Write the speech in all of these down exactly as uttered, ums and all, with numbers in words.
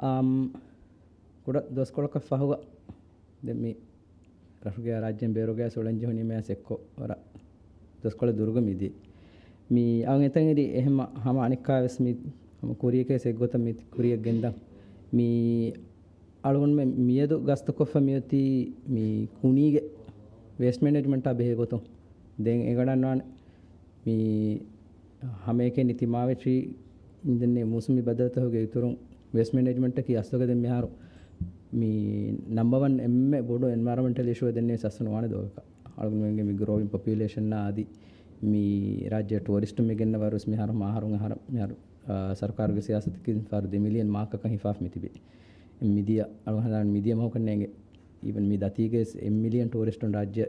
އާ، ކުޑަ ދުވަސްކޮޅަކަށް ފަހުގަ ދެން މި ރަށުގެ ރާއްޖޭން ބޭރުގައި އުޅެން ޖެހުނީމައިސް އެއްކޮށް ވަރަށް ދުވަސްކޮޅެއް ދުރުގަ މިދިޔަ. މި އަން އެތަން އެރި އެހެމަ ހަމަ އަނެއްކާވެސް މި ހަމަ ކުރިޔަކޭސް އެއްގޮތަށް މި ކުރިޔަށް ގެންދަން. މި އަޅުގަނޑުމެން މިއަދު ގަސްތުކޮށްފަ މިއޮތީ މި ކުނީގެ ވޭސްޓް މެނޭޖްމަންޓާ ބެހޭ ގޮތުން. ދެން އެގަނޑަންވާނެ މި ހަމައެކަނި ތިމާވެށި މިދެންނެ މޫސުމީ ބައްދަލުތަކުގެ އިތުރުން ވޭސްޓް މެނޭޖްމަންޓަކީ އަސްލުގަ ދެން މިހާރު މި ނަމްބަ ވަން އެންމެ ބޮޑު އެންވަޔަރަމެންޓަލް އިޝޫއެއް ދެންނެވި ސަސް ނުވާނެ ދޯގަކަށް. އަޅުގަނޑުމެންގެ މި ގްރޯއިން ޕޮޕިއުލޭޝަންއާ އަދި މި ރާއްޖެ ޓުއަރިސްޓުން މި ގެންނަ ވަރުސް މިހާރު މާހަރުން އަހަރަ މިހާރު، އާ، ސަރުކާރުގެ ސިޔާސަތަކީ ފާރު ދެ މިލިއަން މާކަކަށް ހިފާފަ މިތިބޭ. މިދިޔަ އަޅުގަނޑު މިދިޔަ މަހުކަން ނޭނގެ އީވަން މި ދަތީގައިސް އެއް މިލިއަން ޓޫރިސްޓުން ރާއްޖެ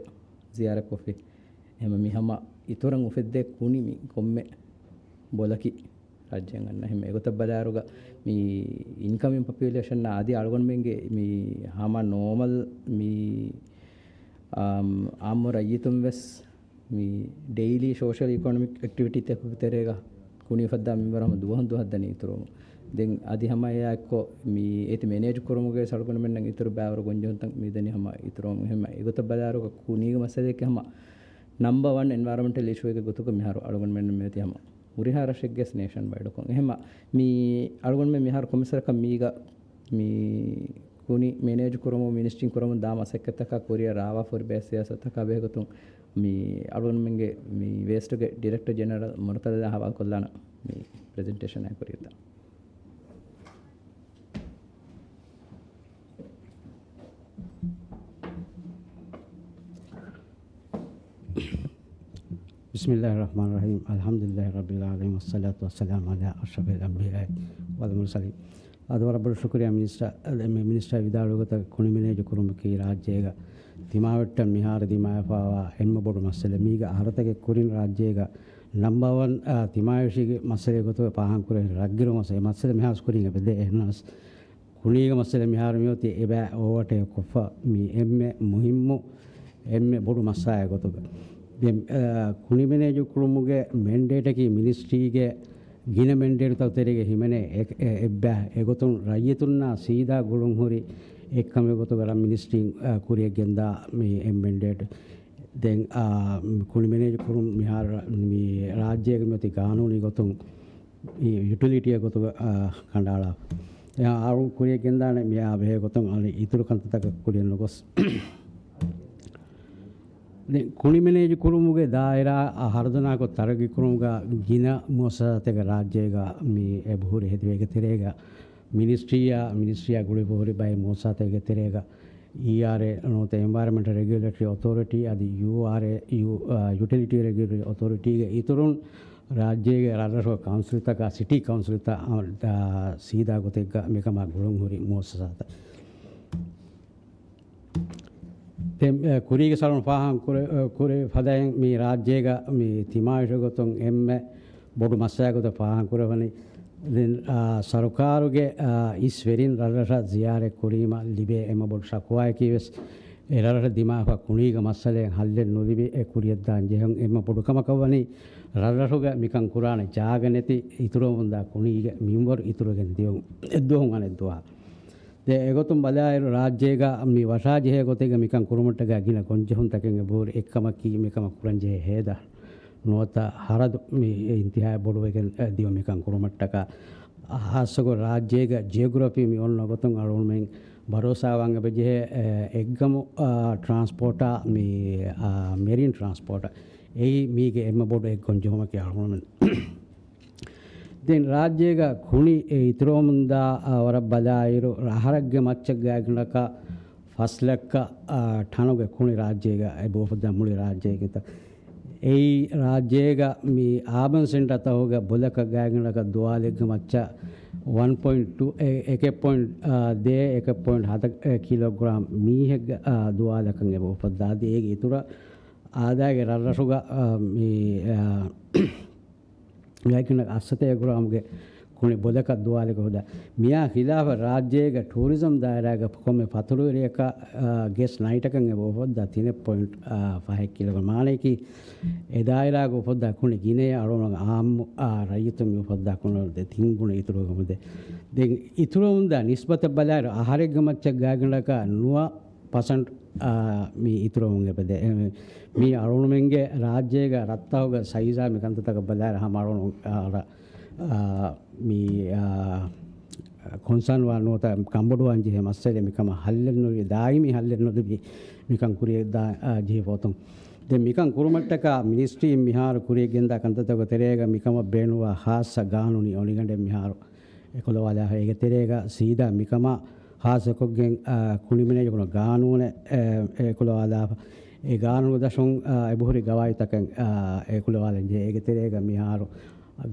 ޒިޔާރަތްކޮށްފި. އެހެމަ މި ހަމަ އިތުރަށް އުފެއްދޭ ކުނި މި ކޮންމެ ބޮލަކީ ރާއްޖޭން އަންނަ. އެހެމަ އެގޮތަށް ބަލާއިރުގަ މި އިންކަމިން ޕޮޕިއުލޭޝަންއާ އަދި އަޅުގަނޑުމެންގެ މި ހަމަ ނޯމަލް މި، އާ، އާއްމު ރައްޔިތުން ވެސް މި ޑެއިލީ ސޯޝަލް އިކޮނޮމިކް އެކްޓިވިޓީތަކުގެ ތެރޭގަ ކުނި އުފައްދާ މިންވަރު ހަމަ ދުވަހުން ދުވަހަށް ދަނީ އިތުރުވަމުން. ދެން އަދި ހަމަ އެއާ އެއްކޮށް މި އޭތި މެނޭޖް ކުރުމުގެ ސަޅުގަނޑުމެންނަށް އިތުރު ބައިވަރު ގޮންޖެހުންތައް މިދަނީ ހަމަ އިތުރުވަމުން. އެހެން އެގޮތަށް ބަލާއިރުގަ ކުނީގެ މައްސަލައަކީ ހަމަ ނަމްބަ ވަން އެންވަޔަރަމެންޓަލް އިޝޫއެއްގެ ގޮތުގަ މިހާރު އަޅުގަނޑުމެން މިއޮތީ ހަމަ ހުރިހާ ރަށެއްގެ ނޭޝަން ވައިޑުކޮށް. އެހެމަ މި އަޅުގަނޑުމެން މިހާރު ކޮންމެސް ވަރަކަށް މީގަ މި ކުނި މެނޭޖް ކުރުމުން މިނިސްޓްރީން ކުރަމުން ދާ މަސައްކަތްތަކާ ކުރިއަށް ރާވާ ފޯރިބޭ ސިޔާސަތަކާ ބެހޭގޮތުން މި އަޅުގަނޑުމެންގެ މި ވޭސްޓްގެ ޑިރެކްޓަރ ޖެނެރަލް މުރުތަޟާ ހަވާލުކޮށްލާނަން މި ޕްރެޒެންޓޭޝަނާ ކުރިއަށް. بسم الله الرحمن الرحيم. الحمد لله رب العالمين، والصلاة والسلام على أشرف الأنبياء والمرسلين. އަދި ވަރަށް ބޮޑު ޝުކުރިއްޔާ މިނިސްޓަރ، މި މިނިސްޓަރ ވިދާޅުވި ގޮތަށް ކުނި މެނޭޖު ކުރުމަކީ ރާއްޖޭގަ ތިމާވެއްޓަށް މިހާރު ދިމާވެފައިވާ އެންމެ ބޮޑު މައްސަލަ. މީގަ އަހަރުތަކެއް ކުރިން ރާއްޖޭގަ ނަމްބަ ވަން، އާ، ތިމާވެށީގެ މައްސަލައެއް ގޮތުގަ ފާހަގަކުރެވޭ ރަށްގިރު މައްސަލަ. މައްސަލަ މިހާރު ކުރިން އެބަދޭ. އެހެނަސް ކުނީގެ މައްސަލަ މިހާރު މިއޮތީ އެބަ އޯވަޓޭކް ކޮށްފަ މި އެންމެ މުހިއްމު، އެންމެ ބޮޑު މައްސަލައެއް ގޮތުގަ. ދެން، އާ، ކުނި މެނޭޖު ކުރުމުގެ މެންޑޭޓަކީ މިނިސްޓްރީގެ ގިނަ މެންޑޭޓުތައް ތެރޭގަ ހިމެނޭ އެ-، އެ-، އެއްބަ-، އެގޮތުން ރައްޔިތުންނާ ސީދާ ގުޅުންހުރި އެއްކަމެއް ގޮތުގަ ރަށް މިނިސްޓްރީން، އާ، ކުރިއަށް ގެންދާ މި އެއް މެންޑޭޓް. ދެން، އާ، ކުނި މެނޭޖު ކުރުން މިހާރު މި ރާއްޖޭގެ މިއޮތީ ގާނޫނީ ގޮތުން މި ޔުޓިލިޓީއެއް ގޮތުގަ، އާ، ކަނޑައަޅާ. އެ އަޅު ކުރިއަށް ގެންދާނެ މިއާ ބެހޭ ގޮތުން އަޅި އިތުރު ކަންތައްތަކަށް ކުރިއަށް ނުގޮސް. ދެން ކުނި މެނޭޖު ކުރުމުގެ ދާއިރާ ހަރުދަނާކޮށް ތަރައްގީ ކުރުމުގަ ގިނަ މުއައްސަސާތަކެއް ރާއްޖޭގަ މި އެބަހުރި ހެދިވޭގެ ތެރޭގަ މިނިސްޓްރީއާ، މިނިސްޓްރީއާ ގުޅިފަހުރި ބައެއް މުއައްސަސާތަކެއްގެ ތެރޭގަ އީއާރްއޭ ނުވަތަ އެންވަޔަރަމެންޓަލް ރެގިއުލޭޓަރީ އޮތޯރިޓީ އަދި ޔޫއާރްއޭ، ޔޫ-، އާ، ޔުޓިލިޓީ ރެގިއުލޭޓަރީ އޮތޯރިޓީގެ އިތުރުން ރާއްޖޭގެ ރަށްރަށުގެ ކައުންސިލްތަކާ، ސިޓީ ކައުންސިލްތައް، އާ، ސީދާ ގޮތެއްގަ މިކަމާ ގުޅުންހުރި މުއައްސަސާތައް. ދެން، އެ، ކުރީގެ ސަރުން ފާހަގަ ކުރެ-، ކުރެ ފަދައިން މި ރާއްޖޭގަ މި ތިމާވެށި ގޮތުން އެންމެ ބޮޑު މައްސަލަ ގޮތަށް ފާހަގަ ކުރެވެނީ. ދެން، އާ، ސަރުކާރުގެ، އާ، އިސް ވެރިން ރަށްރަށަށް ޒިޔާރަތް ކުރީމަ ލިބޭ އެންމެ ބޮޑު ޝަކުވާއަކީ ވެސް އެ ރަށްރަށަށް ދިމާވާ ކުނީގެ މައްސަލައެއް ހައްލެއް ނުލިބި އެ ކުރިއަށްދާން ޖެހުން. އެންމެ ބޮޑު ކަމަކަށް ވަނީ ރަށްރަށުގަ މިކަން ކުރާނެ ޖާގަ ނެތި އިތުރުވަމުންދާ ކުނީގެ މިންވަރު އިތުރުވެގެން ދިޔުން އެއްދުވަހުން އަނެއްދުވަހަށް. ދެން އެގޮތުން ބަލާއިރު ރާއްޖޭގަ މި ވަށާޖެހޭ ގޮތެއްގަ މިކަން ކުރުމަށްޓަކާ ގިނަ ގޮންޖެހުންތަކެއް އެބަހުރި. އެއްކަމަކީ މިކަމަށް ކުރަންޖެހޭ ހޭދަ ނުވަތަ ހަރަދު މި އިންތިހާއަށް ބޮޑުވެގެން ދިޔުން މިކަން ކުރުމަށްޓަކާ. ހާއްސަކޮށް ރާއްޖޭގަ ޖިއޮގްރަފީ މި އޮންނަ ގޮތުން އަޅުގަނޑުމެން ބަރޯސާވާން އެބަޖެހޭ، އެ، އެއްގަމު، އާ، ޓްރާންސްޕޯޓާ މި، އާ، މެރިން ޓްރާންސްޕޯޓާ. އެއީ މީގެ އެންމެ ބޮޑު އެއް ގޮންޖެހުމަކީ އަޅުގަނޑުމެން. ދެން ރާއްޖޭގަ ކުނި އެ އިތުރުވަމުންދާ، އާ، ވަރަށް ބަލާއިރު، އަހަރެއްގެ މައްޗަށް ގާތްގަނޑަކަށް ފަސް ލައްކަ، އާ، ޓަނުގެ ކުނި ރާއްޖޭގަ އެބަ އުފައްދާ މުޅި ރާއްޖޭގެ ތަ-، އެއީ ރާއްޖޭގަ މި އާބަން ސެންޓަރ ތަހުގެ ބޮލަކަށް ގާތްގަނޑަކަށް ދުވާލެއްގެ މައްޗަށް ވަން ޕޮއިންޓް ޓޫ، އެ-، އެކެއް ޕޮއިންޓް، އާ، ދޭއް، އެކެއް ޕޮއިންޓް ހަތަށް، އެ، ކިލޯގްރާމް މީހެއްގެ، އާ، ދުވާލަކަށް އެބަ އުފައްދާ. އަދި އޭގެ އިތުރަށް އާދައިގެ ރަށްރަށުގަ، އާ، މި، އާ، ގާތްގަނޑަކަށް އައްސަތޭކަ ގްރާމްގެ ކުނި ބޮލަކަށް ދުވާލިކޮށް ހުދާ. މިއާ ޚިލާފަށް ރާއްޖޭގަ ޓޫރިޒަމް ދާއިރާގަ ކޮންމެ ފަތުރުވެރިޔަކަށް، އާ، ގެސްޓް ނައިޓަކަށް އެބަ އުފައްދާ ތިނެއް ޕޮއިންޓް، އާ، ފަހެއް ކިލޯގަ މާނަޔަކީ، އެ ދާއިރާގަ އުފައްދާ ކުނި ގިނަޔަށް އަޅުގަނޑު އާއްމު، އާ، ރައްޔިތުން މި އުފައްދާ ކުނި ތިން ގުނަ އިތުރުވެގެން މިދޭ. ދެން އިތުރަށް އުނދާ ނިސްބަތަށް ބަލާއިރު، އަހަރެއްގެ މައްޗަށް ގާތްގަނޑަކަށް ނުވަ ޕަސަންޓް، އާ، މި އިތުރަށް އެބަދޭ. އެ، މި އަޅުގަނޑުމެންގެ ރާއްޖޭގަ ރަށްތަކުގެ ސައިޒާ މި ކަންތައްތަކަށް ބަލާއިރު ހަމަ އަޅުގަނޑު، އާ، އާ، މި، އާ، ކޮންސާން ވާ ނުވަތަ ކަންބޮޑުވާން ޖެހޭ މައްސަލަ މިކަމަށް ހައްލެއް ނުލިބި، ދާއިމީ ހައްލެއް ނުލިބި މިކަން ކުރިއަށް ދާ، އާ، ޖެހިފަ އޮތުން. ދެން މިކަން ކުރުމަށްޓަކާ މިނިސްޓްރީން މިހާރު ކުރިއަށް ގެންދާ ކަންތައްތަކުގެ ތެރޭގަ މިކަމަށް ބޭނުންވާ ހާއްސަ ގާނޫނީ އޮނިގަނޑެއް މިހާރު އެކުލަވާލާފަ. އޭގެ ތެރޭގަ ސީދާ މިކަމަށް ހާއްސަކޮށްގެން، އާ، ކުނި މެނޭޖުކުރުމުގެ ގާނޫނެއް، އެ، އެކުލަވާލާފަ. އެ ގާނޫނު ދަށުން، އާ، އެބަހުރި ގަވާއިދުތަކެއް، އާ، އެކުލަވާލަން ޖެހޭ. އޭގެ ތެރޭގަ މިހާރު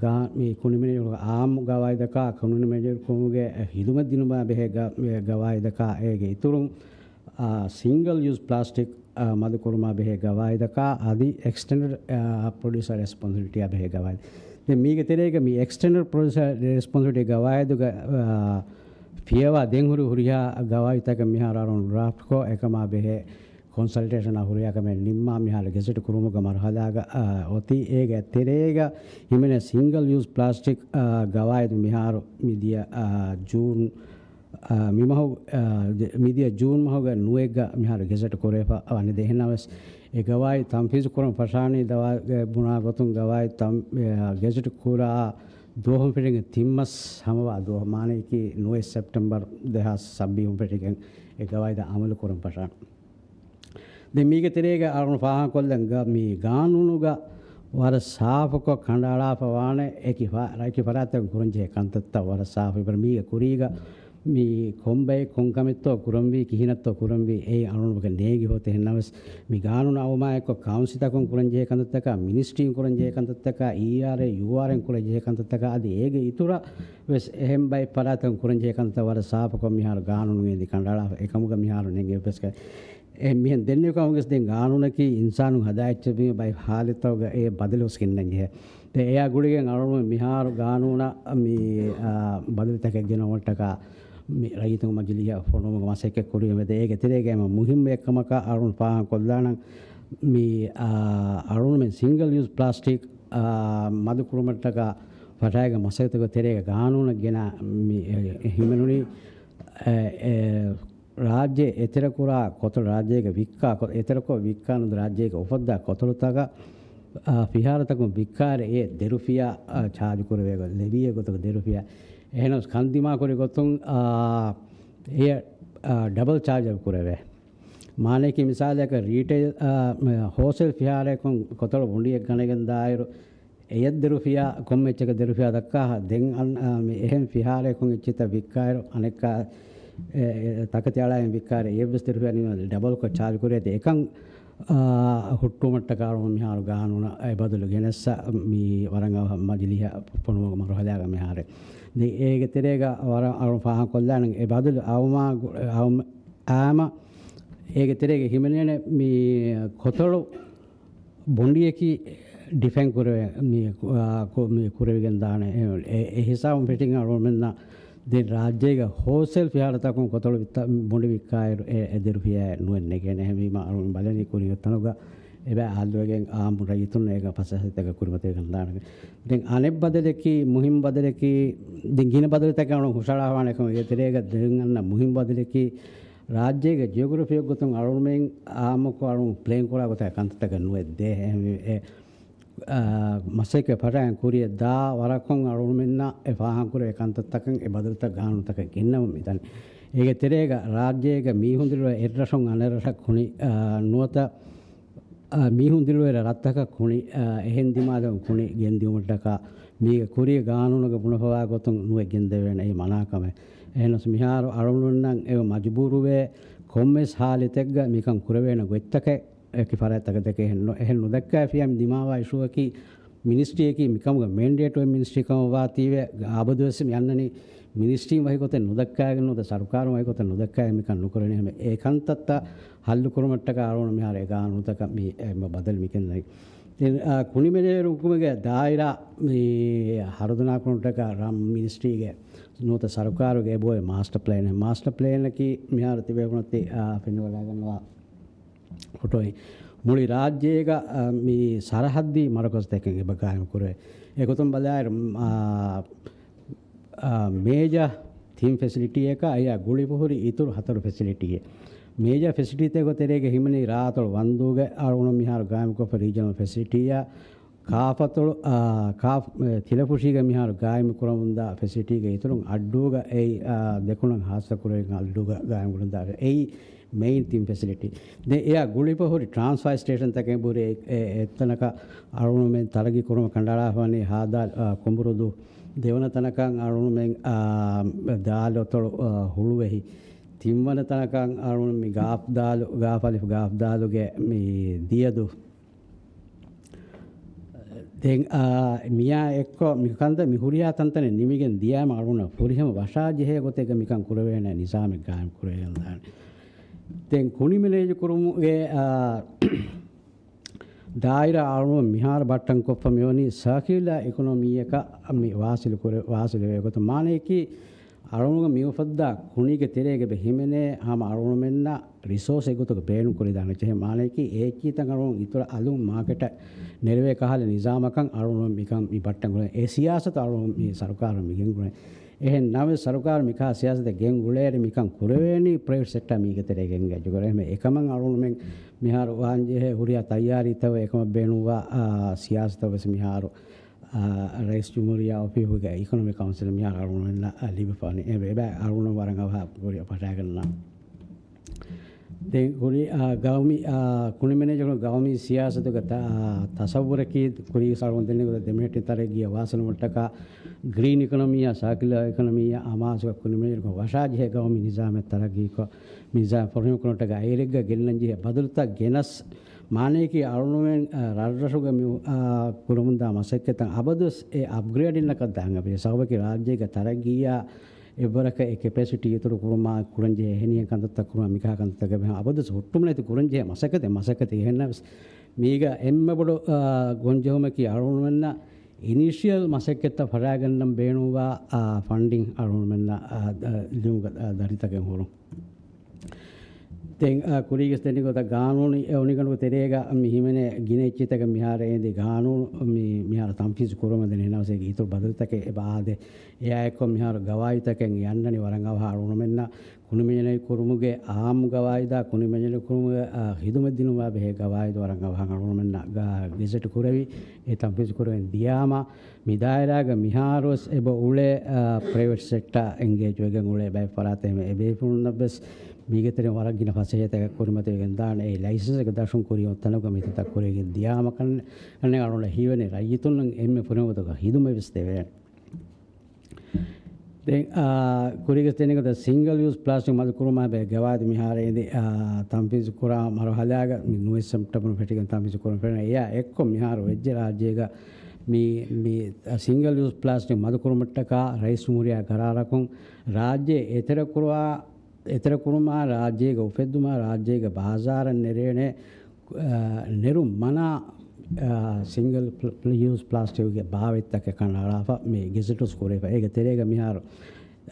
ގާ-، މި ކުނި މެނޭޖުކުރުމުގެ އާއްމު ގަވާއިދަކާ، ކުނި މެނޭޖުކުރުމުގެ ހިދުމަތް ދިނުމާ ބެހޭ ގަ-، ގަވާއިދަކާ، އޭގެ އިތުރުން، އާ، ސިންގަލް ޔޫސް ޕްލާސްޓިކް، އާ، މަދުކުރުމާ ބެހޭ ގަވާއިދަކާ އަދި އެކްސްޓެންޑް، އާ، ޕްރޮޑިއުސަރ ރެސްޕޮންސިބިލިޓީއާ ބެހޭ ގަވާއިދު. ދެން މީގެ ތެރޭގަ މި އެކްސްޓެންޑް ޕްރޮޑިއުސަރ ރެސްޕޮންސިބިލިޓީ ގަވާއިދުގަ، އާ، ފިޔަވާ ދެން ހުރި ހުރިހާ ގަވާއިދުތަކެއް މިހާރު އަޅުން ޑްރާފްޓްކޮށް، އެކަމާ ބެހޭ ކޮންސަލްޓޭޝަނާ ހުރިހާ ކަމެއް ނިންމާ މިހާރު ގެޒެޓް ކުރުމުގެ މަރުހަލާގަ، އާ، އޮތީ. އޭގެ ތެރޭގަ ހިމެނޭ ސިންގަލް ޔޫސް ޕްލާސްޓިކް، އާ، ގަވާއިދު މިހާރު މިދިޔަ، އާ، ޖޫން އާ، މިމަހު، އާ، ދެ-، މިދިޔަ ޖޫން މަހުގެ ނުވެއްގަ މިހާރު ގެޒެޓް ކުރެވިފަ ވަނީ. އެހެންނަމަވެސް، އެ ގަވާއިދު ތަންފީޒު ކުރަން ފަށާނީ ދަވާ-، ގެ ބުނާ ގޮތުން ގަވާއިދު ތަން-، އާ، ގެޒެޓް ކުރާ ދުވަހުން ފެށިގެން ތިން މަސް ހަމަވާ ދުވަހު، މާނަޔަކީ ނުވަ ސެޕްޓެމްބަރު ދެހާސް ސައްބީސް ފެށިގެން އެ ގަވާއިދަށް އަމަލު ކުރަން ފަށާނެ. ދެން މީގެ ތެރޭގަ އަޅުގަނޑު ފާހަގަކޮށްލަން ގަ-، މި ގާނޫނުގަ ވަރަށް ސާފުކޮށް ކަނޑައަޅާފަ ވާނެ އެކި ފާ-، އެކި ފަރާތަކުން ކުރަންޖެހޭ ކަންތައްތައް ވަރަށް ސާފު. އެބަ މީގެ ކުރީގަ މި ކޮންބައި ކޮން ކަމެއްތޯ ކުރަންވީ، ކިހިނެއްތޯ ކުރަންވީ، އެއީ އަޅުގަނޑުމެން ނޭނގި ހޮތެއް. އެހެންނަމަވެސް، މި ގާނޫނު އައުމާއެއްކޮށް ކައުންސިލްތަކުން ކުރަންޖެހޭ ކަންތައްތަކާ، މިނިސްޓްރީން ކުރަންޖެހޭ ކަންތައްތަކާ، އީއާރްއޭ، ޔޫއާރްއޭން ކުރަންޖެހޭ ކަންތައްތަކާ އަދި އޭގެ އިތުރަށް ވެސް އެހެން ބައެއް ފަރާތަކުން ކުރަންޖެހޭ ކަންތައް ވަރަށް ސާފުކޮށް މިހާރު ގާނޫނުގެ އެނދި ކަނޑައަޅާފަ. އެކަމުގަ މިހާރު ނެނގެ ވެސް އެ މިހެން ދެންނެވި ކަމުގެސް ދެން ގާނޫނަކީ އިންސާނުން ހަދާ އެއްޗެއް ވީމަ ބައި ހާލަތްތަކުގަ އެ ބަދަލުވެސް ގެންނަން ޖެހޭ. ދެން އެއާ ގުޅިގެން އަޅުގަނޑު މިހާރު ގާނޫނަށް މި، އާ، ބަދަލުތަކެއް ގެނައުމަށްޓަކާ މި ރައްޔިތުން މަޖިލީހަށް ފޮނުވުމުގެ މަސައްކަތް ކުރީމަ. އޭގެ ތެރޭގައި އެންމެ މުހިއްމު އެއްކަމަކަށް އަޅުގަނޑު ފާހަގަކޮށްލާނަން މި، އާ، އަޅުގަނޑުމެން ސިންގަލް ޔޫސް ޕްލާސްޓިކް، އާ، މަދުކުރުމަށްޓަކާ ފަށާގެން މަސައްކަތުގެ ތެރޭގަ ގާނޫނަށް ގެނަ މި، އެ، ހިމެނުނީ، އެ، އެ، ރާއްޖެ އެތެރެކުރާ ކޮތަޅު ރާއްޖޭގަ ވިއްކާ ކޮ-، އެތެރެކޮށް ވިއްކާ ނުދި ރާއްޖޭގަ އުފައްދާ ކޮތަޅުތަކަށް، އާ، ފިހާރަތަކުން ވިއްކާއިރު އެ ދެރުފިޔާ، އާ، ޗާޖު ކުރެވޭ ގޮތް، ލެވިއޭ ގޮތަކަށް ދެރުފިޔާ. އެހެނަސް ކަން ދިމާކުރި ގޮތުން، އާ، އެ، އާ، ޑަބަލް ޗާޖަށް ކުރެވޭ. މާނައަކީ މިސާލަކަށް ރީޓެއިލް، އާ، މެ-، ހޯލްސޭލް ފިހާރައަކުން ކޮތަޅު ބޮނޑިއެއް ގަނެގެން ދާއިރު، އެޔަށް ދެރުފިޔާ ކޮންމެ އެއްޗަކަށް ދެރުފިޔާ ދައްކާ ދެން އަން-، އާ، މި އެހެން ފިހާރައަކުން އެއްޗިތައް ވިއްކާއިރު، އަނެއްކާ، އެ، އެ، ތަކެތި އަޅާއިން ވިއްކާއިރު، އެއަށްވެސް ދެރުފިޔާ ނިމުނީ ޑަބަލްކޮށް ޗާޖު ކުރޭތީ އެކަން، އާ، ހުއްޓުވުމަށްޓަކާ އަޅުގަނޑު މިހާރު ގާނޫނަށް އެ ބަދަލު ގެނެއްސަ މި ވަރަށް އަވަހަށް މަޖިލީހަށް ފޮނުވުމުގެ މަރުހަލާގަ މިހާރެ. ދެން އޭގެ ތެރޭގަ ވަރަށް އަޅުގަނޑު ފާހަގަކޮށްލާނަން އެ ބަދަލު އައުމާ ގު-، އައުމ-، އާމަ އޭގެ ތެރޭގަ ހިމެނޭނެ މި ކޮތަޅު ބޮނޑިއަކީ ޑިފައިން ކުރެވޭ، މި، އާ، ކު-، މި ކުރެވިގެން ދާނެ. އެ، އެ، އެ ހިސާބުން ފެށިގެން އަޅުގަނޑުމެންނަށް ދެން ރާއްޖޭގަ ހޯލްސޭލް ފިހާރަތަކުން ކޮތަޅު ވިއްތަ-، ބޮނޑި ވިއްކާއިރު އެ، އެ ދެރުފިޔާއެއް ނުވެ ނެގޭނެ. އެހެންވީމަ އަޅުގަނޑު ބަލަނީ ކުރިން އޮތް ތަނުގަ އެބަ ހައްލުވެގެން އާއްމު ރައްޔިތުން އޭގަ ފަސޭހަތަކަށް ކުރިމަތިވެގެން ދާނެ. ދެން އަނެއް ބަދަލަކީ، މުހިންމު ބަދަލަކީ، ދެން ގިނަ ބަދަލުތަކެއް އަޅުގަނޑު ހުށަހަޅާފާނެ ކަމަށް އޭގެ ތެރޭގަ ދެން އަންނަ މުހިންމު ބަދަލަކީ، ރާއްޖޭގެ ޖިއޮގްރަފީއެއް ގޮތުން އަޅުގަނޑުމެން އާއްމުކޮށް އަޅުގަނޑު ޕްލޭން ކުރާ ގޮތަށް ކަންތައްތަކެއް ނުވެ ދޭ. އެ، އާ، މަސައްކަތް ފަށައިގެން ކުރިއަށް ދާ ވަރަކުން އަޅުގަނޑުމެންނަށް އެ ފާހަގަކުރެވޭ ކަންތައްތަކަށް އެ ބަދަލުތައް ގާނޫނުތަކަށް ގެންނަމުން މިދަނީ. އޭގެ ތެރޭގަ ރާއްޖޭގެ މީހުން ދިރިއުޅޭ އެއްރަށުން އަނެއް ރަށަށް ކުނި، އާ، ނުވަތަ އާ، މީހުން ދިރިއުޅޭ ރަށްތަކަށް ކުނި، އާ، އެހެން ދިމާލަކުން ކުނި ގެންދިއުމަށްޓަކާ މީގެ ކުރީ ގާނޫނުގަ ބުނެފަވާ ގޮތުން ނުވެ ގެންދެވޭނެ އެއީ މަނާކަމެއް. އެހެނަސް މިހާރު އަޅުގަނޑުމެންނަށް އެ މަޖުބޫރުވޭ ކޮންމެސް ހާލަތެއްގަ މިކަން ކުރެވޭނެ ގޮތްތަކެއް އެކި ފަރާތްތަކަށް ދެކެ އެހެން ނު-، އެހެން ނުދައްކާފިޔާ މި ދިމާވާ އިޝޫއަކީ މިނިސްޓްރީއަކީ މިކަމުގެ މެންޑޭޓު އޮތް މިނިސްޓްރީ ކަމަށް ވާތީވެ އަބަދުވެސް މި އަންނަނީ މިނިސްޓްރީން ވަކި ގޮތެއް ނުދައްކާގެން ނުވަތަ ސަރުކާރުން ވަކި ގޮތެއް ނުދައްކާގެން މިކަން ނުކުރަނީ ހަމަ އެ ކަންތައްތައް ހައްލު ކުރުމަށްޓަކާ އަޅުގަނޑު މިހާރު އެ ގާނޫނުތަކަށް މި އެ ބަދަލު މި ގެންނަނީ. ތި-، އާ، ކުނި މެނޭޖަރު ހުކުމުގެ ދާއިރާ މި ހަރުދަނާ ކުރުންޓަކަށް ރަށް މިނިސްޓްރީގެ ނުވަތަ ސަރުކާރުގެ އެބައޮތް މާސްޓަ ޕްލޭނެއް. މާސްޓަ ޕްލޭނަކީ މިހާރު ތިބޭފުޅުން ތި-، އާ، ފެނިވަޑައިގަންނަވާ ފޮޓޯއިން. މުޅި ރާއްޖޭގަ، އާ، މި ސަރަހައްދީ މަރުކަޒުތަކެއް އެބަ ގާއިމު ކުރޭ. އެގޮތުން ބަލާއިރު، އާ، އާ، މޭޖާ ތިން ފެސިލިޓީއަކާ އެއާ ގުޅިފަ ހުރި އިތުރު ހަތަރު ފެސިލިޓީއެއް. މޭޖާ ފެސިލިޓީތަކުގެ ތެރޭގަ ހިމެނި ރާއަތޮޅު ވަންދޫގެ އަޅުގަނޑު މިހާރު ގާއިމުކޮށްފަ ރީޖަނަލް ފެސިލިޓީއާ ކާފަތޮޅު، އާ، ކާފް-، އެ، ތިލަފުށީގަ މިހާރު ގާއިމު ކުރަމުންދާ ފެސިލިޓީގެ އިތުރުން އައްޑޫގަ އެއީ، އާ، ދެކުނަށް ހާއްސަ ކުރެވިގެން އައްޑޫގަ ގާއިމުކުރަމުންދާ އެއީ މެއިން ތިން ފެސިލިޓީ. ދެން އެއާ ގުޅިފަ ހުރި ޓްރާންސްފާ ސްޓޭޝަންތަކެއް ބުރޭ އެ-، އެ-، އެއްތަނަކަށް އަޅުގަނޑުމެން ތަރައްގީ ކުރުމަށް ކަނޑައަޅާފަވަނީ ހާދާ، އާ، ކުނބުރުދޫ. ދެވަނަ ތަނަކަށް އަޅުގަނޑުމެން، އާ، ދާލު އަތޮޅު، އާ، ހުޅުވެހި. ތިންވަނަ ތަނަކަށް އަޅުގަނޑު މި ގާފް ދާލު، ގާފް އަލިފް ގާފް ދާލުގެ މި ދިޔަދޫ. ދެން، އާ، މިއާ އެއްކޮށް މި ކަންތައް މި ހުރިހާ ތަންތަނެއް ނިމިގެން ދިޔާމަ އަޅުގަނޑަށް ފުރިހަމަ ވަށާ ޖެހޭ ގޮތެއްގަ މިކަން ކުރެވޭނެ ނިޒާމެއް ގާއިމް ކުރެވިގެން ދާނެ. ދެން ކުނި މެނޭޖު ކުރުމުގެ، އާ، ދާއިރާ އަޅުގަނޑު މިހާރު ބައްޓަން ކޮށްފަ މިވަނީ ސާކިއުލާ އިކޮނޮމީއަކަށް މި ވާސިލު ކުރެ-، ވާސިލު ވޭ ގޮތަށް. މާނަޔަކީ އަޅުގަނޑު މި އުފައްދާ ކުނީގެ ތެރޭގަ އެބަ ހިމެނޭ ހަމަ އަޅުގަނޑުމެންނަށް ރިސޯސް އެއްގޮތަކަށް ބޭނުން ކުރިދާނެ ޖެހޭ. މާނަޔަކީ އެ އެއްޗިތައް އަޅުގަނޑު އިތުރަށް އަލުން މާކެޓަށް ނެރެވޭ ކަހަލަ ނިޒާމަކަށް އަޅުގަނޑު މިކަން މި ބައްޓަން ކުރޭ. އެ ސިޔާސަތު އަޅުގަނޑު މި ސަރުކާރުން މި ގެންގުޅޭ. އެހެން ނަމަވެސް ސަރުކާރު މިކަހަލަ ސިޔާސަތެއް ގެންގުޅޭނީ ޕްރައިވެޓް ސެކްޓާ މީގެ ތެރޭގަ ގެންގުޅޭ. އެހެން އެކަމަށް އަޅުގަނޑުމެން މިހާރު ވާންޖެހޭ ހުރިހާ ތައްޔާރީތައް އެކަމަށް ބޭނުންވާ، އާ، ސިޔާސަތަށް ވެސް މިހާރު، އާ، ރައީސް ޖުމްހޫރިއްޔާ އޮފީހުގެ އިކޮނޮމިކް ކައުންސިލަށް މިހާރު އަޅުގަނޑުމެންނަށް، އާ، ލިބިފަވަނީ. އެ އެބަ އަޅުގަނޑު ވަރަށް އަވަހަށް ކުރިއަށް ފަށާގަންނަ. ދެން ހުރި، އާ، ގައުމީ، އާ، ކުނި މެނޭޖަރުން ގައުމީ ސިޔާސަތުގެ ތަ-، އާ، ތަސައްވުރަކީ ކުރީ ސަޅުން ދެނެގޮތަށް ދެމެހެއްޓި ތަރައްގީއަށް ވާސިލުމަށްޓަކާ ގްރީން އިކޮނޮމީއާ، ސާކިއުލާ އިކޮނޮމީއާ އަމާޒުގެ ކުނި މެނޭޖަރުން ވަށާޖެހޭ ގައުމީ ނިޒާމެއް ތަރައްގީކޮށް، ނިޒާމް ފޮރުހިން ކުރުމަށްޓަކާ އޭރެއްގަ ގެންނަން ޖެހޭ ބަދަލުތައް ގެނަސް، މާނަޔަކީ އަޅުގަނޑުމެން، އާ، ރަށްރަށުގެ މި، އާ، ކުރަމުންދާ މަސައްކަތްތައް އަބަދުވެސް އެ އަޕްގްރޭޑިންނަކަށް ދާން އެބަޖެހޭ. ސަބަބަކީ ރާއްޖޭގެ ތަރައްގީއާ އެއްވަރަކަށް އެ ކެޕޭސިޓީ އިތުރު ކުރުމާ، ކުރަންޖެހޭ އެހެނިހެން ކަންތައްތައް ކުރުމާ، މިކަހަލަ ކަންތައްތަކެއް އަބަދުވެސް ހުއްޓުމުން އެތި ކުރަންޖެހޭ މަސައްކަތެއް، މަސައްކަތެއް. އެހެންނަމަވެސް މީގަ އެންމެ ބޮޑު، އާ، ގޮންޖެހުމަކީ އަޅުގަނޑުމެންނަށް އިނީޝިއަލް މަސައްކަތްތައް ފަށާގަންނަން ބޭނުންވާ، އާ، ފަންޑިން އަޅުގަނޑުމެންނަށް، އާ، ދަ-، ލިޔުމުގެ، އާ، ދަރިތަކެއް ހުރުން. ދެން، އާ، ކުރީގެ ދެން ގޮތަށް ގާނޫނީ އެ އޮނިގަނޑުގެ ތެރޭގަ މި ހިމެނޭ ގިނަ އެއްޗިތަކަށް މިހާރު އޭނދި ގާނޫނު މި، މިހާރު ތަންފީޒު ކުރަމުން ދެން ހެނަސް އޭގެ އިތުރު ބަދަލުތަކެއް އެބަ އާދޭ. އެއާއެއްކޮށް މިހާރު ގަވާއިދުތަކެއް އަންނަނީ ވަރަށް އަވަހަށް އަޅުގަނޑުމެންނަށް ކުނި މެނޭޖް ކުރުމުގެ އާއްމު ގަވާއިދާ، ކުނި މެނޭޖް ކުރުމުގެ، އާ، ޚިދުމަތް ދިނުމާ ބެހޭ ގަވާއިދު ވަރަށް އަވަހަށް އަޅުގަނޑުމެންނަށް ގާ-، ގެޒެޓް ކުރެވި، އެ ތަންފީޒު ކުރެވެން ދިޔާމަ، މި ދާއިރާގަ މިހާރުވެސް އެބަ އުޅޭ، އާ، ޕްރައިވެޓް ސެކްޓާ އެންގޭޖް ވެގެން އުޅޭ ބައެއް ފަރާތެއް އެ ބޭފުޅުންނަށްވެސް މީގެ ތެރެއިން ވަރަށް ގިނަ ފަސޭހަތަކެއް ކުރިމަތިވެގެން ދާނެ. އެ ލައިސަންސްގެ ދަށުން ކުރި އޮތް ތަނުގަ މިތަންތަން ކުރެވިގެން ދިޔާމަ ކަން އަނެއް އަޅުގަނޑަށް ހީވަނީ ރައްޔިތުންނަށް އެންމެ ފުރިހަމަ ގޮތުގަ ޚިދުމަތްވެސް ދެވޭނެ. ދެން، އާ، ކުރީގެ ދެނެގޮތަށް ސިންގަލް ޔޫސް ޕްލާސްޓިކް މަދުކުރުމާ ބެހޭ ގަވާއިދު މިހާރު އެނދި، އާ، ތަންފީޒު ކުރާ މަރުހަލާގަ މި ނުވެސް ސެޕްޓެމްބަރުން ފެށިގެން ތަންފީޒު ކުރަން ފެނޭ. އެއާ އެއްކޮށް މިހާރު ވެއްޖެ ރާއްޖޭގަ މި، މި ސިންގަލް ޔޫސް ޕްލާސްޓިކް މަދުކުރުމަށްޓަކާ ރައީސް ޖުމްހޫރިއްޔާ ގަރާރަކުން ރާއްޖެ އެތެރެކުރާ، އެތެރެކުރުމާ ރާއްޖޭގަ އުފެއްދުމާ ރާއްޖޭގެ ބާޒާރަށް ނެރޭނެ، އާ، ނެރުން މަނާ، އާ، ސިންގަލް ޕްލ-، ޕްލ-، ޔޫސް ޕްލާސްޓިކްގެ ބާވަތްތަކެއް ކަނޑައަޅާފަ މި ގެޒެޓުސް ކުރެވިފަ. އޭގެ ތެރޭގަ މިހާރު،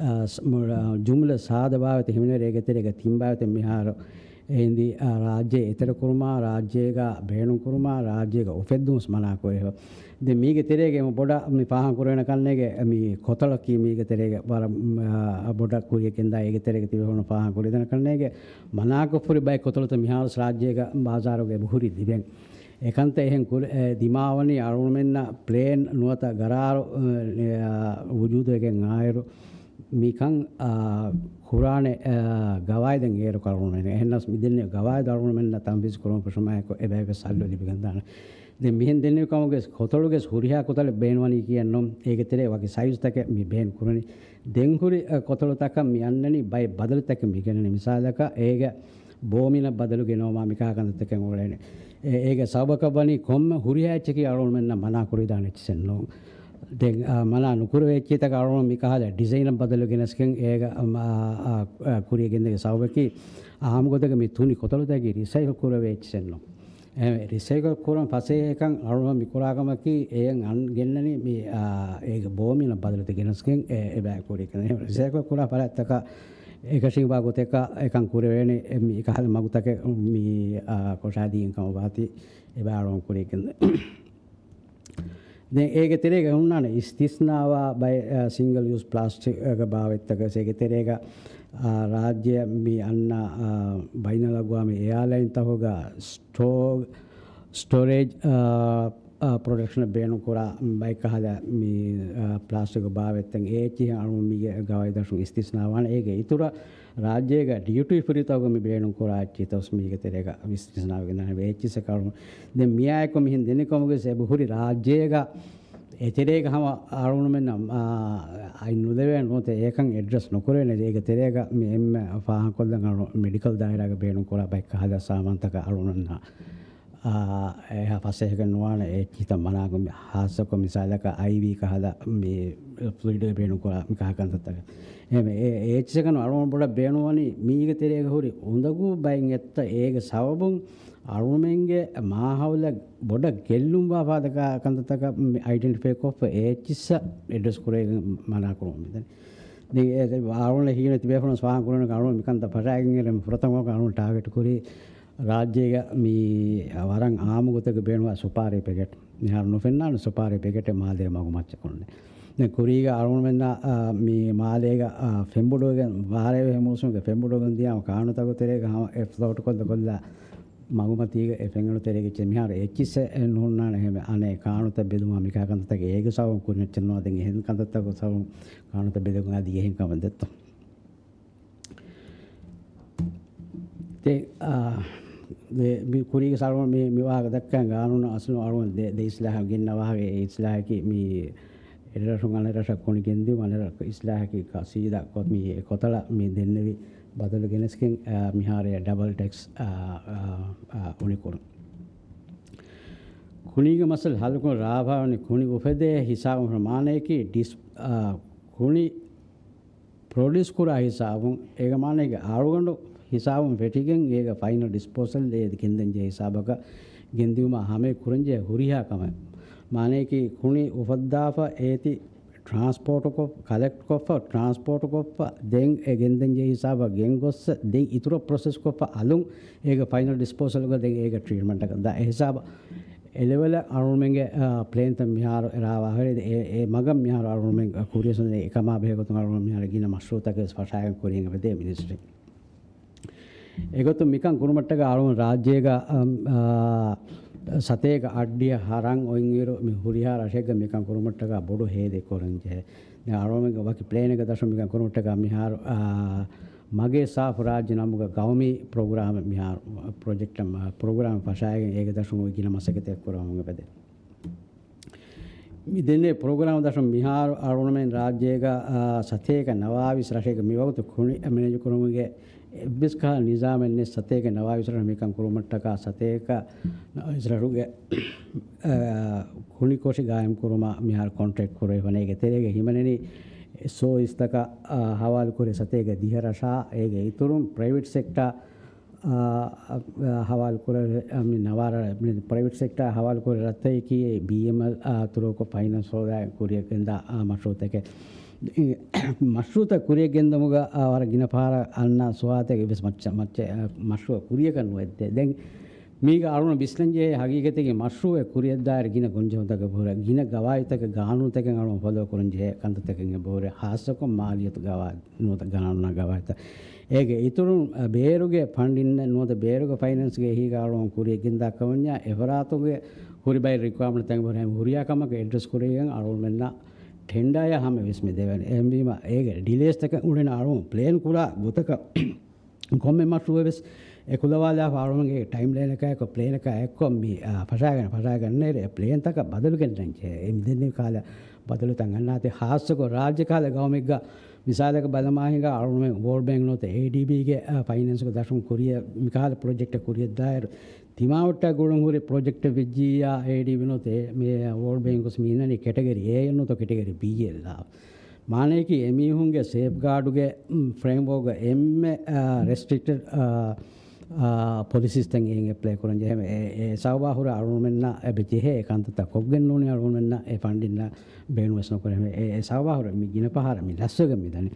އާ، ސް-، މު-، އާ، ޖުމްލަ ސާދަ ބާވަތެއް ހިމެނޭ. އޭގެ ތެރޭގަ ތިން ބާވަތެއް މިހާރު އެ އިނދި، އާ، ރާއްޖެ އެތެރެކުރުމާ، ރާއްޖޭގަ ބޭނުންކުރުމާ، ރާއްޖޭގަ އުފެއްދުން މަނާ ކުރެވިފަ. ދެން މީގެ ތެރޭގަ އެމަ ބޮޑަށް މި ފާހަގަ ކުރެވޭނެ ކަންނޭގެ މި ކޮތަޅަކީ މީގެ ތެރޭގަ ވަރަށް، އާ، ބޮޑަށް ކުރިޔަކެންދާ އޭގެ ތެރޭގަ ތިބޭފުޅުން ފާހަގަ ކުރިދާނެ ކަންނޭގެ މަނާކޮށްފުރި ބައެއް ކޮތަޅުތައް މިހާރު ރާއްޖޭގަ ބާޒާރުގަ އެބަހުރި ލިބެން. އެކަންތައް އެހެން ކުރ-، އެ، ދިމާވަނީ އަޅުގަނޑުމެންނަށް ޕްލޭން ނުވަތަ ގަރާރު، އެ، އެ، ވުޖޫދުވެގެން އާއިރު މިކަން، އާ، ކުރާނެ، އާ، ގަވާއިދެއް އޭރު އަޅުގަނޑުމެން. އެހެންނަމަވެސް މި ދެންނެވި ގަވާއިދު އަޅުގަނޑުމެންނަށް ތަންފީޒު ކުރުމަށް ފެށުމާއެކު އެބައިވެސް ހައްލު ލިބިގެންދާނެ. ދެން މިހެން ދެންނެވި ކަމުގެ ކޮތަޅުގެ ހުރިހާ ކޮތަޅެއް ބޭނުންވަނީ ކިޔަން ނޫން. އޭގެ ތެރޭ ވަކި ސައިޒްތަކެއް މި ބޭން ކުރަނީ. ދެން ހުރި، އަ، ކޮތަޅުތަކަށް މި އަންނަނީ ބައެއް ބަދަލުތަކެއް މި ގެންނަނީ. މިސާލަކަށް އޭގެ ބޯމިނަށް ބަދަލު ގެނައުމާ މިކަހަލަ ކަންތައްތަކެއް އުޅޭނެ. އެ-، އޭގެ ސަބަބަކަށް ވަނީ ކޮންމެ ހުރިހާ އެއްޗަކީ އަޅުގަނޑުމެންނަށް މަނާ ކުރިދާނެ އެއްޗެއް ނޫން. ދެން، އާ، މަނާ ނުކުރެވޭ އެއްޗެއްތަކަށް އަޅުގަނޑު މިކަހަލަ ޑިޒައިނަށް ބަދަލު ގެނެސްގެން އޭގަ، އާ، އާ، އާ، ކުރިޔަށް ގެންދޭ ސަބަބަކީ އާއްމު ގޮތަކަށް މި ތުނި ކޮތަޅުތަކަކީ ރިސައިކަލް ކުރެވޭ އެއްޗެއް ނޫން. އެހެން ރިސައިކަލް ކުރަން ފަސޭހަކަން އަޅުގަނޑު މި ކުރާ ކަމަކީ، އެއަށް ގެންނަނީ މި، އާ، އޭގެ ބޯމިނަށް ބަދަލުތައް ގެނެސްގެން އެ، އެބައި ކުރީ ކަން. އެހެން ރިސައިކަލް ކުރާ ފަރާތްތަކަށް އެކަށީގެންވާ ގޮތަކަށް އެކަން ކުރެވޭނެ މި ކަހަލަ މަގުތަކެއް މި، އާ، ކޮށާދީގެން ކަމަށް ވާތީ އެބައި އަޅުގަނޑު ކުރީ ކަން. ދެން އޭގެ ތެރޭގަ ހުންނާނެ އިސްތިސްނާވާ ބައެއް، އާ، ސިންގަލް ޔޫސް ޕްލާސްޓިކްގެ ބާވަތްތަކެއް. އޭގެ ތެރޭގަ، އާ، ރާއްޖެއަށް މި އަންނަ، އާ، ބައިނަލްއަގްވާމީ އެއާލައިންތަކުގަ ސްޓޯ-، ސްޓޯރޭޖް، އާ، އާ، ޕްރޮޑަކްޝަނަށް ބޭނުންކުރާ ބައެއް ކަހަލަ މި، އާ، ޕްލާސްޓިކް ބާވަތްތައް އެއްޗިހި އަޅުގަނޑު މީގެ ގަވާއިދު ދަށުން އިސްތިސްނާވާނެ. އޭގެ އިތުރަށް ރާއްޖޭގަ ޑިއުޓީ ފްރީތަކުގަ މި ބޭނުންކުރާ އެއްޗިތައް މީގެ ތެރޭގަ އިސްތިސްނާވެގެންދާނެ އެއްޗިސް އެއްޗިހި އަޅުގަނޑު. ދެން މިއާއެކު މިހެން ދެނެވި ކަމުގަ އެބަ ހުރި ރާއްޖޭގަ އެތެރޭގަ ހަމަ އަޅުގަނޑުމެންނަށް، އާ، އަތް ނުލެވޭނެ ނުވަތަ އެކަން އެޑްރެސް ނުކުރޭނެ. އޭގެ ތެރޭގަ މި އެންމެ ފާހަގަކޮށްލަން އަޅު މެޑިކަލް ދާއިރާގަ ބޭނުންކުރާ ބައެއް ކަހަލަ ސާމާންތަކަށް އަޅުގަނޑުމެންނަށް، އާ، އެހާ ފަސޭހަކަން ނުވާނެ އެއްޗިތައް މަނާކޮށް، ހާއްސަކޮށް މިސާލަކަށް އައިވީ ކަހަލަ މި ފްލުއިޑް ބޭނުންކުރާ މި ކަހަލަ ކަންތައްތަކަށް. އެހެން އެ، އެ އެއްޗިސްއެއްގަ އަޅުގަނޑު ބޮޑަށް ބޭނުންވަނީ މީގެ ތެރޭގަ ހުރި އުނދަގޫ ބައެއް އެއްތަ އޭގެ ސަބަބުން އަޅުމެންގެ މާހައުލަށް ބޮޑަށް ގެއްލުންވާ ފަދަ ކަ-، ކަންތައްތަކަށް މި އައިޑެންޓިފައި ކޮށްފަ އެ އެއްޗިސްއަށް އެޑްރެސް ކުރެވިގެން މަނާ ކުރުމަށް މިދަނީ. ދެން އެ އަޅުގަނޑަށް ހީވަނީ ތިބޭފުޅުން ފާހަގަކުރަން އަޅުގަނޑު މިކަންތައް ފަށާގެން އެރެން ފުރަތަމަ އަޅުގަނޑު ޓާގެޓް ކުރީ ރާއްޖޭގަ މި ވަރަށް އާއްމު ގޮތެއްގަ ބޭނުންވާ ސުޕާރީ ޕެކެޓް. މިހާރު ނުފެންނާނެ ސުޕާރީ ޕެކެޓެއް މާލޭ މަގުމައްޗަށް ކޮންނެ. ދެން ކުރީގަ އަޅުގަނޑުމެންނަށް، އާ، މި މާލޭގަ، އާ، ފެންބޮޑުވެގެން ވާރޭވެހި މޫސުމުގެ ފެންބޮޑުވެގެން ދިޔާމަ ކާނޫނުތަކުގެ ތެރޭގަ ހަމަ އެ ފްލޯޓް ކޮށްލަ ކޮށްލާ މަގުމަތީގަ އެ ފެންގަނޑު ތެރޭގަ އެއްޗެއް މިހާރު އެއްޗިސްއެއް ނުހުންނާނެ. އެހެންވެ އަނެއް ކާނޫނުތައް ބެލުމާ މިކާ ކަންތައްތަކެއް އޭގެ ސަބަބުން ކުރިމައްޗެއް ނުވާ. ދެން އެހެން ކަންތައްތަކުގެ ސަބަބުން ކާނޫނުތައް ބެލެވުން އަދި އެހެން ކަމެއް ދެއްތޯ. ތެ-، އާ، ދެ-، މި ކުރީގެ ސަރުވަ މި، މި ވާހަކަ ދައްކަން ގާނޫނު އަސްލު އަޅުގަނޑު ދެ-، ދެ އިސްލާހަށް ގެންނަ ވާހަކަ، އެ އިސްލާހަކީ މި އެރަށުން އަނެއް ރަށަށް ކުނި ގެންދިއުން، އަނެއް ރަށް އިސްލާހަކީ ޤަޞީދާ ކޮ-، މި އެ ކޮތަޅަ މި ދެންނެވި ބަދަލު ގެނެސްގެން، އާ، މިހާރު އެ ޑަބަލް ޓެކްސް، އާ، އާ، އާ، އުނިކުރުން. ކުނީގެ މައްސަލަ ހައްލުކުރުން ރާވާވަނީ ކުނި އުފެދޭ ހިސާބުން މާނަޔަކީ ޑިސް-، އާ، ކުނި ޕްރޮޑިއުސް ކުރާ ހިސާބުން، އޭގެ މާނައީގެ އަޅުގަނޑު ހިސާބުން ފެށިގެން އޭގެ ފައިނަލް ޑިސްޕޯސަލް އޭ ގެންދަން ޖެހޭ ހިސާބަކަށް ގެންދިއުމަށް ހަމަޔަށް ކުރަންޖެހޭ ހުރިހާ ކަމެއް. މާނަޔަކީ ކުނި އުފައްދާފަ އޭތި ޓްރާންސްޕޯޓުކޮށް، ކަލެކްޓް ކޮށްފަ، ޓްރާންސްޕޯޓު ކޮށްފަ، ދެން އެ ގެންދަން ޖެހޭ ހިސާބަށް ގެންގޮއްސަ، ދެން އިތުރަށް ޕްރޮސެސް ކޮށްފަ އަލުން އޭގެ ފައިނަލް ޑިސްޕޯސަލްގަ ދެން އޭގެ ޓްރީޓްމަންޓަކަށް ދާ. އެ ހިސާބަށް އެ ލެވެލަށް އަޅުމެންގެ، އާ، ޕްލޭންތައް މިހާރު ރާވާ ހުރި. އެ، އެ މަގަށް މިހާރު އަޅުމެން ކުރިޔަސް އެކަމާ ބެހޭ ގޮތުން އަޅުމެން މިހާރު ގިނަ މަޝްރޫއުތަކެއް ފަށާގެން ކުރިޔަށް އެބަދޭ މިނިސްޓްރީ. އެގޮތުން މިކަން ކުރުމަށްޓަކާ އަޅުމެން ރާއްޖޭގަ، އަ، ސަތޭކަ އަށްޑިހަ ހަރަން އޮތްއިރު މި ހުރިހާ ރަށެއްގަ މިކަން ކުރުމަށްޓަކާ ބޮޑު ހޭދައެއް ކުރަން ޖެހޭ. ދެން އަޅުމެންގެ ވަކި ޕްލޭނެއްގެ ދަށުން މިކަން ކުރުމަށްޓަކާ މިހާރު، އާ، މަގޭ ސާފު ރާއްޖެ ނަމުގަ ގައުމީ ޕްރޮގްރާމެއް މިހާރު ޕްރޮޖެކްޓަށް، މަ-، ޕްރޮގްރާމެއް ފަށާގެން އޭގެ ދަށުން އޮތް ގިނަ މަސައްކަތެއް ކުރަމުން އެބަދޭ. މި ދެންނެވި ޕްރޮގްރާމް ދަށުން މިހާރު އަޅުގަނޑުމެން ރާއްޖޭގަ، އާ، ސަތޭކަ ނަވާވީސް ރަށެއްގަ މިވަގުތު ކުނި މެނޭޖް ކުރުމުގެ އެއްވެސް ކަހަލަ ނިޒާމެއް ނެތް. ސަތޭކަ ނަވާވީސް ރަށް މިކަން ކުރުމަށްޓަކާ ސަތޭކަ ނަވާވީސް ރަށުގެ، އާ، ކުނިކޮށި ގާއިމް ކުރުމަށް މިހާރު ކޮންޓްރެކްޓް ކުރެވިފަ. އޭގެ ތެރޭގަ ހިމެނެނީ އެސްއޯއެސްތަކަށް، އާ، ހަވާލުކުރި ސަތޭކަ ދިހަ ރަށާ. އޭގެ އިތުރުން ޕްރައިވެޓް ސެކްޓާ، އާ، އާ، ހަވާލުކުރެވޭ، އާ، މި ނަވާރަ-، މި ޕްރައިވެޓް ސެކްޓާ ހަވާލުކުރެވޭ ރަށްތަކަކީ ބީއެމްއެލް، އާ، އަތުރުކޮށް ފައިނޭންސް ހޯދާ ކުރިޔަށް ގެންދާ، އާ، މަޝްރޫއުތަކެއް. މަޝްރޫއުތައް ކުރިޔަށް ގެންދުމުގަ، އާ، ވަރަށް ގިނަ ފަހަރަށް އަންނަ ސުވާލުތަކެއް އެއްވެސް މައްޗަށް، މައްޗަށް، އާ، މަޝްރޫއަށް ކުރިޔަކަށް ނުވެއްދޭ. ދެން މީގަ އަޅުގަނޑު ވިސްނަންޖެހޭ ހަގީގަތެއްގެ މަޝްރޫއެއް ކުރިޔަށްދާއިރު ގިނަ ގޮންޖެހުންތަކެއް އެބަހުރޭ، ގިނަ ގަވާއިދުތަކެއް، ގާނޫނުތަކެއް އަޅުގަނޑު ފޮލޯ ކުރަންޖެހޭ ކަންތައްތަކެއް އެބަހުރޭ، ހާއްސަކޮށް މާލިޔަތު ގަވާއިދު، ނުވަތަ ގާނޫނާ ގަވާއިދުތައް. އޭގެ އިތުރުން، އަ، ބޭރުގެ ފަންޑިން ނުވަތަ ބޭރުގެ ފައިނޭންސްގެ އެހީގަ އަޅުގަނޑު ކުރިޔަށް ގެންދާ ކަމަށް އެފަރާތުގެ ހުރި ބައެއް ރިކުއަރމަންޓްތައް އެބަހުރޭ ހުރިހާ ކަމަކަށް އެޑްރެސް ކުރެވިގެން އަޅުގަނޑުމެންނަށް ޓެންޑާއަށް ހަމަ ވިސްނި ދެވޭނެ. އެހެންވީމަ އޭގެ ޑިލޭސްތަކެއް އުޅެނީ އަޅުގަނޑު ޕްލޭން ކުރާ ގޮތަކަށް ކޮންމެ މަޝްރޫއެއް ވެސް އެކުލަވާލާފަ އަޅުގަނޑުގެ ޓައިމްލައިނަކާއެކު، ޕްލޭނަކާ އެއްކޮށް މި، އާ، ފަށާގަނެ، ފަށާގަންނައިރު އެ ޕްލޭންތަކަށް ބަދަލު ގެންނަންޖެހޭ. އެ މިދެންނެވި ކަހަލަ ބަދަލުތައް އަންނާތީ ހާއްސަކޮށް ރާއްޖެ ކަހަލަ ގައުމެއްގަ މިސާލަކަށް ބަލަމާހިނގާ އަޅުގަނޑުމެން ވޯލްޑް ބޭންކް ނުވަތަ އޭޑީބީގެ، އާ، ފައިނޭންސްގެ ދަށުން ކުރިޔަށް މިކަހަލަ ޕްރޮޖެކްޓެއް ކުރިޔަށްދާއިރު ތިމާވެއްޓާ ގުޅުން ހުރި ޕްރޮޖެކްޓެއް ވެއްޖިއްޔާ އޭޑީބީ ނުވަތަ މި ވޯލްޑް ބޭންކް ވެސް މި އިންނަނީ ކެޓަގަރީ އޭ ނުވަތަ ކެޓަގަރީ ބީއެއް ލާ. މާނަޔަކީ އެމީހުންގެ ސޭފްގާޑުގެ، މް، ފްރޭމްވޯކްގަ އެންމެ، އާ، ރެސްޓްރިކްޓެޑް، އާ، ޕޮލިސީސްތައް އެއިން އެޕްލައި ކުރަން ޖެހޭ. އެ ސަބަބާ ހުރެ އަޅުގަނޑުމެންނަށް އެބަ ޖެހޭ އެ ކަންތައްތައް ކޮށްގެން ނޫނީ އަޅުގަނޑުމެންނަށް އެ ފަންޑިން ބޭނުންވެސް ނުކުރޭ. އެ ސަބަބާ ހުރެ މި ގިނަ ފަހަރަށް މި ލަސްވެގެން މިދަނީ.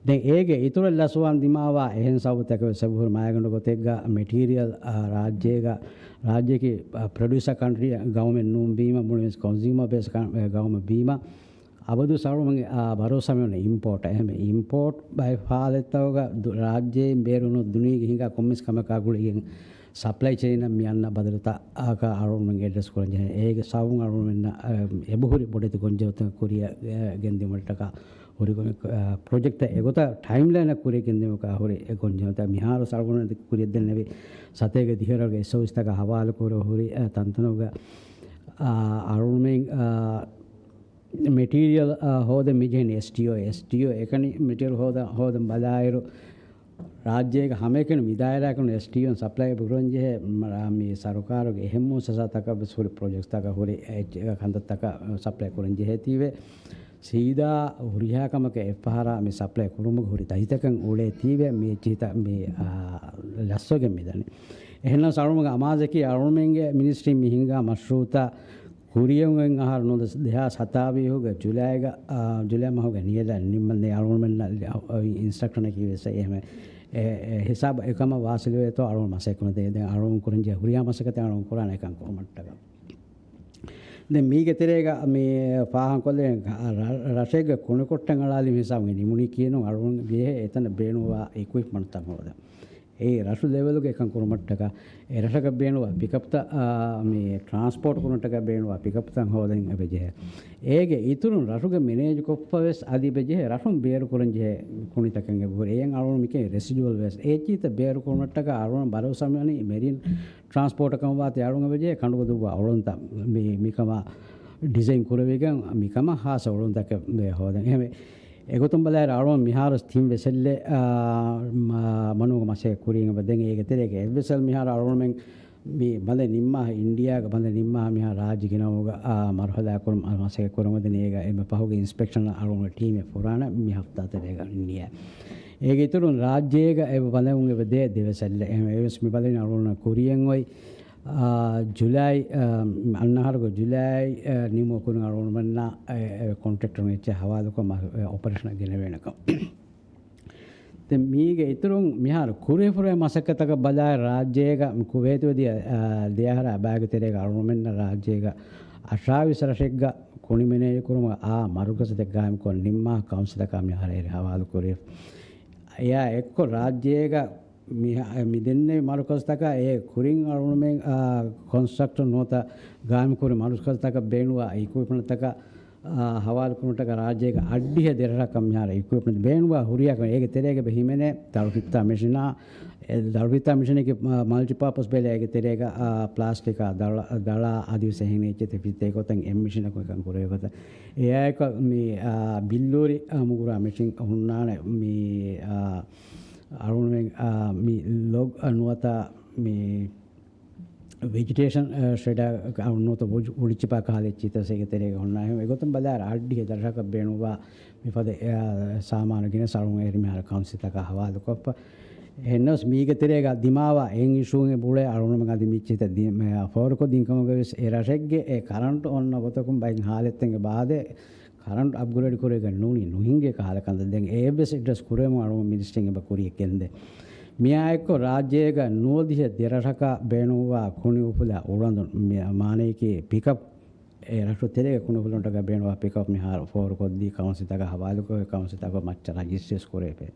ދެން އޭގެ އިތުރަށް ލަސްވާން ދިމާވާ އެހެން ސަބަބުތަކެއް ވެސް އެބަހުރި މާގަނޑު ގޮތެއްގަ މެޓީރިއަލް ރާއްޖޭގަ ރާއްޖެއަކީ ޕްރޮޑިއުސަރ ކަންޓްރީ ގައުމެއް ނޫން ވީމަ، މުޅިންވެސް ކޮންސިއުމަރ ބޭސް ގައުމެއް ވީމަ، އަބަދު ސަޅުމަގެ ބަރޯސާ މިއޮންނަ އިމްޕޯޓް. އެހެން އިމްޕޯޓް ބައެއް ހާލަތްތަކުގަ ރާއްޖޭން ބޭރުނު ދުނިޔޭގެ ހިނގާ ކޮންމެސް ކަމަކާ ގުޅިގެން ސަޕްލައި ޗެއިނަށް މި އަންނަ ބަދަލުތަކަށް އަޅުގަނޑުމެން އެޑްރެސް ކުރަން ޖެހޭ. އޭގެ ސަބަބުން އަޅުގަނޑުމެންނަށް އެބަހުރި ބޮޑެތި ގޮންޖެހުމަކާ ކުރިއަށް ގެންދިއުމަށްޓަކާ ހުރި ޕްރޮޖެކްޓް އެގޮތަށް ޓައިމްލައިނަށް ކުރިއަށް ގެންދިއުމަކާ ހުރި ގޮންޖެހުމަކާ މިހާރު އަޅުގަނޑުމެން ކުރިއަށް ދެންނެވި ސަތޭކަ ދިހަ ވަރަކަށް އެސްއޯއީސްތަކާ ހަވާލުކުރެވި ހުރި ތަންތަނުގަ އަޅުގަނޑުމެން މެޓީރިއަލް ހޯދަން މިޖެހެނީ އެސްޓީއޯ. އެސްޓީއޯ އެކަނި މެޓީރިއަލް ހޯދަ، ހޯދަން ބަލާއިރު، ރާއްޖޭގެ ހަމައެކަނި މި ދާއިރާއަކަށް އެސްޓީއޯ ސަޕްލައި ކުރަން ޖެހޭ. މި ސަރުކާރުގެ އެހެން މުއައްސަސާތަކަށް ވެސް ހުރި ޕްރޮޖެކްޓްތަކަށް ހުރި ކަންތައްތަކަށް ސަޕްލައި ކުރަން ޖެހޭތީވެ، ސީދާ ހުރިހާ ކަމަކަށް އެއްފަހަރާ މި ސަޕްލައި ކުރުމުގެ ހުރި ދަތިތަކަށް އުޅޭތީވެ، މި އެއްޗިހިތައް މި ލަސްވެގެން މިދަނީ. އެހެންނަމަވެސް އަޅުގަނޑުގެ އަމާޒަކީ އަޅުގަނޑުމެންގެ މިނިސްޓްރީ މި ހިންގާ މަޝްރޫއުތައް ކުރިއަށް އޮތް އަހަރު ނުވަ ދެހާސް ސަތާވީހުގެ ޖުލައިގަ، އާ، ޖުލައި މަހުގެ ނިޔަލަށް ނިންމަންދެން އަޅުގަނޑުމެންނަށް އިންސްޓްރަކްޝަނަކީ ވެސް އެހެން ހިސާބު އެކަމަށް ވާސިލުވޭތޯ އަޅުގަނޑު މަސައްކަތް ކުރަން. ދެން އަޅުގަނޑު ކުރަން ޖެހޭ ހުރިހާ މަސައްކަތެއް އަޅުގަނޑު ކުރާނެ އެކަން ކުރުމަށްޓަކާ. ދެން މީގެ ތެރޭގަ މި ފާހަގަކޮށްލެވޭ ރަށެއްގެ ކުނިކޮށްޓަށް އަޅާލީ ހިސާބުން ނިމުނީކީ ނޫން އަޅުގަނޑު ޖެހޭ އެތަނަށް ބޭނުންވާ އިކުއިޕްމަންޓްތައް ހޯދަން. އެ ރަށު ލެވެލްގެ އެކަން ކުރުމަށްޓަކާ، އެ ރަށަކަށް ބޭނުންވާ ޕިކަޕްތައް، އާ، މި ޓްރާންސްޕޯޓް ކުރުމަށްޓަކާ ބޭނުންވާ ޕިކަޕްތައް ހޯދަން އެބަޖެހޭ. އޭގެ އިތުރުން ރަށުގެ މެނޭޖް ކޮށްފަ ވެސް އަދި އެބަޖެހޭ ރަށުން ބޭރު ކުރަން ޖެހޭ ކުނިތަކެއް އެބަހުރި. އެއަށް އަޅުގަނޑު މިކަން ރެސިޑުއަލް ވޭސްޓް. އެއްޗިހިތައް ބޭރު ކުރުމަށްޓަކާ އަޅުގަނޑު ބަރޯސާ މިއޮނީ މެރިން ޓްރާންސްޕޯޓަށް ކަމަށް ވާތީ އަޅުގަނޑު އެބަޖެހޭ ކަނޑުގަދަ ދުއްވާ އޮޅުންތައް މި، މިކަމާ ޑިޒައިން ކުރެވިގެން މިކަމަށް ހާއްސަ އޮޅުންތަކެއް ހޯދަން. އެހެންވެ، އެގޮތުން ބަލާއިރު އަޅުގަނޑު މިހާރު ތިން ވެސެލްއެއް، އާ، މަ-، މަނުވުމުގެ މަސައްކަތް ކުރީ. އެބަ ދެން އޭގެ ތެރޭގަ އެއްވެސް ވެސެލް މިހާރު އަޅުގަނޑުމެން މި ބަލަ ނިންމާ އިންޑިއާގަ ބަލަ ނިންމާ މިހާ ރާއްޖެ ގިނަވުމުގަ، އާ، މަރުހަލާ ކުރުން މަސައްކަތް ކުރަމުން ދެން އޭގަ އެންމެ ފަހުގެ އިންސްޕެކްޝަނަށް އަޅުގަނޑު ޓީމެއް ފުރާނަ މި ހަފްތާ ތެރޭގަ ނިޔާ. އޭގެ އިތުރުން ރާއްޖޭގަ އެބަ ބަލަމުން އެބަ ދޭ ދެ ވެސެލްއެއް. އެހެންވެ އެވެސް މި ބަލަނީ އަޅުގަނޑު ކުރިއަށް އޮތް އާ، ޖުލައި، އާ، އަންނަ އަހަރުގެ ޖުލައި، އާ، ނިމުމުގެ ކުރިން އަޅުގަނޑުމެންނަށް އެ، އެ، ކޮންޓްރެކްޓަރުން އެއްޗެއް ހަވާލުކޮށް މަ-، އެ، އޮޕަރޭޝަނަށް ގެނެވޭނެކަން. ދެން މީގެ އިތުރުން މިހާރު ކުރެފުރޭ މަސައްކަތަކަށް ބަލާއިރު ރާއްޖޭގަ ކުވޭތު ވެދިޔަ، އާ، ދެ އަހަރާ އެބައިގެ ތެރޭގަ އަޅުގަނޑުމެންނަށް ރާއްޖޭގަ އަށާވީސް ރަށެއްގަ ކުނި މެނޭޖް ކުރުމަށް އާ މަރުކަޒުތައް ގާއިމްކޮށް ނިންމާ ކައުންސިލަކާ މިހާރު އެރި ހަވާލު ކުރި. އެއާ އެއްކޮށް ރާއްޖޭގަ މި، މި ދެންނެވި މަރުކަޒުތަކާ އެ ކުރިން އަޅުގަނޑުމެން، އާ، ކޮންސްޓްރަކްޓް ނުވަތަ ގާއިމްކުރި މަރުކަޒުތަކަށް ބޭނުންވާ އިކުއިޕްމަންޓްތަކަށް، އާ، ހަވާލުކުރުމަށްޓަކާ ރާއްޖޭގަ އަށްޑިހަ ދެރަށަކަށް މިހާރު އިކުއިޕްމަންޓް ބޭނުންވާ ހުރިހާ ކަމެއް އޭގެ ތެރޭގަ އެބަ ހިމެނޭ ދަޅު ފިއްތާ މެޝިނާ، އެ ދަޅު ފިއްތާ މެޝިނަކީ، އާ، މަލްޓިޕާޕަސް ބެލެއް އޭގެ ތެރޭގަ، އާ، ޕްލާސްޓިކާ ދަޅަ، ދަޅާ އަދިވެސް އެހެން އެއްޗެއް ފިއްތޭ ގޮތަށް އެއް މެޝިނަކު އެކަން ކުރެވޭ ގޮތަށް. އެއާއެކު މި، އާ، ބިއްލޫރި، އާ، މުގުރާ މެޝިން ހުންނާނެ މި، އާ، އަޅުގަނޑުމެން، އާ، މި ލޮގް ނުވަތަ މި ވެޖިޓޭޝަން، އާ، ޝެޑާ ނުވަތަ ވުޑް، ވުޑް ޗިޕާ ކަހަލަ އެއްޗިތައް އޭގެ ތެރޭގަ ހުންނާ. އެގޮތުން ބަލާއިރު އަށްޑިހަ ދަށަކަށް ބޭނުންވާ މިފަދަ، އާ، ސާމާނު ގެނެސް އަޅުގަނޑު އެރި މިހާރު ކައުންސިލްތަކާ ހަވާލުކޮށްފަ. އެހެންނަމަވެސް މީގެ ތެރޭގަ ދިމާވާ އެހެން އިޝޫއެއް އުޅޭ އަޅުގަނޑުމެން އަދި މިއްޗިތައް ދި-، މެ-، ފޯރުކޮށްދިން ކަމުގަވެސް އެ ރަށެއްގެ އެ ކަރަންޓް އޮންނަ ގޮތަކުން ބައެއް ހާލަތްތަކުގެ ބާދެ ކަރަންޓް އަޕްގްރޭޑް ކުރެވިގެން ނޫނީ ނުހިނގޭ ކަހަލަ ކަންތައް. ދެން އެއަށްވެސް އެޑްރެސް ކުރެވުމަށް އަޅުގަނޑު މިނިސްޓްރީން އެބަ ކުރިއަށް ގެންދޭ. މިއާއެއްކޮށް ރާއްޖޭގަ ނުވަދިހަ ދެރަށަކަށް ބޭނުންވާ ކުނި އުފުލާ އުޅަނދު މި-، މާނަޔަކީ ޕިކަޕް، އެ ރަށު ތެރޭގެ ކުނި އުފުލުންޓަކަށް ބޭނުންވާ ޕިކަޕް މިހާރު ފޯރުކޮށްދީ ކައުންސިލްތަކަށް ހަވާލުކޮށް، ކައުންސިލްތަކުން މައްޗަށް ރަޖިސްޓްރީވެސް ކުރެވޭ.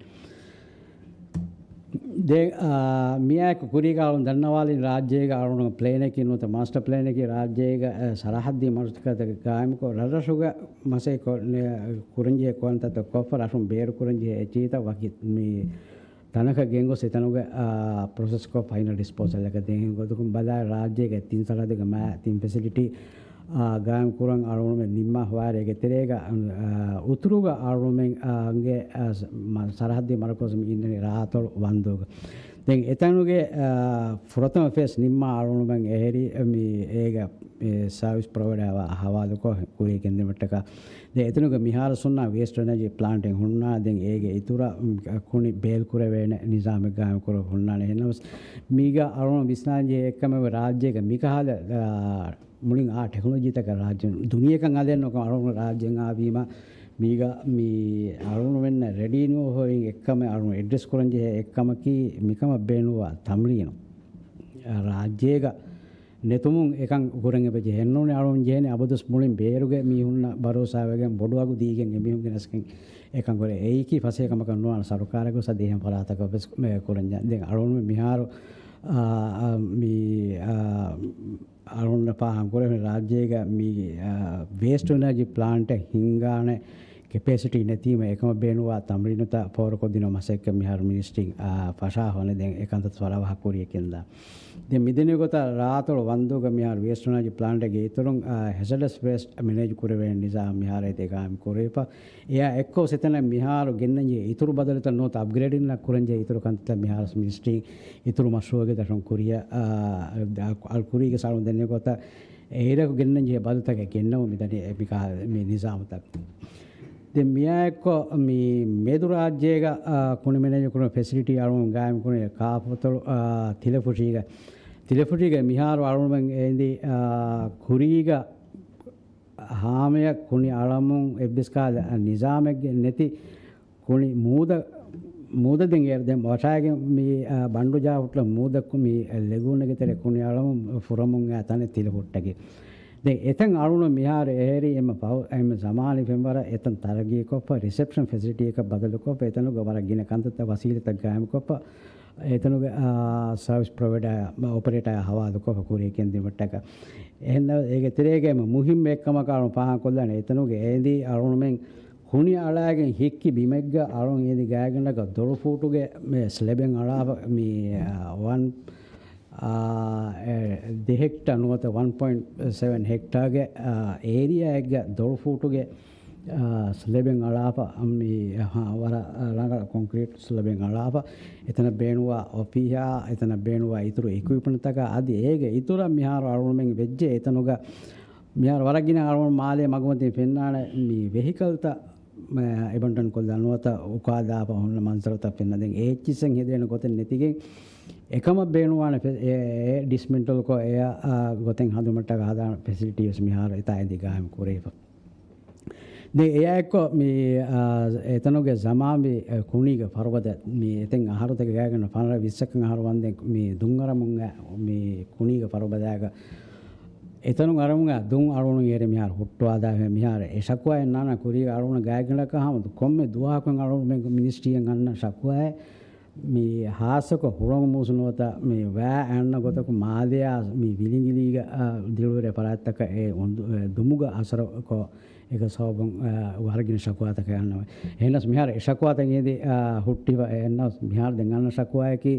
ދެން، އާ، މިއާއެކު ކުރީގަ އަޅުގަނޑު ދަންނަވާލިން ރާއްޖޭގަ އަޅުގަނޑު ޕްލޭނަކީ ނުވަތަ މާސްޓަ ޕްލޭނަކީ ރާއްޖޭގަ، އާ، ސަރަހައްދީ މަރުކަޒުތަކަށް ގާއިމުކޮށް ރަށްރަށުގަ މަސައްކަތް ކޮށް-، ނެ-، ކުރަންޖެހޭ ކަންތައްތައް ކޮށްފަ ރަށުން ބޭރުކުރަންޖެހޭ އެއްޗިހިތައް ވަކި މި ތަނަކަށް ގެންގޮސް އެތަނުގަ، އާ، ޕްރޮސެސްކޮށް ފައިނަލް ޑިސްޕޯސަލްއަކަށް ދޭން ގޮތަކުން ބަލާ ރާއްޖޭގެ ތިން ސަރަހައްދުގެ މާ ތިން ފެސިލިޓީ، އާ، ގާއިމް ކުރަން އަޅުގަނޑުމެން ނިންމާ ހޮވާރޭގެ ތެރޭގަ، އާ، އުތުރުގަ އަޅުގަނޑުމެން، އާ، ގެ، އާ، ސަ-، މަ-، ސަރަހައްދީ މަރުކަޒު މި އިންނަނީ ރާއަތޮޅު ވަންދޫގަ. ދެން އެތަނުގެ، އާ، ފުރަތަމަ ފޭސް ނިންމާ އަޅުގަނޑުމެން އެހެރީ މި އޭގެ ސާވިސް ޕްރޮވައިޑަރ ހަވާލުކޮށް ކުރިޔަށް ގެންދިއުމަށްޓަކާ. ދެން އެތަނުގެ މިހާރު ސުންނާ ވޭސްޓް އެނަޖީ ޕްލާންޓެއް ހުންނާ. ދެން އޭގެ އިތުރަށް ކުނި ބޭލް ކުރެވޭނެ ނިޒާމެއް ގާއިމް ކުރެވި ހުންނާނެ. އެހެންނަމަވެސް މީގަ އަޅުގަނޑު ވިސްނާންޖެހޭ އެއްކަމެއް ރާއްޖޭގަ މިކަހަލަ، އާ، މުޅިން އާ ޓެކްނޮލޮޖީތަކަށް ރާއްޖެ ދުނިޔެކަށް އަލެއް ނުކޮށް އަޅުގަނޑު ރާއްޖެއަށް އާވީމަ، މީގަ މި އަޅުގަނޑުމެންނަށް ރެޑީ ނުވެ އެއްކަމެއް އަޅުގަނޑު އެޑްރެސް ކުރަން ޖެހޭ އެއްކަމަކީ މިކަމަށް ބޭނުންވާ ތަމްރީނު ރާއްޖޭގަ ނެތުމުން އެކަން ކުރަން އެބަޖެހޭ. އެންނޫނީ އަޅުގަނޑު ޖެހޭނީ އަބަދުވެސް މުޅިން ބޭރުގެ މީހުންނަށް ބަރޯސާވެގެން ބޮޑު އަގު ދީގެން އެމީހުން ގެނެސްގެން އެކަން ކުރޭ. އެއީކީ ފަސޭހަކަމަކަށް ނުވާނެ ސަރުކާރަކު ސަދިހެން ފަރާތަކަށް ވެސް މެ ކުރަން ޖެހޭ. ދެން އަޅުގަނޑު މިހާރު، އާ، އާ، މި، އާ، އަޅުގަނޑަށް ފާހަގަކުރެވޭ ރާއްޖޭގަ މި، އާ، ވޭސްޓް އެނަޖީ ޕްލާންޓެއް ހިންގާނެ ކެޕޭސިޓީ ނެތީމަ އެކަމަށް ބޭނުންވާ ތަމްރީނުތައް ފޯރުކޮށްދިނުމަށް މަސައްކަތް މިހާރު މިނިސްޓްރީން، އާ، ފަށާފަނެ ދެން އެކަންތައް ވަރަށް ވަހަށް ކުރިޔަށް ގެންދާ. ދެން މިދެނީ ގޮތަށް ރާއަތޮޅު ވަންދޫގަ މިހާރު ވޭސްޓް އެނަޖީ ޕްލާންޓެއްގެ އިތުރުން، އާ، ހެޒަޑަސް ވޭސްޓް މެނޭޖް ކުރެވޭނެ ނިޒާމް މިހާރު އެތި ގާއިމް ކުރެވިފަ. އެއާ އެއްކޮށް އެތަނަށް މިހާރު ގެންނަންޖެހޭ އިތުރު ބަދަލުތައް ނުވަތަ އަޕްގްރޭޑިން ކުރަންޖެހޭ އިތުރު ކަންތައް މިހާރު މިނިސްޓްރީ އިތުރު މަޝްރޫއެއްގެ ދަށުން ކުރިޔަށް، އާ، އަޅު ކުރީގެ ސަޅުން ދެންނެވި ގޮތަށް އޭރަކު ގެންނަންޖެހޭ ބަދަލުތަކެއް ގެންނަމުން މިދަނީ މި ކާ-، މި ނިޒާމުތައް. ދެން މިއާއެއްކޮށް މި މެދު ރާއްޖޭގަ، އާ، ކުނި މެނޭޖް ކުރުމަށް ފެސިލިޓީ އަޅުގަނޑު ގާއިމް ކުރީ ކާފަތޮޅު، އާ، ތިލަފުށީގަ. ތިލަފުށީގަ މިހާރު އަޅުގަނޑުމެން އެނދި، އާ، ކުރީގަ ހާމަޔަށް ކުނި އަޅަމުން އެއްވެސް ކާލަ ނިޒާމެއްގެ ނެތި ކުނި މޫދަ، މޫދަ ދެން އޭރު ދެން ވަށާގެން މި، އާ، ބަނޑު ޖާ ހުއްޓަ މޫދަ ކު-، މި ލެގޫނެގެ ތެރެ ކުނި އަޅަމުން ފުރަމުން އާ ތަނެއް ތިލަފުއްޓަކީ. ދެން އެތަން އަޅުނު މިހާރު އެހެރީ އެމަ ފަހު، އެމަ ޒަމާނީ ފެންވަރަށް އެތަން ތަރައްގީކޮށްފަ، ރިސެޕްޝަން ފެސިލިޓީއަކަށް ބަދަލުކޮށްފަ، އެތަނުގަ ވަރަށް ގިނަ ކަންތައްތައް ވަސީލަތްތައް ގާއިމުކޮށްފަ، އެތަނުގެ، އާ، ސަރވިސް ޕްރޮވައިޑާ، އޮޕަރޭޓާ ހަވާލުކޮށްފަ ކުރިޔަށް ގެންދިއުމަށްޓަކާ. އެހެން އޭގެ ތެރޭގަ އެމަ މުހިންމު އެއްކަމަކަށް އަޅުން ފާހަގަކޮށްލާނެ އެތަނުގެ އޭނދީ އަޅުނުމެން ކުނި އަޅާގެން ހިއްކި ބިމެއްގަ އަޅުން އޭނދި ގާތްގަނޑަކަށް ދޮޅު ފޫޓުގެ ސްލެބެއް އަޅާފަ މި، އާ، ވަން، އާ، އެ، ދެ ހެކްޓާ ނުވަތަ ވަން ޕޮއިންޓް ސެވެން ހެކްޓާގެ، އާ، އޭރިއާއެއްގަ ދޮޅު ފޫޓުގެ، އާ، ސްލެބެއް އަޅާފަ މި، ހާ، ވަރަށް ރަނގަޅަށް ކޮންކްރީޓް ސްލެބެއް އަޅާފަ އެތަނަށް ބޭނުންވާ އޮފީހާ، އެތަނަށް ބޭނުންވާ އިތުރު އިކުއިޕްމަންޓްތަކާ އަދި އޭގެ އިތުރަށް މިހާރު އަޅުގަނޑުމެން ވެއްޖެ އެތަނުގަ މިހާރު ވަރަށް ގިނަ އަޅުގަނޑު މާލޭ މަގުމަތިން ފެންނާނެ މި ވެހިކަލްތައް، މަ، އެބަންޑަން ކޮށްލާ ނުވަތަ އުކާލާފަ ހުންނަ މަންޒަރުތައް ފެންނަ. ދެން އެ އެޗް އެސް އެން ހެދޭނެ ގޮތެއް ނެތިގެން އެކަމަށް ބޭނުންވާނެ ފެ-، އެ، އެ ޑިސްމެންޓަލްކޮށް އެއަށް، އާ، ގޮތެއް ހަދުމަށްޓަކާ ހަދާނެ ފެސިލިޓީވެސް މިހާރު އެތާ އެނދި ގާއިމް ކުރެވިފަ. ދެން އެއާއެއްކޮށް މި، އާ، އެތަނުގެ ޒަމާންވީ، އެ، ކުނީގެ ފަރުބަދަ މި އެތެން އަހަރުތަކެއް ގާތްގަނޑަށް ފަނަރަ ވިއްސަކަށް އަހަރު ވަންދެން މި ދުން އަރަމުން އަ، މި ކުނީގެ ފަރުބަދައިގަ އެތަނުން އަރަމުން އަ، ދުން އަޅުނު އޭރެ މިހާރު ހުއްޓުވާދާ މިހާރު އެ ޝަކުވާއެއް ނާންނާ ކުރީގަ އަޅުނު ގާތްގަނޑަކަށް ހަމަ ކޮންމެ ދުވަހަކުން އަޅުނު މިނިސްޓްރީއަށް އަންނަ ޝަކުވާއެއް މި ހާއްސަކޮށް ހުޅަނގު މޫސުނުވަތަ މި ވައި އަންނަ ގޮތަކު މާލެއާ މި ވިލިނގިލީގަ، އާ، ދިޅުވެރޭ ފަރާތްތަކަށް އެ އުނދު-، އެ ދުމުގަ އަސަރުކޮށް އޭގެ ސަބަބުން، އާ، ވަރަށް ގިނަ ޝަކުވާތަކެއް އަންނަވަ. އެހެނަސް މިހާރު އެ ޝަކުވާތައް އެދި، އާ، ހުއްޓިފަ. އެހެނަސް މިހާރު ދެން އަންނަ ޝަކުވާއަކީ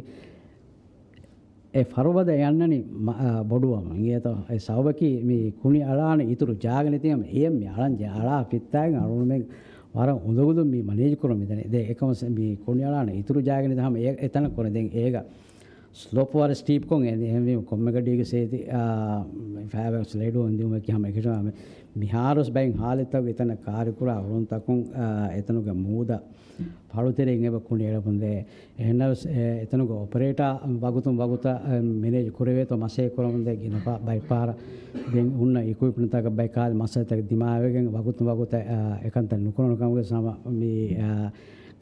އެ ފަރުބަދަ އެ އަންނަނީ މަ-، އާ، ބޮޑުވަމުން. އިނގޭތޯ؟ އެ ސަބަބަކީ މި ކުނި އަޅާނެ އިތުރު ޖާގަ ނެތި ހަމަ އެ މި އަޅަން ޖެ-، އަޅާ ފިއްތާގެން އަޅުގަނޑުމެން ވަރަށް އުނދަގުލުން މި މަނޭޖް ކުރަން މިދަނީ. ދެ އެކަމަސް މި ކުނި އަޅާނެ އިތުރު ޖާގަ ނެތި ހަމަ އެ-، އެތަނަށް ކުރަން. ދެން އޭގަ ސްލޮޕް ވަރަށް ސްޓީޕްކޮށް އެ އެހެންވީމަ ކޮންމެ ގަޑީގެ ސޭތި، އާ، ފައިބަ ސްލައިޑު އޮންދިއުމަކީ ހަމަ އެކަށަ މި-، މިހާރުސް ބައިން ހާލަތްތަކުގެ އެތަނަށް ކާރިކުރާ އުޅުންތަކުން، އާ، އެތަނުގެ މޫދަ ފަޅުތެރެއިން އެބަ ކުނި އެޅަމުންދޭ. އެހެންނަވެސް އެ އެތަނުގެ އޮޕަރޭޓާ ވަގުތުން ވަގުތަށް، އެ، މެނޭޖް ކުރެވޭތޯ މަސައްކަތް ކުރަމުންދޭ ގިނަ ބައިޕާރަށް ދެން ހުންނަ އިކުއިޕްމަންޓްތަކަށް ބައި ކާލި މައްސަލަތަކެއް ދިމާވެގެން ވަގުތުން ވަގުތަށް، އާ، އެކަންތައް ނުކުރަން ކަމުގެ ސަމަ މި، އާ،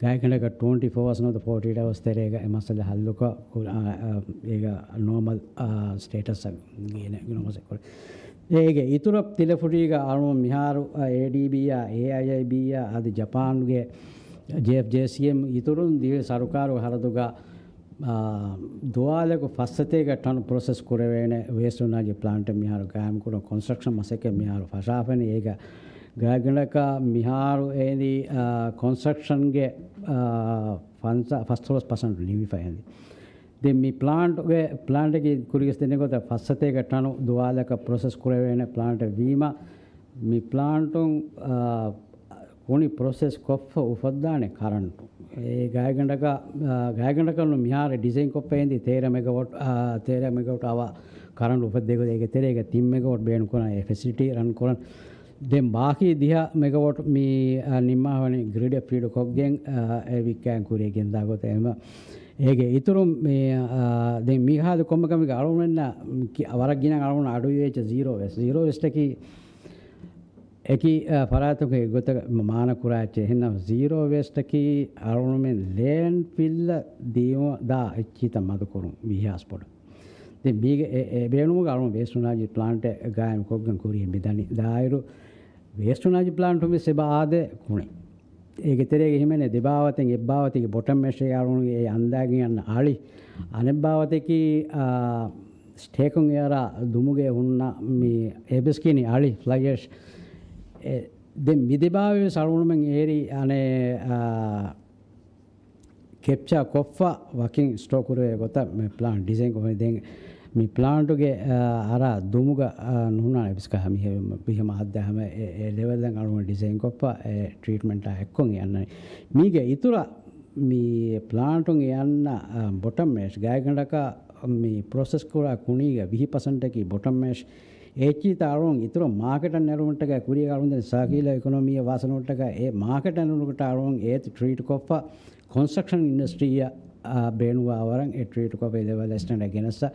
ގާތްގަނޑަކަށް ޓްވެންޓީ ފޯ އަވަސް ނުވަތަ ފޯޓީ އެއް އަވަސް ތެރޭގަ އެ މައްސަލަ ހައްލުކޮށް، އާ، އާ، އޭގަ ނޯމަލް، އާ، ސްޓޭޓަސްއަށް ގިނަ، ގިނަ މަސައްކަތް ކުރޭ. އޭގެ އިތުރަށް ތިލަފުށީގަ އަޅުން މިހާރު، އާ، އޭޑީބީއާ، އޭއައިއައިބީއާ އަދި ޖަޕާންގެ ޖޭއެފްޖޭސީއެމް އިތުރުން ދިވެހި ސަރުކާރުގެ ހަރަދުގަ، އާ، ދުވާލަކު ފައްސަތޭކަ ޓަން ޕްރޮސެސް ކުރެވޭނެ ވޭސްޓް އެނާޖީ ޕްލާންޓެއް މިހާރު ގާއިމްކުރުން ކޮންސްޓްރަކްޝަން މަސައްކަތް މިހާރު ފަށާފައި. އޭގަ ގާތްގަނޑަކަށް މިހާރު އޭނީ، އާ، ކޮންސްޓްރަކްޝަންގެ، އާ، ފަންސާ، ފަސްދޮޅަސް ޕަސެންޓް ނިމިފައި އެނދި. ދެން މި ޕްލާންޓްގެ، ޕްލާންޓަކީ ކުރިގެސް ދެނެގޮތަށް ފައްސަތޭކަ ޓަނު ދުވާލަކަށް ޕްރޮސެސް ކުރެވޭނެ ޕްލާންޓެއް ވީމަ، މި ޕްލާންޓުން، އާ، ކުނި ޕްރޮސެސް ކޮށްފަ އުފައްދާނެ ކަރަންޓު. އެ ގާތްގަނޑަކަށް، އާ، ގާތްގަނޑަކަށް މިހާރު ޑިޒައިން ކޮށްފަ އިންދީ ތޭރަ މެގަވޮޓް، އާ، ތޭރަ މެގަވޮޓް އަވަ ކަރަންޓު އުފައްދޭ ގޮތަށް. އޭގެ ތެރޭގަ ތިން މެގަވޮޓް ބޭނުން ކުރާ އެ ފެސިލިޓީ ރަން ކުރަން. ދެން ބާކީ ދިހަ މެގަވޮޓް މި، އާ، ނިންމާ ވަނީ ގްރިޑަށް ފީޑް ކޮށްގެން، އާ، އެ ވިއްކާން ކުރިޔަށް ގެންދާ ގޮތަށް. އެމަ އޭގެ އިތުރުން މި، އާ، ދެން މިހާދު ކޮންމެ ކަމެއްގެ އަޅުގަނޑުމެންނަށް ކި-، ވަރަށް ގިނަ އަޅުގަނޑު އަޑުއިވޭ ޒީރޯ ވޭސްޓް. ޒީރޯ ވޭސްޓަކީ އެކި، އާ، ފަރާތުގެ ގޮތަށް މަ-، މާނަ ކުރާ އެއްޗެއް. އެހެންނަމަ ޒީރޯ ވޭސްޓަކީ އަޅުގަނޑުމެން ލޭންޑް ފިލްއަށް ދީ-، ދާ އެއްޗިތައް މަދުކުރުން ވީހާސް ބޮޑަށް. ދެން މީގެ އެ، އެ ބޭނުމުގަ އަޅުގަނޑު ވޭސްޓް އެނާޖީ ޕްލާންޓެއް ގާއިމް ކޮށްގެން ކުރިޔަށް މިދަނީ. ދާއިރު ވޭސްޓް އެނާޖީ ޕްލާންޓު ވެސް އެބަ އާދޭ ކުނި. އޭގެ ތެރޭގަ ހިމެނޭ ދެބާވަތެއް އެއްބާވަތެއްގެ ބޮޓަމް މެޝް އަޅުގަނޑު އެ އަންދާގެން އަންނަ އަޅި. އަނެއްބާވަތަކީ، އާ، ސްޓޭކުން އެއަރ ދުމުގެ ހުންނަ މި އޭ ބިސްކިނި އަޅި ފްލައި އެޝް. އެ، ދެން މި ދެބާވެސް އަޅުގަނޑުމެން އޭރި އަނެއް، އާ، ކެޕްޗާ ކޮށްފަ ވަކިން ސްޓޯ ކުރެވޭ ގޮތަށް މި ޕްލާންޓް ޑިޒައިން ކޮށްފަ. ދެން މި ޕްލާންޓުގެ، އާ، އަރާ ދުމުގަ، އާ، ނުހުނާނެ ބިސްކަހަ މިހެ-، މިހެމަ ހައްދާ ހަމަ އެ، އެ ލެވެލް ދެން އަޅުގަނޑު ޑިޒައިން ކޮށްފަ އެ ޓްރީޓްމަންޓާ އެއްކޮށް އަންނަނީ. މީގެ އިތުރަށް މި ޕްލާންޓުން އެ އަންނަ، އާ، ބޮޓަމް މެޝް ގާތްގަނޑަކަށް މި ޕްރޮސެސް ކުރާ ކުނީގެ ވިހި ޕަސެންޓަކީ ބޮޓަމް މެޝް. އެއްޗިތަ އަޅުން އިތުރު މާކެޓަށް ނެރުމަށްޓަކައި ކުރިޔަށް އަޅުން ދެން ސާކިއުލަ އިކޮނޮމީއަށް ވާސަނުމަށްޓަކައި އެ މާކެޓަށް ނެރުމަށްޓަކައި އަޅުން އޭތި ޓްރީޓް ކޮށްފަ ކޮންސްޓްރަކްޝަން އިންޑަސްޓްރީއަށް، އާ، ބޭނުންވާ ވަރަށް އެ ޓްރީޓް ކޮށްފަ އެ ލެވެލް ސްޓޭންޑަޑް ގެނެއްސަ،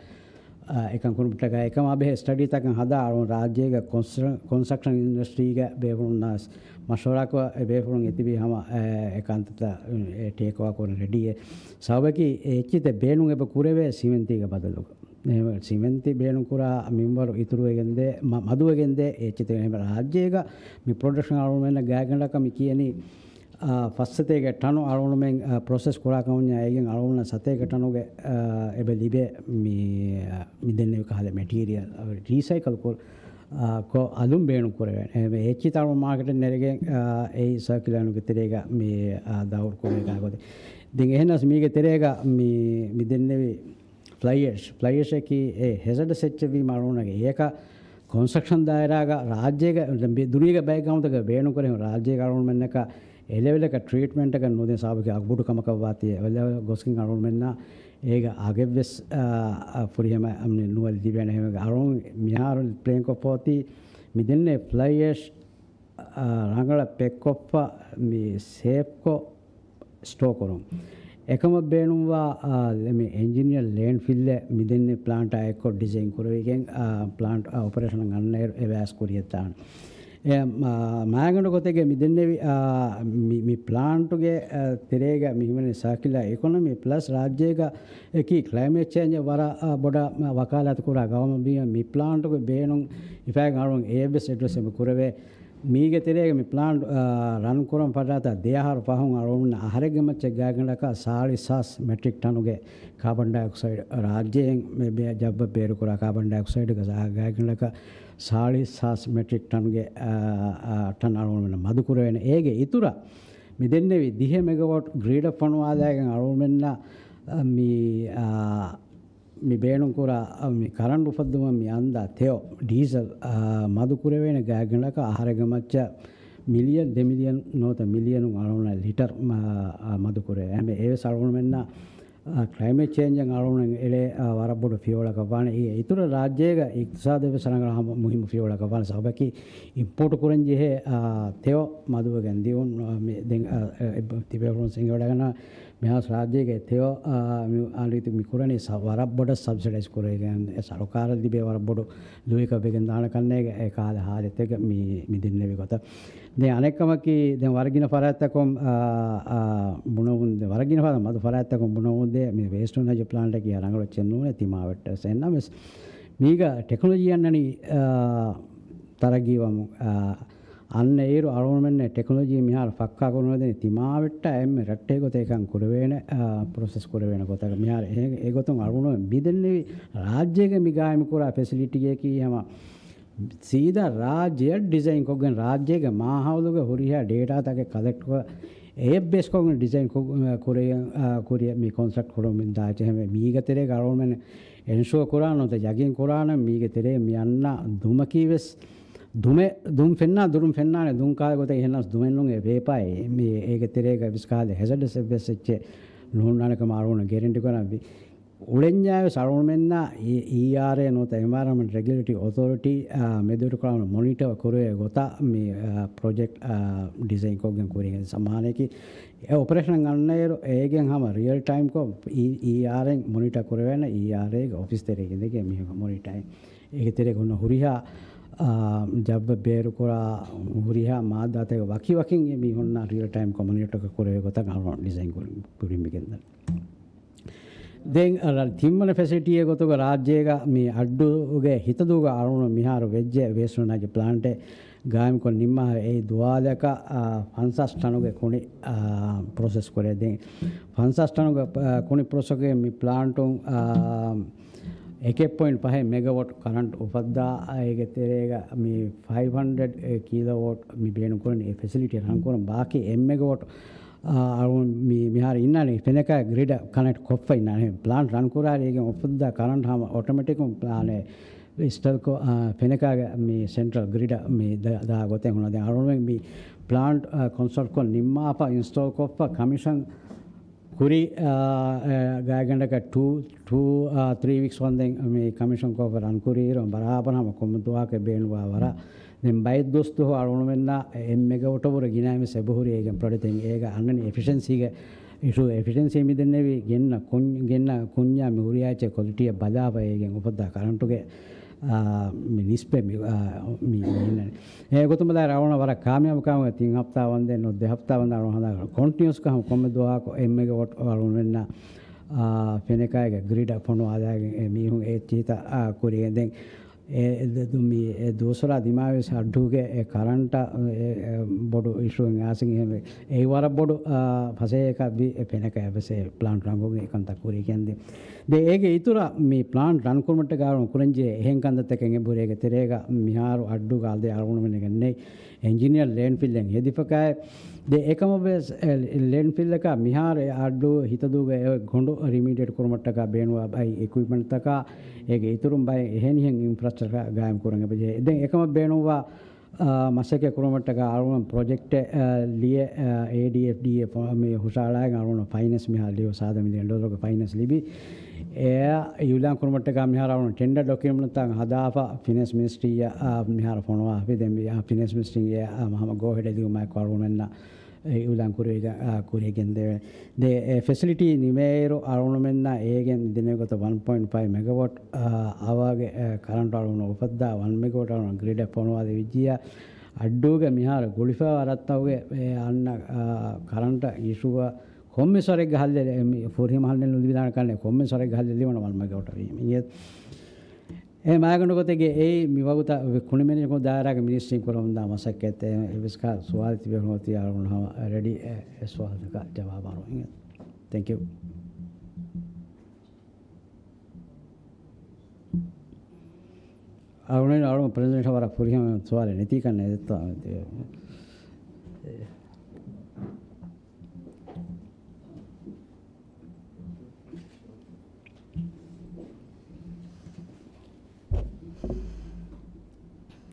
އާ، އެކަން ކުރުމަށްޓަކައި އެކަމާ ބެހޭ ސްޓަޑީތަކަށް ހަދާ އަޅުން ރާއްޖޭގަ ކޮންސްޓްރ-، ކޮންސްޓްރަކްޝަން އިންޑަސްޓްރީގަ ބޭފުޅުންނާ މަޝްވަރާކޮށް އެ ބޭފުޅުން އެތިބީ ހަމަ އެ، އެ ކަންތައްތައް އެ ޓޭކް އޯވާ ކުރަން ރެޑީއޭ. ސަބަބަކީ އެ އެއްޗިތެއް ބޭނުން އެބަ ކުރެވޭ ސިމެންތީގެ ބަދަލުގަ. އެހެންވެ، ސިމެންތި ބޭނުން ކުރާ މިންވަރު އިތުރުވެގެންދޭ، މަ-، މަދުވެގެންދޭ އެއްޗިތެއް. އެހެންވެ، ރާއްޖޭގަ މި ޕްރޮޑަކްޝަން އަޅުގަނޑުމެންނަށް ގާތްގަނޑަކަށް މި ކިޔަނީ، އާ، ފަސް ސަތޭކަ ޓަނު އަޅުގަނޑުމެން، އާ، ޕްރޮސެސް ކުރާ ކަމުންޏާ އޭގެން އަޅުގަނޑަށް ސަތޭކަ ޓަނުގެ، އާ، އެބަ ލިބޭ މި، އާ، މި ދެންނެވި ކަހަލަ މެޓީރިއަލް، އާ، ރީސައިކަލް ކުރ-، އާ، ކޮށް އަލުން ބޭނުން ކުރެވޭނެ. އެ، އެއްޗިތައް މާކެޓަށް ނެރެގެން، އާ، އެއީ ސަރކިއުލާނުގެ ތެރޭގަ މި، އާ، ދައުރު ކުރޭ ގާގޮތެއް. ދެން އެހެނަސް މީގެ ތެރޭގަ މި، މި ދެންނެވި ފްލައި އެޝް، ފްލައި އެޝަކީ އެ ހެޒަޑަސް އެއްޗެއް ވީމަ އަޅުގަނޑުގެ އޭކަ ކޮންސްޓްރަކްޝަން ދާއިރާގަ ރާއްޖޭގަ ދުނިޔޭގެ ބައެއް ގައުމުތަކަށް ބޭނުން ކުރެ ރާއްޖޭގަ އަޅުގަނޑުމެންނަކަށް އެ ލެވެލަކަށް ޓްރީޓްމެންޓަކަށް ނުދޭ ސަބަބަކީ އަގުބޮޑު ކަމަކަށް ވާތީ އެ ލެވެލް ގޮސްގެން އަޅުގަނޑުމެންނަށް އޭގަ އަގެއްވެސް، އާ، އާ، ފުރިހަމަ ނުވަލި ލިބޭނެ. އެހެންވެ އަޅުން މިހާރު ޕްލޭން ކޮށްފަ އޮތީ މި ދެންނެވި ފްލައި އެޝް، އާ، ރަނގަޅަށް ޕެކްކޮށްފަ މި ސޭފްކޮށް ސްޓޯ ކުރުން. އެކަމަށް ބޭނުންވާ، އާ، މި އެންޖިނިއަރ ލޭންޑް ފިލްއެއް މި ދެންނެވި ޕްލާންޓާ އެއްކޮށް ޑިޒައިން ކުރެވިގެން، އާ، ޕްލާންޓް، އާ، އޮޕަރޭޝަނަށް އަންނައިރު އެވާސް ކުރިޔަށްދާނެ. އެ، މާ-، މާގަނޑު ގޮތެއްގެ މި ދެންނެވި، އާ، މި، މި ޕްލާންޓުގެ، އާ، ތެރޭގަ މި ހިމެނޭ ސާކިއުލާ އިކޮނޮމީ ޕްލަސް ރާއްޖޭގަ އެކީ ކްލައިމޭޓް ޗޭންޖަށް ވަރަށް، އާ، ބޮޑަށް ވަކާލާތު ކުރާ ގައުމެއް ވީމަ މި ޕްލާންޓުގެ ބޭނުން ހިފައިގެން އަޅުން އެއްވެސް އެއްޑްރެސް އެބަ ކުރެވޭ. މީގެ ތެރޭގަ މި ޕްލާންޓް، އާ، ރަން ކުރަން ފަށާތާ ދެ އަހަރު ފަހުން އަޅުގަނޑު އަހަރެއްގެ މައްޗަށް ގާތްގަނޑަކަށް ސާޅީސް ހާސް މެޓްރިކް ޓަނުގެ ކާބަން ޑައިއޮކްސައިޑް ރާއްޖެއިން މެ-، މެ-، ޖައްވަށް ބޭރުކުރާ ކާބަން ޑައިއޮކްސައިޑްގެ ގާތްގަނޑަކަށް ސާޅީސް ހާސް މެޓްރިކް ޓަނުގެ، އާ، އާ، ޓަން އަޅުގަނޑު މަދު ކުރެވޭނެ. އޭގެ އިތުރަށް މި ދެންނެވި ދިހަ މެގަވޮޓް ގްރިޑަށް ފޮނުވާލައިގެން އަޅުގަނޑުމެންނަށް، އާ، މި، އާ، މި ބޭނުންކުރާ، އަ، މި ކަރަންޓް އުފައްދުމަށް މި އަންދާ ތެޔޮ، ޑީސަލް، އަ، މަދު ކުރެވޭނެ ގާތްގަނޑަކަށް އަހަރެއްގެ މައްޗަށް މިލިއަން، ދެ މިލިއަން ނުވަތަ މިލިއަނުން އަޅުގަނޑަށް ލިޓަރު މަ-، އަ، މަދު ކުރެވޭ. އެހެންވެ އެވެސް އަޅުގަނޑުމެންނަށް، އަ، ކްލައިމޭޓް ޗޭންޖަށް އަޅުގަނޑު އެޅޭ، އަ، ވަރަށް ބޮޑު ފިޔަވަޅަކަށް ވާނެ. އެ އިތުރަށް ރާއްޖޭގަ އިޤްތިޞާދަށް ވެސް ރަނގަޅަށް ހަމަ މުހިއްމު ފިޔަވަޅަކަށް ވާނެ. ސަބަބަކީ އިމްޕޯޓު ކުރަން ޖެހޭ، އާ، ތެޔޮ މަދުވެގެން ދިޔުން، އާ، މި ދެން، އާ، އެ، ތިބޭފުޅުން ސިނގިވަޑަގަންނަ މިހާސް ރާއްޖޭގެ ތެޔޮ، އާ، މި އަންރީތި މި ކުރަނީ ސަ-، ވަރަށް ބޮޑަށް ސަބްސިޑައިޒް ކުރެވިގެން އެ ސަރުކާރަށް ލިބޭ ވަރަށް ބޮޑު ލުއިކަށް ވެގެން ދާނެ ކަންނޭގެ އެ ކާލަ ހާލަތެއްގަ މި، މި ދެންނެވި ގޮތަށް. ދެން އަނެއް ކަމަކީ ދެން ވަރަށް ގިނަ ފަރާތްތަކުން، އާ، އާ، ބުނަވުން ދެ-، ވަރަށް ގިނަ ފަރާތް މަދު ފަރާތްތަކުން ބުނަވުން ދޭ މި ވޭސްޓް އެނަޖީ ޕްލާންޓަކީ ރަނގަޅު އެއްޗެއް ނޫނޭ ތިމާވެއްޓަށް. އެހެންނަމަވެސް މީގަ ޓެކްނޮލޮޖީ އަންނަނީ، އާ، ތަރައްގީވަމުން، އާ، އަންނަ އިރު އަޅުގަނޑުމެންނަށް ޓެކްނޮލޮޖީ މިހާރު ފައްކާ ކުރުމަށް ދެނީ ތިމާވެއްޓަށް އެންމެ ރައްޓެހި ގޮތަށް އެކަން ކުރެވޭނެ، އާ، ޕްރޮސެސް ކުރެވޭނެ ގޮތަކަށް. މިހާރު އެ، އެގޮތުން އަޅުގަނޑު މި ދެންނެވި ރާއްޖޭގެ މި ގާއިމް ކުރާ ފެސިލިޓީއަކީ ހަމަ ސީދާ ރާއްޖެއަށް ޑިޒައިން ކޮށްގެން ރާއްޖޭގެ މާހައުލުގެ ހުރިހާ ޑޭޓާތަކެއް ކަލެކްޓް ކޮށް އެއަށް ބޭސް ކޮށްގެން ޑިޒައިން ކޮށް، އާ، ކުރި، އާ، ކުރި މި ކޮންސްޓްރަކްޓް ކުރަމުން ދާ އެއްޗެއް. މީގެ ތެރޭގަ އަޅުގަނޑުމެން އެންޝުއަ ކުރާނަން ނުވަތަ ޔަގީން ކުރާނަން މީގެ ތެރޭ މި އަންނަ ދުމަކީ ވެސް ދުމެ، ދުން ފެންނާ، ދުރުން ފެންނާނެ، ދުން ކާލެ ގޮތަށް އެހެންނަސް ދުމެއް ނޫން އެ ވޭޕާއެއް. މި އޭގެ ތެރޭގަ ވިސް ކާލެ ހެޒަޑަސް އެއްވެސް އެއްޗެއް ނޫންނާނެ ކަމަށް އަޅުގަނޑު ގެރެންޓި ކުރަން ވީ. އުޅެންޏާ ވެސް އަޅުގަނޑުމެންނާ އީ، އީއާރްއޭ ނުވަތަ އެންވަޔަރަންމަންޓް ރެގިއުލޭޓަރީ އޮތޯރިޓީ، އާ، މެދުވެރިކޮށް މޮނިޓަރ ކުރެވޭ ގޮތަށް މި، އާ، ޕްރޮޖެކްޓް، އާ، ޑިޒައިން ކޮށްގެން ކުރިއަށް ސަމާނަޔަކީ އެ އޮޕަރޭޝަން އަންނައިރު އޭގެން ހަމަ ރިއަލް ޓައިމްކޮށް އީ، އީއާރްއޭން މޮނިޓަރ ކުރެވޭނެ، އީއާރްއޭގެ އޮފީސް ތެރޭގަ އިނދެގެން މީހުން މޮނިޓަރ. އޭގެ ތެރޭގަ ހުންނަ ހުރިހާ، އާ، ޖައްބަށް ބޭރުކުރާ ހުރިހާ މާއްދާތަކެއް ވަކިވަކިން އެ މީހުންނާ ރިއަލް ޓައިމްކޮށް މޮނިޓަރ ކުރެވޭ ގޮތަށް އަޅުގަނޑު ޑިޒައިން ކުރި، ކުރިން މިގެންދަނީ. ދެން އަ، ތިންވަނަ ފެސިލިޓީއެއް ގޮތުގަ ރާއްޖޭގަ މި އައްޑޫގެ ހިތަދޫގަ އަޅުގަނޑު މިހާރު ވެއްޖެ ވޭސްޓް އެނާޖީ ޕްލާންޓެއް ގާއިމްކޮށް ނިންމާ އެއީ ދުވާލަކަށް، އާ، ފަންސާސް ޓަނުގެ ކުނި، އާ، ޕްރޮސެސް ކުރޭ. ދެން ފަންސާސް ޓަނުގެ، އާ، ކުނި ޕްރޮސެސްގެ މި ޕްލާންޓުން، އާ، އެކެއް ޕޮއިންޓް ފަހެއް މެގަވޮޓް ކަރަންޓް އުފައްދާ، އޭގެ ތެރޭގަ މި ފައިވް ހަންޑްރެޑް ކިލޯވޮޓް މި ބޭނުންކުރަނީ އެ ފެސިލިޓީ ރަންކުރަން. ބާކީ އެއް މެގަވޮޓް އާ، އަޅު މި-، މިހާރު އިންނާނެ ފެނަކާ ގްރިޑަށް ކަނެކްޓް ކޮށްފަ އިންނާނެ. ޕްލާންޓް ރަން ކުރާއިރު އޭގެން އުފައްދާ ކަރަންޓް ހަމަ އޮޓޮމެޓިކުން ޕްލާނެ އިންސްޓޯލް ކޮށް، އާ، ފެނަކާގެ މި ސެންޓްރަލް ގްރިޑަށް މި ދަ-، ދާ ގޮތެއް ހުންނަ. ދެން އަޅުގަނޑުމެން މި ޕްލާންޓް، އާ، ކޮންސްޓްރަކްޓް ކޮށް ނިންމާފަ އިންސްޓޯލް ކޮށްފަ ކޮމިޝަން ކުރި، އާ، އެ، ގާތްގަނޑަކަށް ޓޫ، ޓޫ، އާ، ތްރީ ވީކްސް ވަންދެން މި ކޮމިޝަން ކޮށްފަ ރަން ކުރިއިރު ބަރާބަރަށް ހަމަ ކޮންމެ ދުވަހަކަށް ބޭނުންވާ ވަރަށް ދެން ބައެއް ދުވަސް ދުވަހު އަޅުގަނޑުމެންނާ އެއް މެގަވޮޓަށް ވުރެ ގިނައިމެސް އެބަހުރި އޭގެން ޕްރޮޑަކްޓް. ދެން އޭގަ އަންނަނީ އެފިޝަންސީގެ އިޝޫ. އެފިޝަންސީ މިދެންނެވި ގެންނަ ކުން-، ގެންނަ ކުންޏާ މި ހުރިހާ އެއްޗެއް ކޮލިޓީއަށް ބަލާފަ އޭގެން އުފައްދާ ކަރަންޓުގެ، އާ، މި ނިސްބަތް މި، އާ، މި އިންނަނީ. އެ ގޮތުން ބަލާއިރު އަޅުގަނޑަށް ވަރަށް ކާމިޔާބު ކަމުގަ ތިން ހަފްތާ ވަންދެން ނުވަ ދެ ހަފްތާ ވަންދެން އަޅުގަނޑު ހަދާ ކޮންޓިނިއުއަސްކޮށް ހަމަ ކޮންމެ ދުވަހަކު އެއް މެގަވޮޓް އަޅުގަނޑުމެންނާ، އާ، ފެނަކާގެ ގްރިޑަށް ފޮނުވާލާގެން އެ މީހުން އެ އެއްޗިހިތައް، އާ، ކުރިއަށް ދެން އެ، އެ ދު-، މި، އެ ދުވަސްވަރާ ދިމާވެސް އައްޑޫގެ އެ ކަރަންޓަށް އެ، އެ ބޮޑު އިޝޫއެއް އާސިން އެހެންވެ. އެއީ ވަރަށް ބޮޑު، އާ، ފަސޭހައަކަށް ވި އެ ފެނަކަށް އެއްވެސް އެ ޕްލާންޓް ރަންކޮށްގެން އެކަންތައް ކުރިޔަކަން ދިން. ދެ އޭގެ އިތުރަށް މި ޕްލާންޓް ރަންކުރުމަށްޓަކާ އަޅުގަނޑު ކުރަންޖެހޭ އެހެން ކަންތައްތަކެއް އެބަހުރި. އޭގެ ތެރޭގަ މިހާރު އައްޑޫގަ އަލްދޭ އަޅުގަނޑުމެން ނެގެންނެވި އެންޖިނިއަރ ލޭންޑްފިލްއެއް ހެދިފަކާއި، ދެ އެކަމަށްވެސް އެ ލޭންޑްފިލްއަކާ މިހާރު އެ އައްޑޫ ހިތަދޫގެ އެ ގޮނޑު ރިމީޑިއޭޓް ކުރުމަށްޓަކާ ބޭނުންވާ ބައި އިކުއިޕްމަންޓްތަކާ އޭގެ އިތުރުން ބައެއް އެހެނިހެން އިންފްރާސްޓްރަކްޗަރ ގާއިމް ކުރަން އެބަޖެހޭ. ދެން އެކަމަށް ބޭނުންވާ، އާ، މަސައްކަތް ކުރުމަށްޓަކާ އަޅުގަނޑު ޕްރޮޖެކްޓެއް، އާ، ލިޔެ، އާ، އޭޑީއެފްޑީއެ ފޮ-، މި ހުށަހަޅާގެން އަޅުގަނޑު ފައިނޭންސް މިހާރު ލިޔު ސާދަ މިލިއަން ޑޮލަރުގެ ފައިނޭންސް ލިބި. އެ އިއުލާން ކުރުމަށްޓަކާ މިހާރު އަޅުގަނޑު ޓެންޑަރ ޑޮކިއުމެންޓްތައް ހަދާފަ ފިނޭންސް މިނިސްޓްރީއަށް، އާ، މިހާރު ފޮނުވާފި. ދެން މި، އާ، ފިނޭންސް މިނިސްޓްރީގެ، އާ، ހަމަ ގޯހެޑް ލިޔުމާއެކު އަޅުގަނޑުމެންނަށް އެ އިއުލާން ކުރެވިގެން، އާ، ކުރިއަށް ގެންދެވޭ. ދެ، އެ ފެސިލިޓީ ނިމޭއިރު އަޅުގަނޑުމެންނަށް އޭގެން ދެނެވި ގޮތަށް ވަން ޕޮއިންޓް ފައިވް މެގަވޮޓް، އާ، އަވަރގެ، އެ، ކަރަންޓު އަޅުގަނޑު އުފައްދާ ވަން މެގަވޮޓް އަޅުގަނޑު ގްރިޑަށް ފޮނުވާލެވިއްޖިއްޔާ، އައްޑޫގެ މިހާރު ގުޅިފައިވާ ރަށްތަކުގެ އެ އަންނަ، އާ، ކަރަންޓަށް އިޝޫއަށް ކޮންމެސް ވަރެއްގެ ހައްލެއް ލި-، މި ފުރިހަމަ ހައްލެއް ނުލިބިދާނެ ކަންނޭ، ކޮންމެސް ވަރެއްގެ ހައްލެއް ލިބުނު ވަން މެގަވޮޓަށް ވީމަ. އެ މާގަނޑު ގޮތެއްގެ އެއީ މި ވަގުތަށް ކުނި މެނޭޖްކުރުމުގެ ދާއިރާގެ މިނިސްޓްރީން ކުރަމުންދާ މަސައްކަތް. އެ އެއްވެސް ކާ ސުވާލެއް ތިބޭފުޅުން އޮތީ އަޅުގަނޑު ހަމަ ރެޑީ އެ، އެ ސުވާލުތަކަށް ޖަވާބު އަރުވަން. ތެންކް ޔޫ. އަޅުގަނޑު، އަޅުގަނޑު ޕްރެޒެންޓޭޝަން ވަރަށް ފުރިހަމަ ސުވާލެއް ނެތީ ކަން އެދެއްތޯ.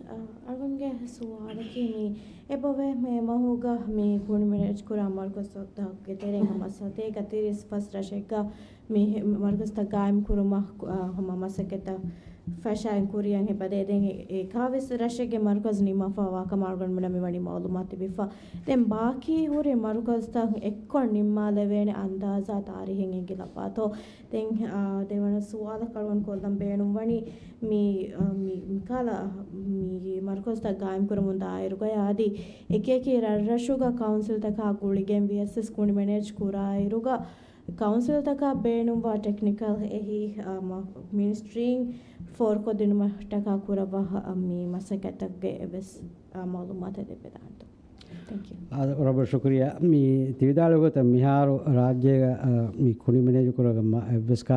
އަ، އަޅުގަނޑުގެ ސުވާލަކީ މި އެބަވޭ މޭ މަހުގަ މި ކުނި މެނޭޖް ކުރާ މަރުކަޒުތަކުގެ ތެރޭގަ މަސް ސަތޭކަ ތިރީސް ފަސް ރަށެއްގަ މި މަރުކަޒުތައް ގާއިމް ކުރުމަށް، އަ، ހަމަ މަސައްކަތްތައް ފަށައިން ކުރިއަށް އެބަދޭ. ދެން އެ، އެ ކާވެސް ރަށެއްގެ މަރުކަޒު ނިންމާފައިވާ ކަމަށް އަޅުގަނޑުމެންނަށް މިވަނީ މައުލޫމާތު ލިބިފަ. ދެން ބާކީ ހުރި މަރުކަޒުތައް އެއްކޮށް ނިންމާލެވޭނެ އަންދާޒާ ތާރީހެއް އެނގިލައްވާތޯ؟ ދެން، އާ، ދެވަނަ ސުވާލަކަށް އަޅުގަނޑު ކޮށްލަން ބޭނުންވަނީ، މި، އާ، މި، މިކަހަލަ، މި މަރުކަޒުތައް ގާއިމްކުރަމުން ދާއިރުގަ އަދި އެކިއެކި ރަށްރަށުގަ ކައުންސިލްތަކާ ގުޅިގެން ވިޔަސް ކުނި މެނޭޖް ކުރާއިރުގަ ކައުންސިލްތަކާ ބޭނުންވާ ޓެކްނިކަލް އެހީ، އާ، މަ-، މިނިސްޓްރީން ފޯރުކޮށްދިނުމަށްޓަކާ ކުރައްވާ، އާ، މި މަސައްކަތްތަކުގެ އެއްވެސް، އާ، މައުލޫމާތެއް ލިބިދާނެތޯ؟ ތެންކް ޔޫ. އާ، ރަބަ ޝުކުރިއްޔާ. މި ތި ވިދާޅުވި ގޮތަށް މިހާރު ރާއްޖޭގަ، އާ، މި ކުނި މެނޭޖު ކުރުމަށް އެއްވެސް ކާ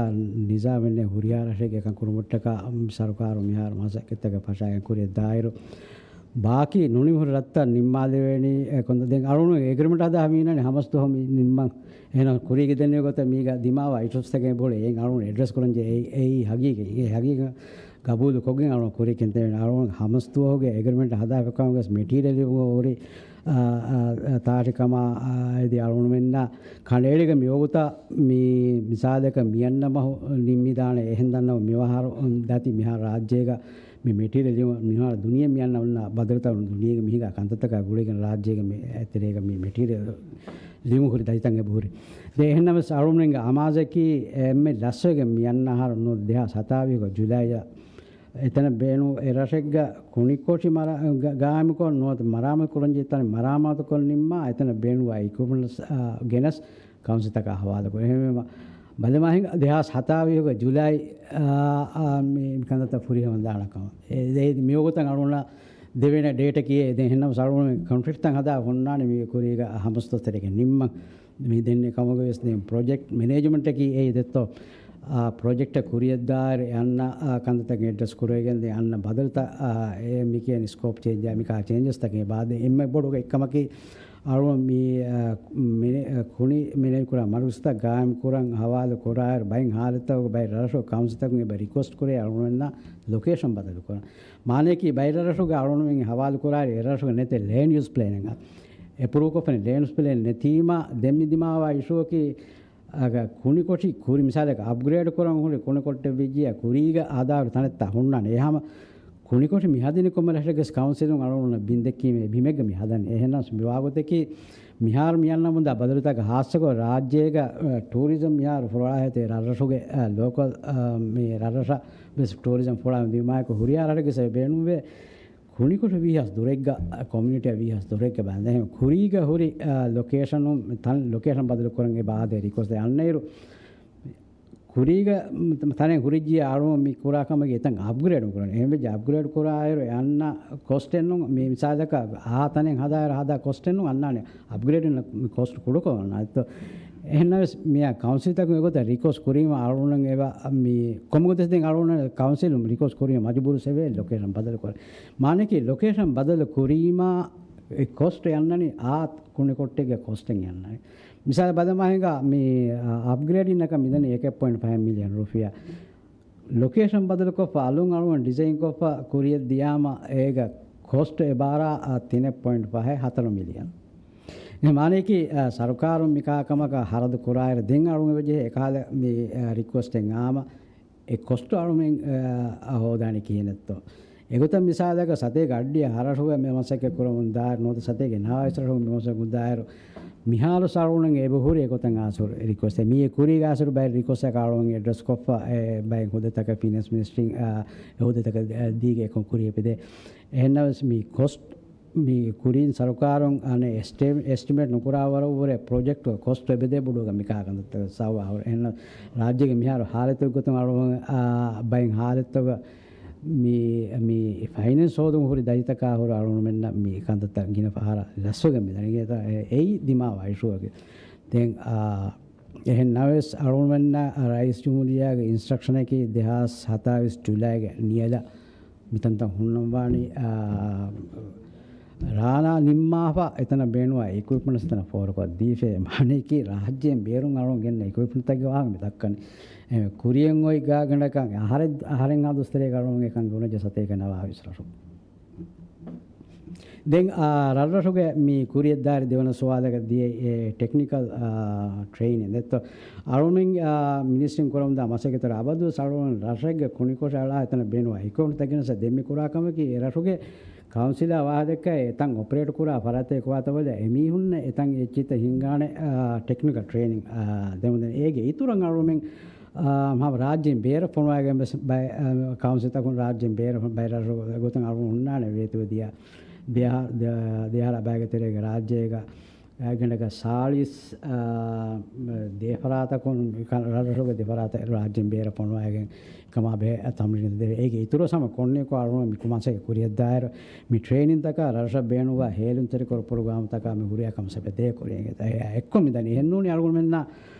ނިޒާމެއް ނެތް ހުރިހާ ރަށެއްގެ އެކަން ކުރުމަށްޓަކާ، މި ސަރުކާރު މިހާރު މަސައްކަތްތަކެއް ފަށާގެން ކުރިއަށް ދާއިރު، ބާކީ ނުނިމި ހުރި ރަށްތައް ނިންމާލެވޭނީ، އެ، ކޮން ދެން އަޅުގަނޑު އެގްރިމެންޓް ހަދާ މީނަނީ ހަމަސް ދުވަހު މި ނިންމަން. އެހެން ކުރީގެ ދެންނެވި ގޮތަށް މީގަ ދިމާވާ އިޝޫސްތަކެއް ބޮޑެ އެއިން އަޅުގަނޑު އެޑްރެސް ކުރަންޖެ އެއީ، އެއީ ހަގީގަތް. އެ ހަގީގަތް ގަބޫލު ކޮށްގެން އަޅުން ކުރިޔަށް ކެންތެރިވެން އަޅުން ހަމަސްދުވަހުގެ އެގްރިމެންޓް ހަދާފަކަމުގަ މެޓީރިއަލް ލިބުމަށް ހުރި، އާ، އާ، އާ، ތާށި ކަމާ، އާ، އެދި އަޅުންމެންނަށް ކަނޑައެޅިގެން މިވަގުތަށް މި މިސާލަކަށް މިއަންނަ މަހު ނިންމިދާނެ. އެހެން ދަންނަވަން މިވަހަރު ދަތި މިހާރު ރާއްޖޭގަ މި މެޓީރިއަލް ލިބުނު މިހާރު ދުނިޔެ މިއަންނަ އޮންނަ ބަދަލުތައް ދުނިޔޭގެ މީހުންގެ ކަންތައްތަކާ ގުޅިގެން ރާއްޖޭގެ މި އެތެރޭގަ މި މެޓީރިއަލް ލިބުނު ހުރި ދަތިތައް އެބަހުރި. ދެން އެހެންނަމަވެސް އަޅުންމެންގެ އަމާޒަކީ އެންމެ ލަސްވެގެން މި އަންނަ އަހަރު ނޫން ދެހާސް ހަތާވީހުގެ ޖުލައިއަށް އެތަނަށް ބޭނުން އެ ރަށެއްގަ ކުނިކޮށި މަރާ-، ގަ-، ގާއިމުކޮށް ނުވަތަ މަރާމާތު ކުރަން ޖެހި ތަނެއް މަރާމާތުކޮށް ނިންމާ އެތަނަށް ބޭނުންވާ އިކުއިޕްމަންޓްސް، އާ، ގެނެސް ކައުންސިލްތަކަށް ހަވާލުކުރޭ. އެހެންވީމަ ބަލަމާ ހިނގާ ދެހާސް ހަތާވީހުގެ ޖުލައި، އާ، އާ، މި ކަންތައްތައް ފުރިހަމަ ދާނެ ކަމަށް. އެ، އެ، މިވަގުތަށް އަޅުންނަށް ދެވޭނެ ޑޭޓަކީ އެ. ދެން އެހެންނަމަވެސް އަޅުން ކޮންޓްރެކްޓްތައް ހަދާ ހުންނާނެ މީގެ ކުރީގަ ހަމަސްދޮއްތެރެގެ ނިންމަން. މި ދެންނެ ކަމުގަވެސް ދެން ޕްރޮޖެކްޓް މެނޭޖްމަންޓަކީ އެއީ ދެއްތޯ، އާ، ޕްރޮޖެކްޓަށް ކުރިއަށްދާއިރު އެ އަންނަ، އާ، ކަންތައްތަކެއް އެޑްރެސް ކުރެވިގެން ދެން އަންނަ ބަދަލުތައް، އާ، އެ މިކިޔަނީ ސްކޯޕް ޗޭންޖާ މިކާ ޗޭންޖެސްތަކެއް ބާދެ އެންމެ ބޮޑު އެއްކަމަކީ އަޅު މި، އާ، މެނޭ-، އާ، ކުނި މެނޭޖް ކުރާ މަރުކަޒްތައް ގާއިމް ކުރަން ހަވާލު ކުރާއިރު ބައެއް ހާލަތްތަކުގަ ބައެއް ރަށު ކައުންސިލްތަކުން އެބަ ރިކުއެސްޓް ކުރޭ އަޅުގަނޑުމެންނަށް ލޮކޭޝަން ބަދަލު ކުރަން. މާނަޔަކީ ބައެއް ރަށުގަ އަޅުގަނޑުމެން ހަވާލު ކުރާއިރު އެ ރަށުގަ ނެތޭ ލޭންޑް ޔޫސް ޕްލޭނެއް އެޕްރޫވް ކޮށްފައި ލޭންޑް ޔޫސް ޕްލޭން ނެތީމަ ދެން މި ދިމާވާ އިޝޫއަކީ އަގަ ކުނިކޮށި ކުރި މިސާލަކަށް އަޕްގްރޭޑް ކުރަން ހުރި ކުނިކޮށްޓެއް ވިއްޖިއްޔާ ކުރީގަ ހަދާ ހުރި ތަނެއްތައް ހުންނާނެ. އެހާމަ ކުނިކޮށި މި ހަދިނީ ކޮންމެ ރަށެއްގެ ކައުންސިލުން އަޅުގަނޑު ބިން ދެއްކީމޭ ބިމެއްގަ މި ހަދަނީ. އެހެންނަމަވެސް މި ވާގޮތަކީ މިހާރު މި އަންނަމުންދާ ބަދަލުތަކަށް ހާއްސަކޮށް ރާއްޖޭގަ، އަ، ޓޫރިޒަމް މިހާރު ފުރޮޅާ ހޭތެ ރަށްރަށުގެ، އަ، ލޯކަލް، އަ، މި ރަށްރަށަށް ވެސް ޓޫރިޒަމް ފުރޮޅާ ދިމާއެކު ހުރިހާ ރަށެއްގެ ސަބަބެއް ބޭނުންވޭ. ކުނިކޮށި ވީހާސް ދުރެއްގަ، އަ، ކޮމިއުނިޓީއާ ވީހާސް ދުރެއްގަ ބަލަން. އެހެން ކުރީގަ ހުރި، އަ، ލޮކޭޝަނުން ތަން ލޮކޭޝަން ބަދަލު ކުރަން އެބަ އާދޭ ރިކުއެސްޓް އަންނައިރު ކުރީގަ ތަނެއް ހުރިއްޖިއްޔާ އަޅުގަނޑު މި ކުރާ ކަމަކީ އެތަން އަޕްގްރޭޑު ކުރަން. އެހެންވެއްޖެ އަޕްގްރޭޑް ކުރާއިރު އެ އަންނަ ކޮސްޓެއް ނޫން މި މިސާލަކަށް އާ ތަނެއް ހަދާއިރު ހަދާ ކޮސްޓެއް ނޫން އަންނާނެ އަޕްގްރޭޑު ކޮސްޓް ކުޑަކޮށް އަންނާނެ. އެހެންނަމަވެސް މިއާ ކައުންސިލްތަކުން އެގޮތަށް ރިކުއެސްޓް ކުރީމަ އަޅުގަނޑު އެބަ މި ކޮންމެ ގޮތެއް ދެން އަޅުގަނޑު ކައުންސިލުން ރިކުއެސްޓް ކުރީމަ މަޖުބޫރު ސެވޭ ލޮކޭޝަން ބަދަލު ކުރަން. މާނައަކީ ލޮކޭޝަން ބަދަލު ކުރީމާ އެ ކޮސްޓް އަންނަނީ އާ ކުނިކޮށްޓެއްގެ ކޮސްޓެއް އަންނަނީ. މިސާލަށް ބަލަމާ ހިނގާ މި، އަ، އަޕްގްރޭޑިން އަކަށް މިދަނީ އެކެއް ޕޮއިންޓް ފައިވް މިލިއަން ރުފިޔާ. ލޮކޭޝަން ބަދަލުކޮށްފަ އަލުން އަޅުގަނޑު ޑިޒައިންކޮށްފަ ކުރިއަށް ދިޔާމަ އޭގަ ކޮސްޓް އެބާރާ، އަ، ތިނެއް ޕޮއިންޓް ފަހެއް ހަތަރު މިލިއަން. އެ މާނައަކީ، އަ، ސަރުކާރުން މިކާ ކަމަކަށް ހަރަދު ކުރާއިރު ދެން އަޅުގަނޑު ވެއްޖެ އެކަހަލަ މި، އަ، ރިކުއެސްޓެއް އާމަ އެ ކޮސްޓު އަޅުމެން، އަ، ހޯދާނީ ކިހިނެއްތޯ؟ އެގޮތަށް މިސާލަކަށް ސަތޭކަ އަށްޑިހަ ހަރަށުގަ މި މަސައްކަތް ކުރަމުން ދާއިރު ނުވަތަ ސަތޭކަ ނަވާވީސް ހަރަށުގަ މި މަސައްކަތް ދާއިރު މިހާރު ސަރުވަނަން އެބަހުރި އެގޮތަށް އާސުރު ރިކުއެސްޓް. މީ ކުރީގަ އާސުރު ބައެއް ރިކުއެސްޓް އަޅުމެން އެޑްރެސް ކޮށްފަ އެ ބައެއް ހުދަތަކަށް ފިނޭންސް މިނިސްޓްރީން، އަ، އެ ހުދަތަކަށް ދީގެ އެކަން ކުރި އެބަދޭ. އެހެންނަމަވެސް މި ކޮސްޓް މި ކުރިން ސަރުކާރުން އަނެއް އެސްޓި-، އެސްޓިމޭޓް ނުކުރާ ވަރަށްވުރެ ޕްރޮޖެކްޓުގެ ކޮސްޓް އެބަދޭ ބޮޑުވެގެން މިކާ ކަންތައްތައް ސައުވާ ހުރި. އެހެން ރާއްޖޭގެ މިހާރު ހާލަތުގެ ގޮތުން އަޅުގަނޑު، އާ، ބައެއް ހާލަތުގަ މި، މި ފައިނޭންސް ހޯދުން ހުރި ދަތިތަކާ ހުރި އަޅުގަނޑުމެންނަށް މި ކަންތައްތައް ގިނަ ފަހަރަށް ލަސްވެގެން މިދަނީ. އެއީ ދިމާވާ އިޝޫއަކީ. ދެން، އާ، އެހެން ނަވެސް އަޅުގަނޑުމެންނަށް ރައީސް ޖުމްހޫރިއްޔާގެ އިންސްޓްރަކްޝަނަކީ ދެހާސް ހަތާވީސް ޖުލައިގެ ނިޔަލަށް މިތަންތަން ހުންނަންވާނީ، އާ، ރާނާ ނިންމާފަ އެތަނަށް ބޭނުންވާ އިކުއިޕްމަންޓްސް އެތަނަށް ފޯރުކޮށް ދީފައި. މާނައަކީ ރާއްޖޭން ބޭރުން އަޅުން ގެންނަ އިކުއިޕްމަންޓްތަކުގެ ވާހަކަ މި ދައްކަނީ. އެ، ކުރިއަށް އޮތް ގާތްގަނޑަކަށް އަހަރެއް، އަހަރެން އަދުސްތެރޭގަ އަޅުން އެކަން ގުނަޖެ ސަތޭކަ ނަވާވީސް ރަށު. ދެން، އާ، ރަށްރަށުގެ މި ކުރިއަށްދާއިރު ދެވަނަ ސުވާލަކަށް ދިޔައީ ޓެކްނިކަލް، އާ، ޓްރެއިނިން ދެއްތޯ. އަޅުމެން، އާ، މިނިސްޓްރީން ކުރަމުންދާ މަސައްކަތަށް އަބަދުވެސް އަޅުމެން ރަށެއްގެ ކުނިކޮށި އަޅާ އެތަނަށް ބޭނުންވާ އިކުއިޕްމަންޓްތައް ގެނެސް ދެން މި ކުރާ ކަމަކީ އެ ރަށުގެ ކައުންސިލާ ވާހަކަ ދެއްކާ އެތަން އޮޕަރޭޓް ކުރާ ފަރާތެއް ކުވާތަ ބަލަ އެމީހުންނަށް އެތަން އެއްޗިތައް ހިންގާނެ، އާ، ޓެކްނިކަލް ޓްރެއިނިން، އާ، ދެމުން ދެން އޭގެ އިތުރަށް އަޅުމެން އާ، ހަމަ ރާއްޖޭން ބޭރަށް ފޮނުވާގެން ވެސް ބައެއް، އާ، ކައުންސިލްތަކުން ރާއްޖޭން ބޭރަށް ބައެއް ރަށްރަށު ގޮތުން އަޅުގަނޑު ހުންނާނެ ވޭތުވެ ދިޔަ ދެހާ-، ދެ-، ދެހާރަ ބައިގެ ތެރޭގަ ރާއްޖޭގަ ގަނޑަކަށް ސާޅީސް، އާ، ދެފަރާތަކުން ކަ-، ރަށްރަށުގެ ދެފަރާތަށް ރާއްޖޭން ބޭރަށް ފޮނުވާގެން ކަމާ ބެހޭ ތަމްރީނު ދެވޭ. އޭގެ އިތުރު ހަމަ ކޮންނިކޮށް އަޅުގަނޑު މި ކުމާސެގެ ކުރިއަށްދާއިރު މި ޓްރެއިނިންތަކާ ރަށްރަށަށް ބޭނުންވާ ހޭލުންތެރިކޮށް ޕްރޮގްރާމްތަކާ މި ހުރިހާ ކަމަށް ސަބަބެއް ދޭ ކުރިއަށް އެއްކޮށް މިދަނީ. އެހެންނޫނީ އަޅުގަނޑުމެންނާ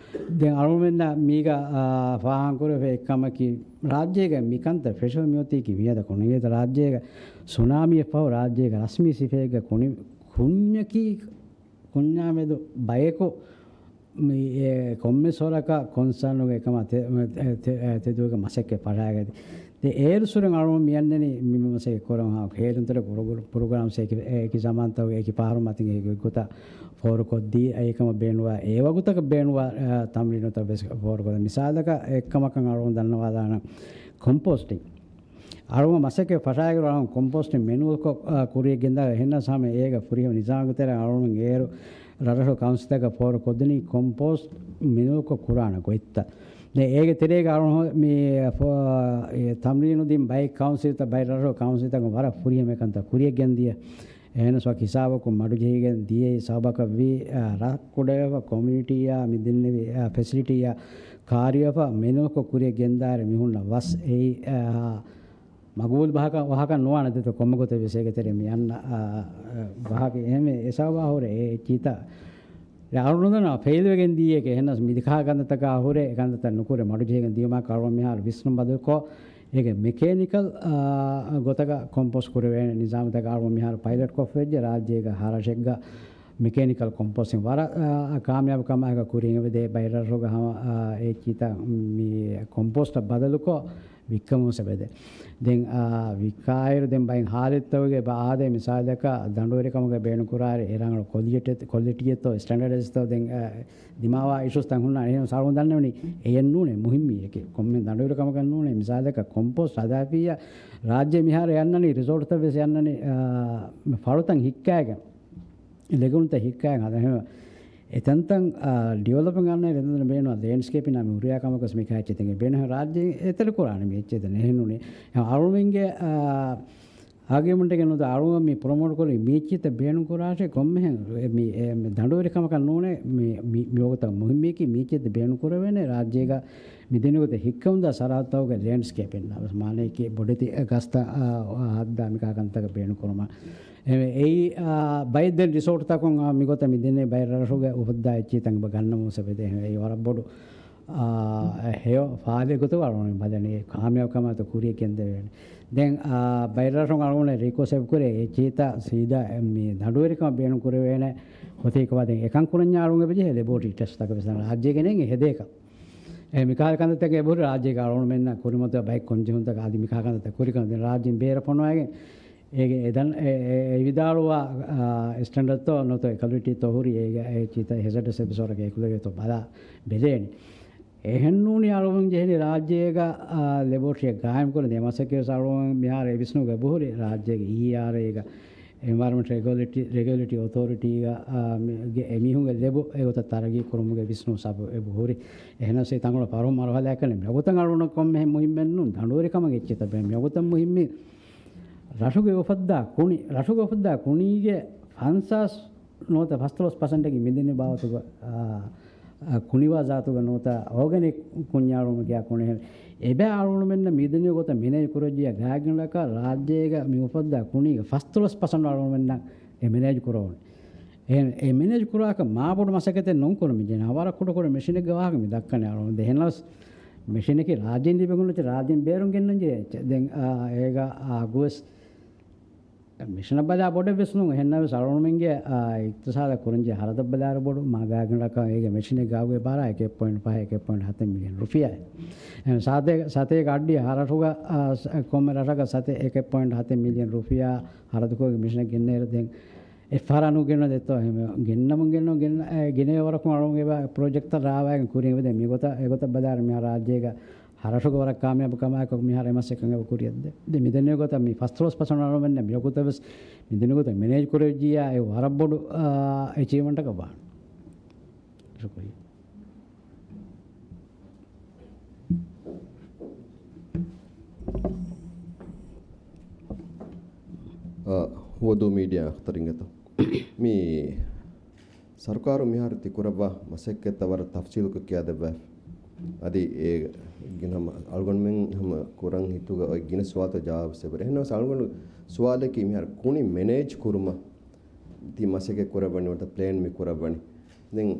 ދެން އަޅުގަނޑުމެންނަށް މީގަ، އާ، ފާހަގަކުރެވޭ އެއްކަމަކީ، ރާއްޖޭގަ މިކަންތައް ފެށުން މިއޮތީކީ މިއަދަކު ނޫން. އެތަ ރާއްޖޭގަ ސުނާމީއަށް ފަހު ރާއްޖޭގަ ރަސްމީ ސިފައެއްގަ ކުނި-، ކުންޏަކީ، ކުންޏާމެދު ބަޔަކު މި، އެ، ކޮންމެސް ހޮރަކަށް ކޮންސާނުގެ އެކަމާ ތެ-، ތެ-، ތެ-، ތެދުވެގެން މަސައްކަތް ފަށާގަތީ. ދެ އޭރު ސުރެން އަޅުގަނޑު މި އަންނަނީ މި މަސައްކަތް ކުރަން ހާ ހޭލުންތެރޭ ޕްރޮގްރ-، ޕްރޮގްރާމްސް އެކި، އެކި ޒަމާންތަކުގެ އެކި ފަހަރު މަތިން އެކި ގޮތަށް ފޯރުކޮށްދީ، އެކަމަށް ބޭނުންވާ އެ ވަގުތަކަށް ބޭނުންވާ، އާ، ތަމްރީނުތައް ވެސް ފޯރުކޮށްދޭ. މިސާލަކަށް އެއްކަމަކަށް އަޅުގަނޑު ދަންނަވާލާނަން ކޮމްޕޯސްޓިން. އަޅުގަނޑު މަސައްކަތް ފަށާގެން އަޅުގަނޑު ކޮމްޕޯސްޓިން މެނުއަލްކޮށް، އާ، ކުރިޔަށް ގެންދާ އެހެންނަމަވެސް ހަމަ އޭގަ ފުރިހަމަ ނިޒާމުގެ ތެރެއިން އަޅުގަނޑު އޭރު ރަށްރަށު ކައުންސިލްތަކަށް ފޯރުކޮށްދިނީ ކޮމްޕޯސްޓް މެނުއަލްކޮށް ކުރާނެ ގޮތްތައް. ދެން އޭގެ ތެރޭގަ އަޅުގަނޑު މި ފޯ-، އެ ތަމްރީނު ދިން ބައެއް ކައުންސިލްތައް، ބައެއް ރަށްރަށު ކައުންސިލްތަކުން ވަރަށް ފުރިހަމަ ކަންތައް ކުރިޔަށް ގެންދިޔަ. އެހެނަސް ވަކި ހިސާބަކުން މަޑުޖެހިގެން ދިޔައީ ސަބަބަކަށްވީ، އާ، ރަށް ކުޑަވެފަ ކޮމިއުނިޓީއާ މި ދެންނެވި، އާ، ފެސިލިޓީއާ ކާރިވެފަ މެނުއަލްކޮށް ކުރިޔަށް ގެންދާއިރު މި ހުންނަ ވަސް އެއީ، އާ، މަގުބޫލު ބަހަކަށް ވަހަކަށް ނުވާނެ ދެތޯ ކޮންމެ ގޮތެއް ވެސް އޭގެ ތެރެއިން މި އަންނަ، އާ، އާ، ބަހަކީ އެހެންވެ އެ ސަބަބާ ހުރެ އެ އެއްޗިތައް އަޅުގަނޑު ނުދަންނަ ފެއިލްވެގެން ދިޔައީ އެކޭ. އެހެނަސް މި ދިކާ ކަންތައްތަކާ ހުރެ އެ ކަންތައްތައް ނުކުރެ މަޑުޖެހިގެން ދިޔުމާ އަޅުގަނޑު މިހާރު ވިސްނުން ބަދަލުކޮށް، އޭގެ މެކޭނިކަލް، އާ، ގޮތަކަށް ކޮމްޕޯސްޓް ކުރެވޭނެ ނިޒާމުތަކާ އަޅުގަނޑު މިހާރު ޕައިލަޓްކޮށްފަ ވެއްޖެ. ރާއްޖޭގަ ހަ ރަށެއްގަ މެކޭނިކަލް ކޮމްޕޯސްޓިން ވަރަށް، އާ، ކާމިޔާބު ކަމާއެކު ކުރިން އެބަދޭ. ބައެއް ރަށްރަށުގަ ހަމަ، އާ، އެ އެއްޗިތައް މި ކޮމްޕޯސްޓަށް ބަދަލުކޮށް ވިއްކަމުން ސެބެދޭ. ދެން، އާ، ވިއްކާއިރު ދެން ބައެއް ހާލަތްތަކުގެ އާދޭ، މިސާލަކަށް ދަނޑުވެރިކަމުގެ ބޭނުންކުރާއިރު އެ ރަނގަޅު ކޮލިޓީ، ކޮލިޓީއެއްތޯ ސްޓޭންޑަޑެއްތޯ ދެން، އާ، ދިމާވާ އިޝޫސްތައް ހުންނާނެ. އެހެން އަޅުގަނޑު ދަންނަވަނީ އެޔެއް ނޫނޭ މުހިއްމީ އެކޭ. ކޮންމެ ދަނޑުވެރިކަމަކަށް ނޫނޭ. މިސާލަކަށް ކޮމްޕޯސްޓް ހަދާފިއްޔާ ރާއްޖެ މިހާރު އަންނަނީ ރިސޯޓްތައް ވެސް އަންނަނީ، އާ، ފަޅުތައް ހިއްކާގެން. ލެގުންތައް ހިއްކާ ހަދަ އެހެން އެތަންތަން، އާ، ޑިވެލޮޕިން އަންނަ ރެދުން ބޭނުން ލޭންޑްސްކޭޕިން މި ހުރިހާ ކަމަކަސް މި ކާއެއްޗެއް ތެނގެ ބޭނުން ރާއްޖެ އެތެރެ ކުރާނެ މި އެއްޗެއް ނެހެނުނެ. އަޅުމެންގެ، އާ، އާގިއުމަންޓެއްގެ ނުދާ އަޅުމެން މި ޕްރޮމޯޓް ކޮށްލި މި އެއްޗެއްތައް ބޭނުން ކުރާށޭ ކޮންމެހެން މި، އެ، މި ދަނޑުވެރި ކަމަކަށް ނޫނޭ މި، މި، މި ވަގުތަށް މުހިއްމީކީ މި އެއްޗެއްތައް ބޭނުން ކުރެވޭނެ ރާއްޖޭގަ މި ދިނުގޮތެ ހިއްކަމުންދާ ސަރަހައްދުތަކުގެ ލޭންޑްސްކޭޕިން މާނައަކީ ބޮޑެތި ގަސްތައް، އާ، ހައްދާ މިކާ ކަންތަކަށް ބޭނުން ކުރުމަށް. އެ، އެއީ، އާ، ބައެއް ދެން ރިސޯޓްތަކުން، އާ، މިގޮތަށް މި ދިނީ ބައެއް ރަށުގެ އުފައްދާ އެއްޗިތައް އެބަ ގަންނަމުން ސެބެދޭ. އެއީ ވަރަށް ބޮޑު، އާ، ހެޔޮ ފާދަ ގޮތަށް އަޅުގަނޑު ބަލަނީ ކާމިޔާބު ކަމާތު ކުރިޔަށް ގެންދެވޭނެ. ދެން، އާ، ބައެއް ރަށުން އަޅުގަނޑު ރިކުއެސްޓް ކުރޭ އެއްޗިތައް ސީދާ މި ދަނޑުވެރިކަމަށް ބޭނުން ކުރެވޭނެ ހޮތީ ކޮބާ ދެން އެކަން ކުރަންޏާ އަޅުގަނޑު އެބަޖެހޭ ލެބޯޓްރީ ޓެސްޓްތަކަށް ވެސް ރާއްޖޭގެ ނޭނގެ ހެދޭކަށް. އެ މިކަހަލަ ކަންތައްތަކެއް އެބަހުރި ރާއްޖޭގަ އަޅުގަނޑުމެންނަށް ކުރިމަތިވާ ބައެއް ކޮންޖެހުންތަކަށް އަދި މިކަހަލަ ކަންތައްތައް ކުރިކަން ދެން ރާއްޖޭން ބޭރަށް ފޮނުވައިގެން އޭގެ އެ ދަން-، އެ، އެ، އެ ވިދާޅުވާ، އާ، ސްޓޭންޑަޑްތޯ ނުވަތަ ކޮލިޓީތޯ ހުރި އޭގެ އެ ޗީތައް ހެޒަޑަސް އެޕިސޯޑަކަށް އެކުލެވޭތޯ ބަލާ ބެލޭނެ. އެހެންނޫނީ އަޅުގަނޑު ޖެހެނީ ރާއްޖޭގަ، އާ، ލެބޯޓްރީއެއް ގާއިމްކުރަން ދެ މަސައްކަތް ވެސް އަޅުގަނޑު މިހާރު އެ ވިސްނުމުގަ އެބަހުރި ރާއްޖޭގެ އީއާރްއޭގަ އެންވަޔަރަމެންޓް ރެގިއުލޭޓި-، ރެގިއުލޭޓިވް އޮތޯރިޓީގަ، އާ، މި-، ގެ އެމީހުންގެ ލެބު އެގޮތަށް ތަރައްގީ ކުރުމުގެ ވިސްނުން ސަބަބު އެބަހުރި. އެހެނަސް އެ ތަންކޮޅު ފަރު މަރުހަލާއެއް ކަން މިގޮތަށް އަޅުގަނޑަށް ކޮންމެހެން މުހިއްމެއްނޫން. ދަނޑުވެރިކަމަށް އެއްޗެއްތައް މިގޮތަށް މުހިއްމީ ރަށުގެ އުފައްދާ ކުނި، ރަށުގެ އުފައްދާ ކުނީގެ ފަންސާސް ނުވަތަ ފަންސަވީސް ޕަސެންޓަކީ މިދެންނެވި ބާވަތުގަ، އާ، އާ، ކުނިވާ ޒާތުގަ ނުވަތަ އޯގަނިކް ކުންޏާ އަޅުގަނޑުމެން ކިޔާ ކުނި. އެބަ އަޅުގަނޑުމެންނަށް މިދެންނެވި ގޮތަށް މެނޭޖް ކުރައްޖިޔާ ގާތްގަނޑަކަށް ރާއްޖޭގަ މި އުފައްދާ ކުނީގެ ފަންސަވީސް ޕަސެންޓް އަޅުގަނޑުމެންނަށް އެ މެނޭޖް ކުރެވުނީ. އެހެން އެ މެނޭޖް ކުރާކަށް މާބޮޑު މަސައްކަތެއް ނޫން ކުރަމުން ޖެހޭ. ވަރަށް ކުޑަކުޑަ މެޝިނެއްގެ ވާހަކަ މި ދައްކަނީ އަޅުގަނޑު. އެހެނަސް މެޝިނަކީ ރާއްޖޭން ލިބިގެން އޮތީ ރާއްޖޭން ބޭރުން ގެންނަން ޖެހޭ. ދެން، އާ، އޭގަ އަގުވެސް މެޝިނަށް ބަލާ ބޮޑެއް ވެސް ނޫން. އެހެންނަމަވެސް އަޅުގަނޑުމެންގެ، އާ، އިޤްތިޞާދަށް ކުރަންޖެހޭ ހަރަދަށް ބަލާއިރު ބޮޑު މާ ގާތްގަނޑަކަށް އޭގެ މެޝިނެއްގެ އަގު އެބަ އަރާ އެކެއް ޕޮއިންޓް ފަހެއް، އެކެއް ޕޮއިންޓް ހަތެއް މިލިއަން ރުފިޔާ. އެ ސާތޭ-، ސަތޭކަ އައްޑިހަ ހަ ރަށުގަ، އާ، ސަ-، ކޮންމެ ރަށަކަށް ސަތޭ އެކެއް ޕޮއިންޓް ހަތެއް މިލިއަން ރުފިޔާ ހަރަދުކޮށް މެޝިނެއް ގެންނައިރު ދެން އެއްފަހަރާ ނުގެންނަ ދެއްތޯ އެހެން ގެންނަމުން ގެންނަ، ގެނެވޭ ވަރަކުން އަޅުގަނޑު އެބަ ޕްރޮޖެކްޓްތައް ރާވައިގެން ކުރިން އެބަދޭ. މިގޮތަށް އެގޮތަށް ބަލާއިރު މިހާރު ރާއްޖޭގަ ހަރަށުގެ ވަރަށް ކާމިޔާބު ކަމާއެކު މިހާރު އެ މަސް އެކަން އެބަ ކުރިޔަށްދޭ. ދެން މިދެންނެވި ގޮތަށް މި ފަންސަވީސް ޕަސެންޓް އަޅުގަނޑުމެންނަށް މިވަގުތަށް ވެސް މިދެންނެވި ގޮތަށް މެނޭޖް ކުރެވިއްޖިއްޔާ އެ ވަރަށް ބޮޑު، އާ، އެޗީވްމަންޓަކަށް ވާނެ. ޝުކުރިއްޔާ. އާ، ހުވަދޫ މީޑިއާ އަޚްތަރު އިނގޭތޯ. މި ސަރުކާރު މިހާރު ތި ކުރައްވާ މަސައްކަތްތައް ވަރަށް ތަފްސީލުކޮށް ކިޔާދެއްވާ. އަދި އޭގެ ހަމަ އަޅުގަނޑުމެން ހަމަ ކުރަން ހިތުގަ އޮތް ގިނަ ސުވާލުތައް ޖަވާބު ސެބަރެ. އެހެންނަމަވެސް އަޅުގަނޑު ސުވާލަކީ މިހާރު ކުނި މެނޭޖް ކުރުމަށް ތި މަސައްކަތް ކުރައްވަނީ ނުވަތަ ޕްލޭން މި ކުރައްވަނީ. ދެން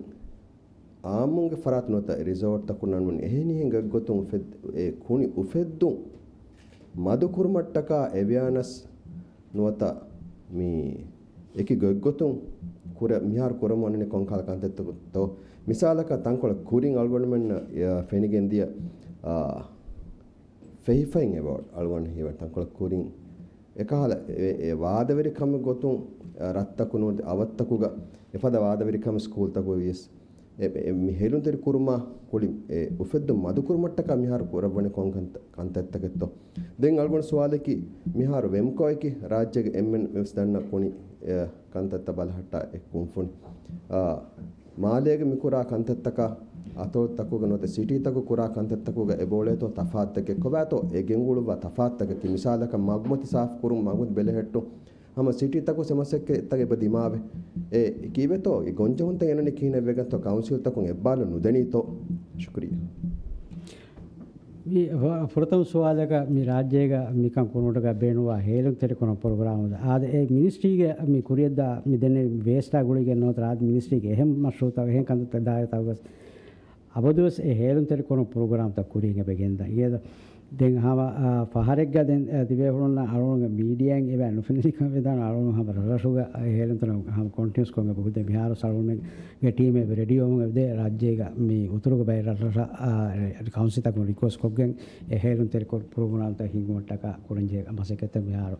އާއްމުންގެ ފަރާތުން ނުވަތަ ރިސޯޓްތަކުން ނަންވަނީ އެހެނިހެން ގޮތްގޮތުން އުފެއް-، އެ ކުނި އުފެއްދުން މަދުކުރުމަށްޓަކާ އެވެއާނަސް ނުވަތަ މި އެކި ގޮތްގޮތުން ކުރެ-، މިހާރު ކުރަމުން އަންނަނީ ކޮންކަހަލަ ކަންތައްތަކުތޯ؟ މިސާލަކަށް ތަންކޮޅެއް ކުރިން އަޅުގަނޑުމެންނަށް، އަ، ފެނިގެންދިޔަ، އަ، ފެހިފައިން އެވޯޑް އަޅުގަނޑު ހީވަނީ ތަންކޮޅެއް ކުރިން އެކަހަލަ އެ، އެ ވާދަވެރިކަމެއް ގޮތުން، އަ، ރަށްތަކު ނޫން އަވަށްތަކުގަ އެފަދަ ވާދަވެރިކަމެއް ސްކޫލްތަކުގަ ވިޔަސް އެ، އެ، މި ހޭލުންތެރި ކުރުމާ ކުޅި އެ އުފެއްދުން މަދުކުރުމަށްޓަކާ މިހާރު ކުރައްވަނީ ކޮން ކަންތަ-، ކަންތައްތަކެއްތޯ؟ ދެން އަޅުގަނޑު ސުވާލަކީ މިހާރު ވެމްކޯއަކީ ރާއްޖޭގެ އެންމެން ވެސް ދަންނަ ކުނި، އެ، ކަންތައްތައް ބަލަހައްޓާ އެއް ކުންފުނި. އާ، މާލޭގެ މި ކުރާ ކަންތައްތަކާ އަތޮޅުތަކުގަ ނުވަތަ ސިޓީތަކު ކުރާ ކަންތައްތަކުގަ އެބައުޅޭތޯ ތަފާތުތަކެއް؟ ކޮބާތޯ އެ ގެންގުޅުއްވާ ތަފާތުތަކަކީ؟ މިސާލަކަށް މަގުމަތި ސާފުކުރުން، މަގުމަތި ބެލެހެއްޓުން، ހަމަ ސިޓީތަކު ސެމަސެއްކެ އެތަގެ އެބަ ދިމާވެ. އެ ކީއްވެތޯ އެ ގޮންޖެހުންތައް އެނަނީ ކިހިނެއް ވެގެންތޯ ކައުންސިލްތަކުން އެއްބާރުލުން ނުދެނީތޯ؟ ޝުކުރިއްޔާ. މި ފު-، ފުރަތަމަ ސުވާލަކަށް މި ރާއްޖޭގަ މިކަން ކުރުމަށްޓަކާ ބޭނުންވާ ހޭލުންތެރިކުރުން ޕްރޮގްރާމް އާދެ، އެ މިނިސްޓްރީގެ މި ކުރިއަށްދާ މި ދެންނެވި ވޭސްޓާ ގުޅިގެން ނުވަތަ ރާއްޖެ މިނިސްޓްރީގެ އެހެން މަޝްރޫއުތައް އެހެން ކަންތައްތައް ދާއިރާތަކުގަސް އަބަދުވެސް އެ ހޭލުންތެރިކުރުން ޕްރޮގްރާމްތައް ކުރިން އެބަ ގެންދަން. އިއްޔެ ދެން ހަމަ، އާ، ފަހަރެއްގަ ދެން، އާ، ތިބޭފުޅުންނަށް އަޅުގަނޑުގެ މީޑިއާއިން އެބަ ނުފެނި ކަމަށް ވެދާނެ. އަޅުގަނޑު ހަމަ ރަށްރަށުގަ އެ ހޭލުންތެރި ހަމަ ކޮންޓިނިއުސް ކޮށް އެބަ ހުރި. ދެން މިހާރު އަޅުގަނޑުގެ ޓީމެއް ރެޑީ ވަމުން އެބަދޭ ރާއްޖޭގަ މި އުތުރުގެ ބައެއް ރަށްރަށަށް، އާ، ކައުންސިލްތަކުން ރިކުއެސްޓް ކޮށްގެން އެ ހޭލުންތެރިކުރުން ޕްރޮގްރާމްތައް ހިންގުމަށްޓަކާ ކުރަންޖެހޭ މަސައްކަތްތައް މިހާރު،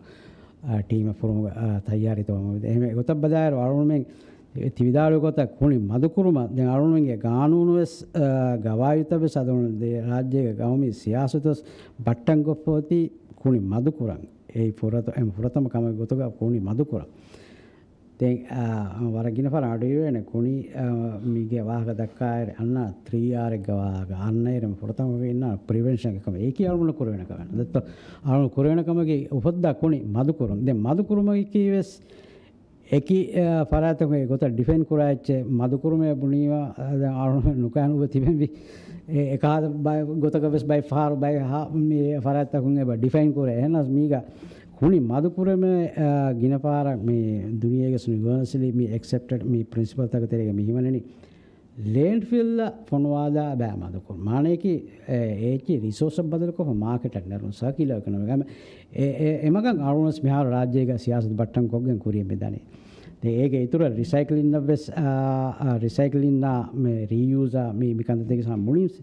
އާ، ޓީމެއް ފުރުމުގެ، އާ، ތައްޔާރީތައް ވަމުން އެބަދޭ. އެހެން ގޮތަށް ބަލާއިރު އަޅުގަނޑުމެން ތި ވިދާޅުވި ގޮތަށް ކުނި މަދުކުރުމަށް ދެން އަޅުގަނޑުގެ ގާނޫނުވެސް، އާ، ގަވާއިދުތައްވެސް އަދި އަޅުގަނޑު ދޭ ރާއްޖޭގެ ގައުމީ ސިޔާސަތުވެސް ބައްޓަންކޮށްފަ އޮތީ ކުނި މަދުކުރަން. އެއީ ފުރަތަ-، އެ ފުރަތަމަ ކަމެއް ގޮތުގަ ކުނި މަދުކުރަން. ދެން، އާ، ވަރަށް ގިނަ ފަހަރަށް އަޑުއިވޭނެ ކުނި، އާ، މީގެ ވާހަކަ ދައްކާއިރު އަންނަ ތްރީ އާރެއްގެ ވާހަކަ އަންނައިރު ފުރަތަމަ އިންނަ ޕްރިވެންޝަންގެ ކަމެއް. އެއީކީ އަޅުގަނޑު ކުރެވޭނެ ކަމެއް. ދެއްތޯ އަޅުގަނޑު ކުރެވޭނެ ކަމަކީ އުފައްދާ ކުނި މަދުކުރުން. ދެން މަދުކުރުމަކީ ވެސް އެކި، އާ، ފަރާތްތަކުން އެ ގޮތަށް ޑިފައިން ކުރާ އެއްޗެއް މަދުކުރުމޭ ބުނީމަ، އާ، ދެން އަޅުގަނޑު ނުކާނުބަ ތިބެންވީ. އެ، އެކަހަލަ ބައި-، ގޮތަކަށް ވެސް ބައެއް ފަހަރު ބައެއް ހާ-، މި ފަރާތްތަކުން އެބަ ޑިފައިން ކުރޭ. އެހެނަސް މީގަ ކުނި މަދުކުރުމޭ، އާ، ގިނަ ފަހަރަށް މި ދުނިޔޭގެ ޔުނިވާސަލީ މި އެކްސެޕްޓެޑް މި ޕްރިންސިޕަލްތަކުގެ ތެރޭގަ މި ހިމެނެނީ. ލޭންޑްފިލްއަށް ފޮނުވާލާ ބައި މަދުކުރުން. މާނަޔަކީ، އެ، އެއްޗި ރިސޯސަށް ބަދަލުކޮށްފަ މާކެޓަށް ނެރުން، ސާކިލާ އިކޮނޮމިކް. އެ، އެ، އެމަގަށް އަޅުގަނޑުވެސް މިހާރު ރާއްޖޭގަ ސިޔާސަތު ބައްޓަން ކޮށްގެން ކުރިއަށް މިދަނީ. ދެން އޭގެ އިތުރަށް ރިސައިކްލިންއަށްވެސް، އާ، އާ، ރިސައިކްލިންއާ، މި ރީޔޫޒާ، މި، މި ކަންތައްތަކެއް ސާ މުޅިން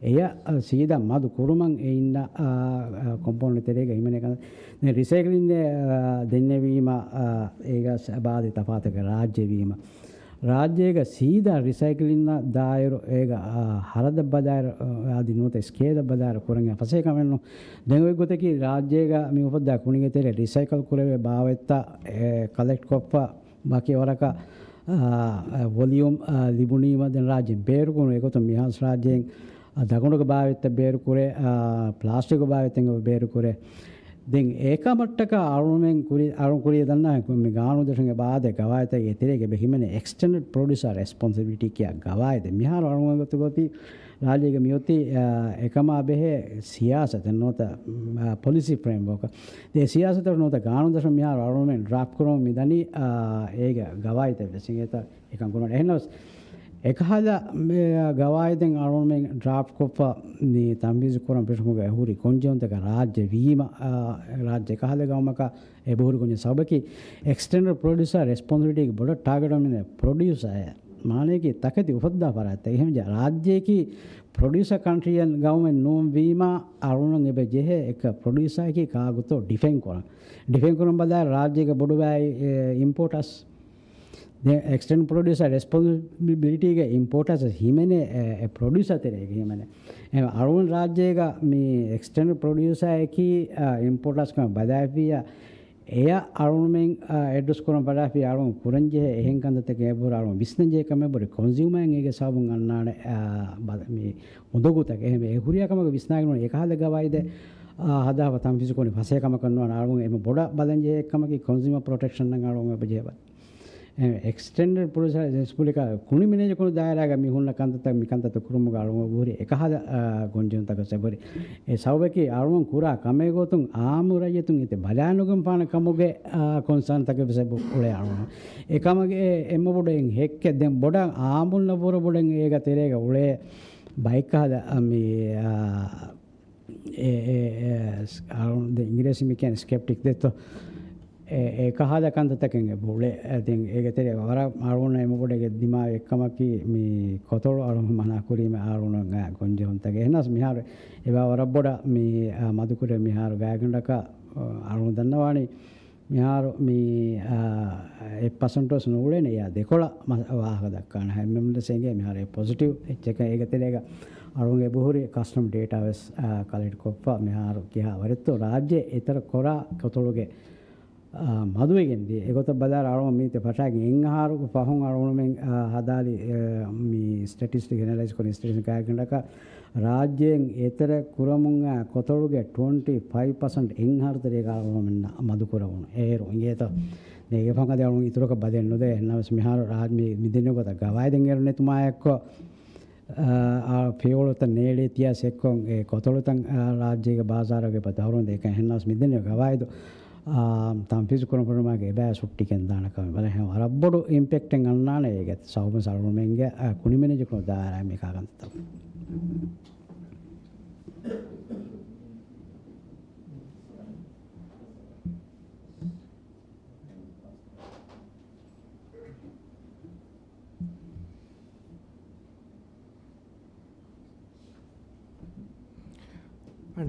އެޔަށް، އާ، ސީދާ މަދު ކުރުމަށް އެ އިންނަ، އާ، އާ، ކޮމްޕޯންޑް ތެރޭގަ ހިމެނޭ ކަން. ދެން ރިސައިކްލިން، އާ، ދެންނެވީމަ، އާ، އޭގަ ސ-، ބާދި ތަފާތުގެ ރާއްޖެ ވީމަ. ރާއްޖޭގަ ސީދާ ރިސައިކްލިންއަށް ދާއިރު އޭގަ، އާ، ހަރަދަށް ބަލާއިރު، އާ، އަދި ނުވަތަ ސްކޭލަށް ބަލާއިރު ކުރަން ފަސޭ ކަމެއް ނޫން. ދެން އޮތް ގޮތަކީ ރާއްޖޭގަ މި އުފައްދާ ކުނިގެ ތެރޭ ރިސައިކަލް ކުރެވޭ ބާވަތްތައް، އެ، ކަލެކްޓް ކޮށްފަ ވަކި ވަރަކަށް، އާ، ވޮލިއުމް، އާ، ލިބުނީމަ ދެން ރާއްޖޭން ބޭރުކުރުނު އެގޮތުން މިހާސް ރާއްޖޭން، އާ، ދަގުނޑުގެ ބާވަތްތައް ބޭރުކުރޭ، އާ، ޕްލާސްޓިކް ބާވަތްތައް ބޭރުކުރޭ. ދެން އެކަމަށްޓަކާ އަޅުމެން ކުރި، އަޅު ކުރިއަށް ދަންނާ މި ގާނޫނު ދަށުން އެބަ އާދޭ ގަވާއިދެއް އެތެރޭގަ އެބަ ހިމެނޭ އެކްސްޓެންޑެޑް ޕްރޮޑިއުސާ ރެސްޕޮންސިބިލިޓީ ކިޔާ ގަވާއިދެއް. މިހާރު އަޅުމެން ގޮތުގައި ރާއްޖޭގަ މިއޮތީ، އާ، އެކަމާ ބެހޭ ސިޔާސަތެއް ނުވަތަ، އާ، ޕޮލިސީ ފްރޭމްވޯކް. ދެ ސިޔާސަތަށް ނުވަތަ ގާނޫނު ދަށުން މިހާރު އަޅުމެން ޑްރާފްޓް ކުރަމުން މިދަނީ، އާ، އޭގެ ގަވާއިދެއް ވެސް އިނގޭތަ އެކަން ކުރުމަށް. އެހެންނަމަވެސް، އެކަހަލަ މި ގަވާއިދެއް އަޅުމެން ޑްރާފްޓް ކޮށްފަ މި ތަންފީޒު ކުރަން ފެށުމުގަ އެ ހުރި ގޮންޖެހުންތަކަށް ރާއްޖެ ވީމަ، އާ، ރާއްޖެ އެކަހަލަ ގައުމަކަށް އެބަހުރި ކުންޏެއް ސަބަބަކީ އެކްސްޓެންޑެޑް ޕްރޮޑިއުސާ ރެސްޕޮންސިބިލިޓީގެ ބޮޑަށް ޓާގެޓް ވަމިނެ ޕްރޮޑިއުސާއެއް. މާނަޔަކީ ތަކެތި އުފައްދާ ފަރާތްތައް. އެހެންވެ ރާއްޖެއަކީ ޕްރޮޑިއުސާ ކަންޓްރީއެއް ގައުމެއް ނޫން ވީމާ އަޅުގަނޑު އެބަ ޖެހޭ އެކަ ޕްރޮޑިއުސާއަކީ ކާގޮތޯ ޑިފެން ކުރަން. ޑިފެން ކުރަން ބަލާއިރު ރާއްޖޭގެ ބޮޑު ބައި، އެ، އިމްޕޯޓާސް. ދެން އެކްސްޓެންޑް ޕްރޮޑިއުސާ ރެސްޕޮންސިބިލިޓީގެ އިމްޕޯޓާސް ހިމެނޭ، އެ، އެ ޕްރޮޑިއުސާ ތެރޭގަ ހިމެނޭ. އެ އަޅުގަނޑު ރާއްޖޭގަ މި އެކްސްޓެންޑް ޕްރޮޑިއުސާއަކީ، އާ، އިމްޕޯޓާސް ކަމަށް ބަލާފިއްޔާ އެޔަށް އަޅުގަނޑުމެން، އާ، އެޑްރެސް ކުރަން ބަލާފި އަޅުގަނޑު ކުރަންޖެހޭ އެހެން ކަންތައްތަކެއް އެބަހުރި އަޅުގަނޑު ވިސްނަންޖެހޭ ކަމެއް ބުރި ކޮންސިއުމަރއިން އޭގެ ސަބަބުން އަންނާނެ، އާ، ބަ-، މި އުނދަގޫތަކެއް. އެހެން އެ ހުރިހާ ކަމަކަށް ވިސްނާގެން އެކަހަލަ ގަވާއިދެއް، އާ، ހަދާފަ ތަންފީޒު ކުރަނީ ފަސޭހަ ކަމަކަށް ނުވާނެ. އަޅުގަނޑު އެންމެ ބޮޑަށް ބަލަންޖެހޭ އެއްކަމަކީ ކޮންސިއުމަރ ޕްރޮޓެކްޝަންއަށް އަޅުގަނޑު އެބަ ޖެހޭ ބަ-، އެ، އެކްސްޓެންޑެޑް ޕްރޮޑިއުސާ ރެސްޕޮންސިބިލިޓީ ކުނި މެނޭޖް ކުރުނު ދާއިރާގަ މި ހުންނަ ކަންތައްތައް މި ކަންތައްތައް ކުރުމުގަ އަޅުގަނޑު ހުރި އެކަހަލަ، އާ، ގޮންޖެހުންތަކަށް އެބަހުރި. އެ ސަބަބަކީ އަޅުގަނޑު ކުރާ ކަމެއް ގޮތުން އާއްމު ރައްޔިތުން އެތި ބަލާނުގެންފާނެ ކަމުގެ، އާ، ކޮންސާންތަކެއް ވެސް އެބަ އުޅޭ އަޅުގަނޑު. އެކަމަކީ އެ އެންމެ ބޮޑު އެއް ހެއްކެއް ދެން ބޮޑަށް އާއްމުންނަށްވުރެ ބޮޑެއް އޭގަ ތެރޭގަ އުޅޭ ބައެއްކަހަލަ، އަ، މި، އާ، އެ، އެ، އެ، ސް-، އަޅު-، ދެ އިނގިރޭސި މި ކިޔަނީ ސްކެޕްޓިކް ދެއްތޯ. އެ، އެ ކަހަލަ ކަންތައްތަކެއް އެބަ އުޅޭ. އެ، ދެން އޭގެ ތެރޭ ވަރަށް އަޅުގަނޑަށް އެމަ ބޮޑެއްގެ ދިމާވި އެއްކަމަކީ، މި ކޮތޮޅު އަޅުގަނޑު މަނާ ކުރީމަ އަޅުގަނޑު ގޮންޖެހުންތަކެއް. އެހެންނަސް މިހާރު އެބާ ވަރަށް ބޮޑަށް މި، އާ، މަދުކުރޭ. މިހާރު ގާތްގަނޑަކަށް، އާ، އަޅުގަނޑު ދަންނަވާނީ މިހާރު މި، އާ، އެއް ޕަސެންޓު ވެސް ނުއުޅޭނެ އެއާ ދެކޮޅަށް މަ-، ވާހަކަ ދައްކާނެ. ހަމަ އެމެން ވެސް އެނގޭ މިހާރު އެއް ޕޮޒިޓިވް އެއްޗަކަށް. އޭގެ ތެރޭގަ އަޅުގަނޑު އެބަހުރި ކަސްޓަމް ޑޭޓާ ވެސް، އާ، ކަލެކްޓް ކޮށްފަ މިހާރު ކިހާ ވަރެއްތޯ ރާއްޖެ އެތަރަ ކޮރާ ކޮތޮޅުގެ އާ، މަދުވެގެން ދިޔަ. އެގޮތަށް ބަލާއިރު އަޅުގަނޑު މީތި ފަށާގެން އެއް އަހަރު ފަހުން އަޅުގަނޑުމެން، އާ، ހަދާލި، އެ، މި ސްޓެޓިސްޓިކް އެނަލައިޒް ކުރި ސްޓެޓިސްޓިކް ގާތްގަނޑަކަށް ރާއްޖޭން އެތެރެ ކުރަމުން އާ ކޮތޮޅުގެ ޓްވެންޓީ ފައިވް ޕަސެންޓް އެއް އަހަރު ތެރޭގަ އަޅުގަނޑުމެންނަށް މަދު ކުރެވުނު. އޭރު އިނގޭތޯ. ދެން އެފަހަށް އަދި އަޅުގަނޑު އިތުރަކަށް ބަލަން ނުދޭ. އެހެންނަމަވެސް މިހާރު ރާއްޖެ މި، މި ދެންނެވި ގޮތަށް ގަވާއިދެއް އޭރު ނެތުމާއެއްކޮށް، އާ، ފިޔަވަޅުތައް ނޭޅޭ ތިޔަސް އެއްކޮށް އެ ކޮތޮޅުތައް، އާ، ރާއްޖޭގެ ބާޒާރުގެ ބަ ދައުރުން ދޭކަން އެހެންނަމަވެސް މިދެންނެވި ގަވާއިދު، އާ، ތަންފީޒު ކުރަން ފެނުމާގެ އެބައި ސުއްޓިކެން ދާނެ ކަމެއް. ބަލަ ހެން ވަރަށް ބޮޑު އިމްޕެކްޓެއް އަންނާނެ އޭގެ ސަބަބުން އަޅުގަނޑުމެންގެ، އާ، ކުނި މެނޭޖް ކުރުން ދާއިރާ މި ކާގަންތައް.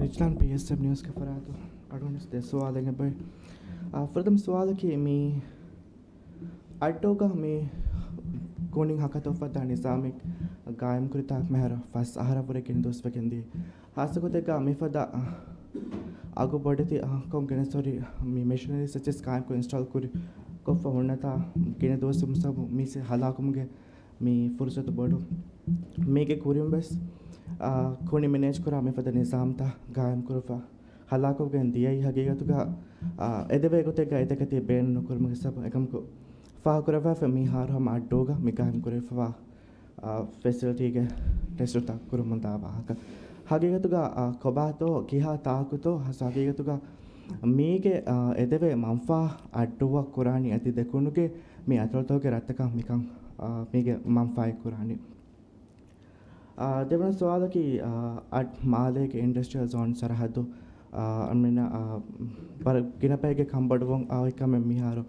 ރިޖްލާން ޕީއެސްއެމް ނިއުސްގެ ފަރާތު އަޑުނިސް ދެ ސުވާލެއް އެބައި. އާ، ފުރަތަމަ ސުވާލަކީ މި އައްޑޫގަ މި ގުނި ހަކަތަ އުފައްދާ ނިޒާމެއް ގާއިމްކުރިތާ މިހާރު ފަސް އަހަރަށްވުރެ ގިނަ ދުވަސްވެގެން ދިޔަ. ހާއްސަގޮތެއްގަ މިފަދަ އަގު ބޮޑެތި ކޮން ގެނެސް ހުރި މި މެޝިނަރީސް އެއްޗެސް ގާއިމްކޮށް އިންސްޓޯލް ކުރި ކޮށްފަ ހުންނަތާ ގިނަ ދުވަސް މުސަބު މީސް ހަލާކުމުގެ މި ފުރުސަތު ބޮޑު. މީގެ ކުރިން ވެސް، އާ، ކުނި މެނޭޖް ކުރާ މިފަދަ ނިޒާމްތައް ގާއިމް ކުރުފަ ހަލާކުވެގެން ދިޔައީ ހަގީގަތުގަ، އާ، އެދެވޭ ގޮތެއްގަ އެތަކެތި ބޭނުން ނުކުރުމުގެ ސަބަބު އެކަމަކު ފާހަގަކުރައްވާފަ މިހާރު ހަމަ އައްޑޫގަ މި ގާއިމް ކުރެވިފަވާ، އާ، ފެސިލިޓީގެ ޓެސްޓުތައް ކުރަމުންދާ ވާހަކަ. ހަގީގަތުގަ، އާ، ކޮބާތޯ ކިހާ ތާކުތޯ ހަސް ހަގީގަތުގަ މީގެ، އާ، އެދެވޭ މަންފާ އައްޑޫއަށް ކުރާނީ އަދި ދެކުނުގެ މި އަތޮޅުތަކުގެ ރަށްތަކަށް މިކަން، އާ، މީގެ މަންފާއެއް ކުރާނީ. އާ، ދެވަނަ ސުވާލަކީ، އާ، އަދް މާލޭގެ އިންޑަސްޓްރިއަލް ޒޯން ސަރަހައްދު، އާ، އަމިނަ، އާ، ވަރަށް ގިނަ ބައެއްގެ ކަންބޮޑުވުން އައި ކަމެއް މިހާރު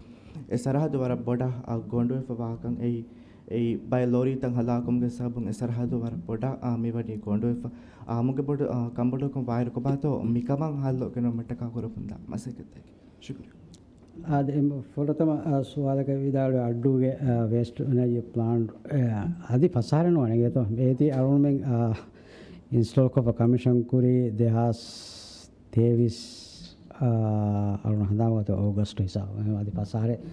އެ ސަރަހައްދު ވަރަށް ބޮޑަށް، އާ، ގޮނޑުވެފަ ވާކަން އެއީ، އެއީ ބައެއް ލޯރީތައް ހަލާކުމުގެ ސަބަބުން އެ ސަރަހައްދު ވަރަށް ބޮޑަށް، އާ، މިވަނީ ގޮނޑުވެފަ. އާ، އަމުގެ ބޮޑު، އާ، ކަންބޮޑުވުން ވާއިރު ކޮބާތޯ މިކަމަށް ހައްލު ގެނައުމަށްޓަކާ ކުރަމުންދާ މަސައްކަތްތަކެއް. ޝުކުރިއްޔާ. އާދެ، އެ، ފުރަތަމަ، އާ، ސުވާލަކަށް ވިދާޅުވެ އައްޑޫގެ، އާ، ވޭސްޓް އެނަޖީ ޕްލާންޓް، އާ، އަދި ފަސް އަހަރެއް ނުވަނެގޭތޯ. އޭތި އަޅުގަނޑުމެން، އާ، އިންސްޓޯލް ކޮށްފަ ކަމިޝަން ކުރީ ދެހާސް ތޭވީސް، އާ، އަޅުގަނޑު ހަނދާން ގޮތަށް އޯގަސްޓް ހިސާބު. އަދި ފަސް އަހަރެއް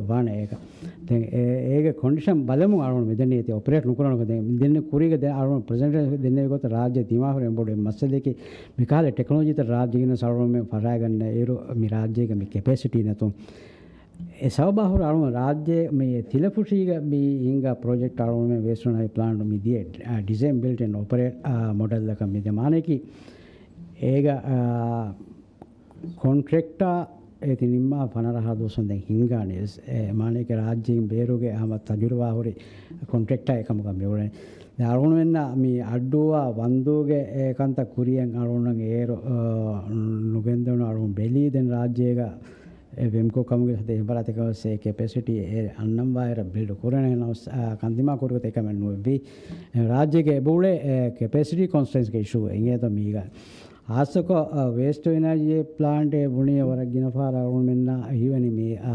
ވާނެ އޭގަ. ދެން އޭ، އޭގެ ކޮންޑިޝަން ބަލަމުން އަޅުގަނޑު މިދެންނެވީ އޮޕަރޭޓް ނުކުރާނަކަ. ދެން މިދެންނެ ކުރީގަ ދެން އަޅުގަނޑު ޕްރެޒެންޓޭޝަން ދެންނެވި ގޮތަށް ރާއްޖެ ދިމާވެރި އެނބޮޑު މައްސަލައަކީ މިކަހަލަ ޓެކްނޮލޮޖީތައް ރާއްޖޭގެ އަޅުގަނޑުމެން ފަށާގަންނަ އިރު މި ރާއްޖޭގެ މި ކެޕޭސިޓީ ނެތުން. އެ ސަބަބާ ހުރެ އަޅުގަނޑު ރާއްޖޭ މި ތިލަފުށީގަ މި ހިންގާ ޕްރޮޖެކްޓް އަޅުގަނޑުމެން ވޭސްޓް އެނަޖީ ޕްލާންޓް މި ދިޔަ، އާ، ޑިޒައިން ބިލްޑް އެންޑް އޮޕަރޭޓް، އާ، މޮޑެލްއަކަށް މި ދިޔަ. މާނައަކީ އޭގަ، އާ، ކޮންޓްރެކްޓާ އޭތި ނިންމާ ފަނަރަ ދުވަސް ދެން ހިންގާނެ ވެސް. އެ މާނައަކީ ރާއްޖޭން ބޭރުގެ ހަމަ ތަޖުރިބާ ހުރި ކޮންޓްރެކްޓާ އެކަމަކަށް މި އުޅެނީ. ދެން އަޅުގަނޑުމެންނަށް މި އައްޑޫއާ ވަންދޫގެ އެ ކަންތައް ކުރިއަށް އަޅުގަނޑަށް އޭރު، އާ، ނުގެންދެވުނު އަޅުގަނޑު ބެލީ ދެން ރާއްޖޭގަ އެ ވެމްކޯ ކަމުގެ ސަތޭކަ އެހެން ފަރާތެއްގަ ވެސް އެ ކެޕޭސިޓީ އެ އަންނަން ވާއިރަށް ބިލްޑް ކުރަން އެހެންނަމަވެސް، އާ، ކަންދިމާ ކުރިގޮތަށް އެކަމެއް ނުވެއްވި. ރާއްޖޭގެ އެބައުޅޭ އެ ކެޕޭސިޓީ ކޮންސްޓްރެއިންޓްގެ އިޝޫ އިނގޭތޯ މީގަ. ހާއްސަކޮށް، އާ، ވޭސްޓް އެނަޖީ ޕްލާންޓެއް ބުނީ ވަރަށް ގިނަ ފަހަރަށް އަޅުގަނޑުމެންނަށް ހީވަނީ މި، އާ،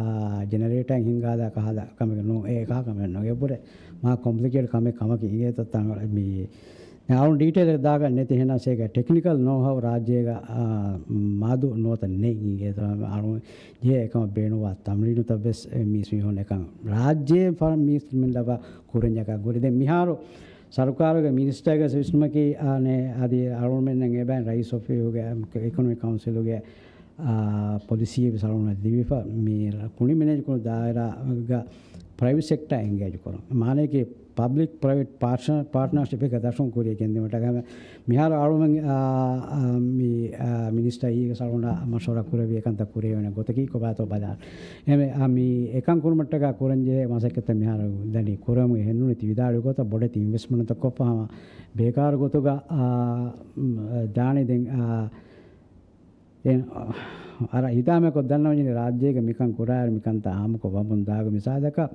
ޖެނެރޭޓާއެއް ހިންގާލާ ކަހަލަ ކަމެއް ނޫން. އެ އެކަހަލަ ކަމެއް ނޫން. އެއަށްވުރެ މާ ކޮމްޕްލިކޭޓް ކަމެއް ކަމަކީ އިނގޭތޯ ތަން މި އަޅުގަނޑު ޑީޓެއިލް ދާގަން ނެތި ހެނަސް އޭގެ ޓެކްނިކަލް ނޯހައު ރާއްޖޭގަ، އާ، މަދު ނުވަތަ ނެތް އިނގޭތޯ އަޅުގަނޑު ޖެހޭ އެކަމަށް ބޭނުންވާ ތަމްރީނުތައް ވެސް މީސް މީހުން އެކަން ރާއްޖޭ ފަރު މީސް މި ލަބާ ކުރަންޏަކާ ގުޅި. ދެން މިހާރު ސަރުކާރުގެ މިނިސްޓަރގެ ވިސްނުމަކީ، އާނެ، އަދި އަޅުގަނޑުމެންނަށް އެބައިން ރައީސް އޮފީހުގެ އިކޮނޮމިކް ކައުންސިލުގެ، އާ، ޕޮލިސީ ވެސް އަޅުގަނޑަށް ދީފަ މި ކުނި މެނޭޖް ކުރުން ދާއިރާގަ ޕްރައިވެޓް ސެކްޓާ އެންގޭޖް ކުރުން. މާނައަކީ ޕަބްލިކް ޕްރައިވެޓް ޕާޓްނަރ، ޕާޓްނަރޝިޕް އެކަ ދަށުން ކުރިޔަށް ގެންދިއުމަށްޓަކައި މިހާރު އަޅުގަނޑު، އާ، އާ، މި، އާ، މިނިސްޓަރ އީގެ އަޅުގަނޑަށް މަޝްވަރާ ކުރެވި އެކަންތައް ކުރެވޭނެ ގޮތަކީ ކޮބާތޯ ބަލާން. އެހެންވެ، އާ، މި އެކަން ކުރުމަށްޓަކާ ކުރަންޖެހޭ މަސައްކަތްތައް މިހާރު ދަނީ ކުރަމުގެ ހެންނޫނެތި ވިދާޅުވި ގޮތަށް ބޮޑެތި އިންވެސްޓްމަންޓްތައް ކޮށްފަ ހަމަ ބޭކާރު ގޮތުގަ، އާ، ދާނީ ދެން، އާ، އަރަ ހިތާމަކޮށް ދަންނަވަންޏެ ރާއްޖޭގެ މިކަން ކުރާއިރު މިކަންތައް އާއްމުކޮށް ވަމުން ދާގެ މިސާލަކަށް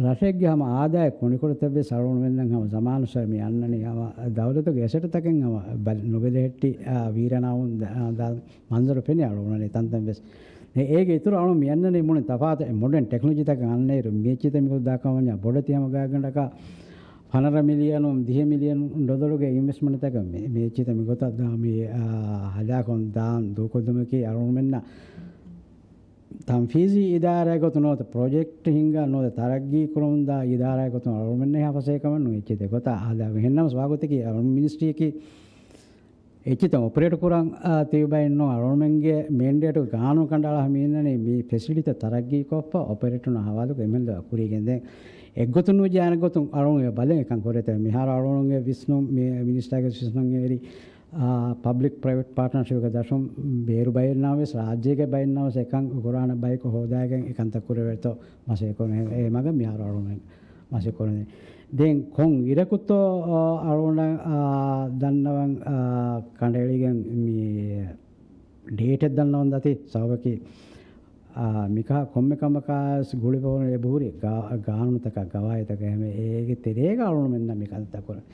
ރަށެއްގެ ހަމަ އާދައި ކުނިކޮޅުތައްވެސް އަޅުގަނޑުމެންނަށް ހަމަ ޒަމާނުއްސަރު މި އަންނަނީ ހަމަ ދައުލަތުގެ އެސެޓްތަކެއް ހަމަ ބަލި ނުބެލެހެއްޓި، އާ، ވީރަނާވުން ދާ، ދާ މަންޒަރު ފެނި އަޅުގަނޑުމެންނަށް ތަންތަންވެސް. އެ، އޭގެ އިތުރު އަޅުގަނޑު މި އަންނަނީ މުޅި ތަފާތު މޮޑަން ޓެކްނޮލޮޖީތަކަށް އަންނައިރު މި އެއްޗިތައް މިގޮތަށް ދާކަމަށް ބޮޑެތި ހަމަ ގާތްގަނޑަކަށް ފަނަރަ މިލިއަނު، ދިހަ މިލިއަނު ޑޮލަރުގެ އިންވެސްޓްމަންޓްތަކަށް މި، މި އެއްޗިތައް މިގޮތަށް ދާ މި، އާ، ހަލާކުން ދާން ދޫކޮށްލުމަކީ އަޅުގަނޑުމެންނަށް ތަންފީޒީ އިދާރާގެ ގޮތުން ނުވަތަ ޕްރޮޖެކްޓް ހިންގާ ނުވަތަ ތަރައްގީ ކުރަމުންދާ އިދާރާގެ ގޮތުން އަޅުގަނޑުމެންނަށް ހާފަސޭ ކަމެއް ނުވެއްޗެތެ ގޮތަށް އާދާގެ ހެންނަމަސް ވާގޮތަކީ އަޅުގަނޑު މިނިސްޓްރީއަކީ އެއްޗިތައް އޮޕަރޭޓް ކުރަން، އާ، ތިބި ބައެއް ނޫން. އަޅުގަނޑުމެންގެ މޭންޑޭޓު ގާނޫނު ކަނޑައަޅާ މި އިންނަނީ މި ފެސިލިޓީތައް ތަރައްގީކޮށްފަ އޮޕަރޭޓުން ހަވާލުކޮށް އެމެންދަ ކުރީގެން ދެން އެއްގޮތުން ނުވެއްޖެ އަނެއްގޮތުން އަޅުގަނޑު ބަލަން އެކަން ކުރޭތަ. މިހާރު އަޅުގަނޑުގެ ވިސްނުން މި މިނިސްޓާގެ ވިސްނުން އެރި، އާ، ޕަބްލިކް ޕްރައިވެޓް ޕާޓްނަރޝިޕްގެ ދަށުން ބޭރު ބައެއްނާވެސް ރާއްޖޭގެ ބައެއްނާވެސް އެކަން ކުރާނެ ބަޔަކު ހޯދާގެން އެކަންތައް ކުރެވޭތޯ މަސައްކަތް ކުރަން އެ މަގަށް މިހާރު އަޅުގަނޑު މަސައްކަތް ކުރަނީ. ދެން ކޮން އިރަކުތޯ، އާ، އަޅުގަނޑަށް، އާ، ދަންނަވަން، އާ، ކަނޑައެޅިގެން މި ޑޭޓެއް ދަންނަވަން ދަތި ސަބަބަކީ، އާ، މިކަހަ ކޮންމެ ކަމަކާ ގުޅިފަ އެބަހުރި ގާ-، ގާނޫނުތަކާ ގަވާއިދުތަކާ އެހެން އޭގެ ތެރޭގަ އަޅުގަނޑުމެންނަށް މި ކަންތައް ކުރަން.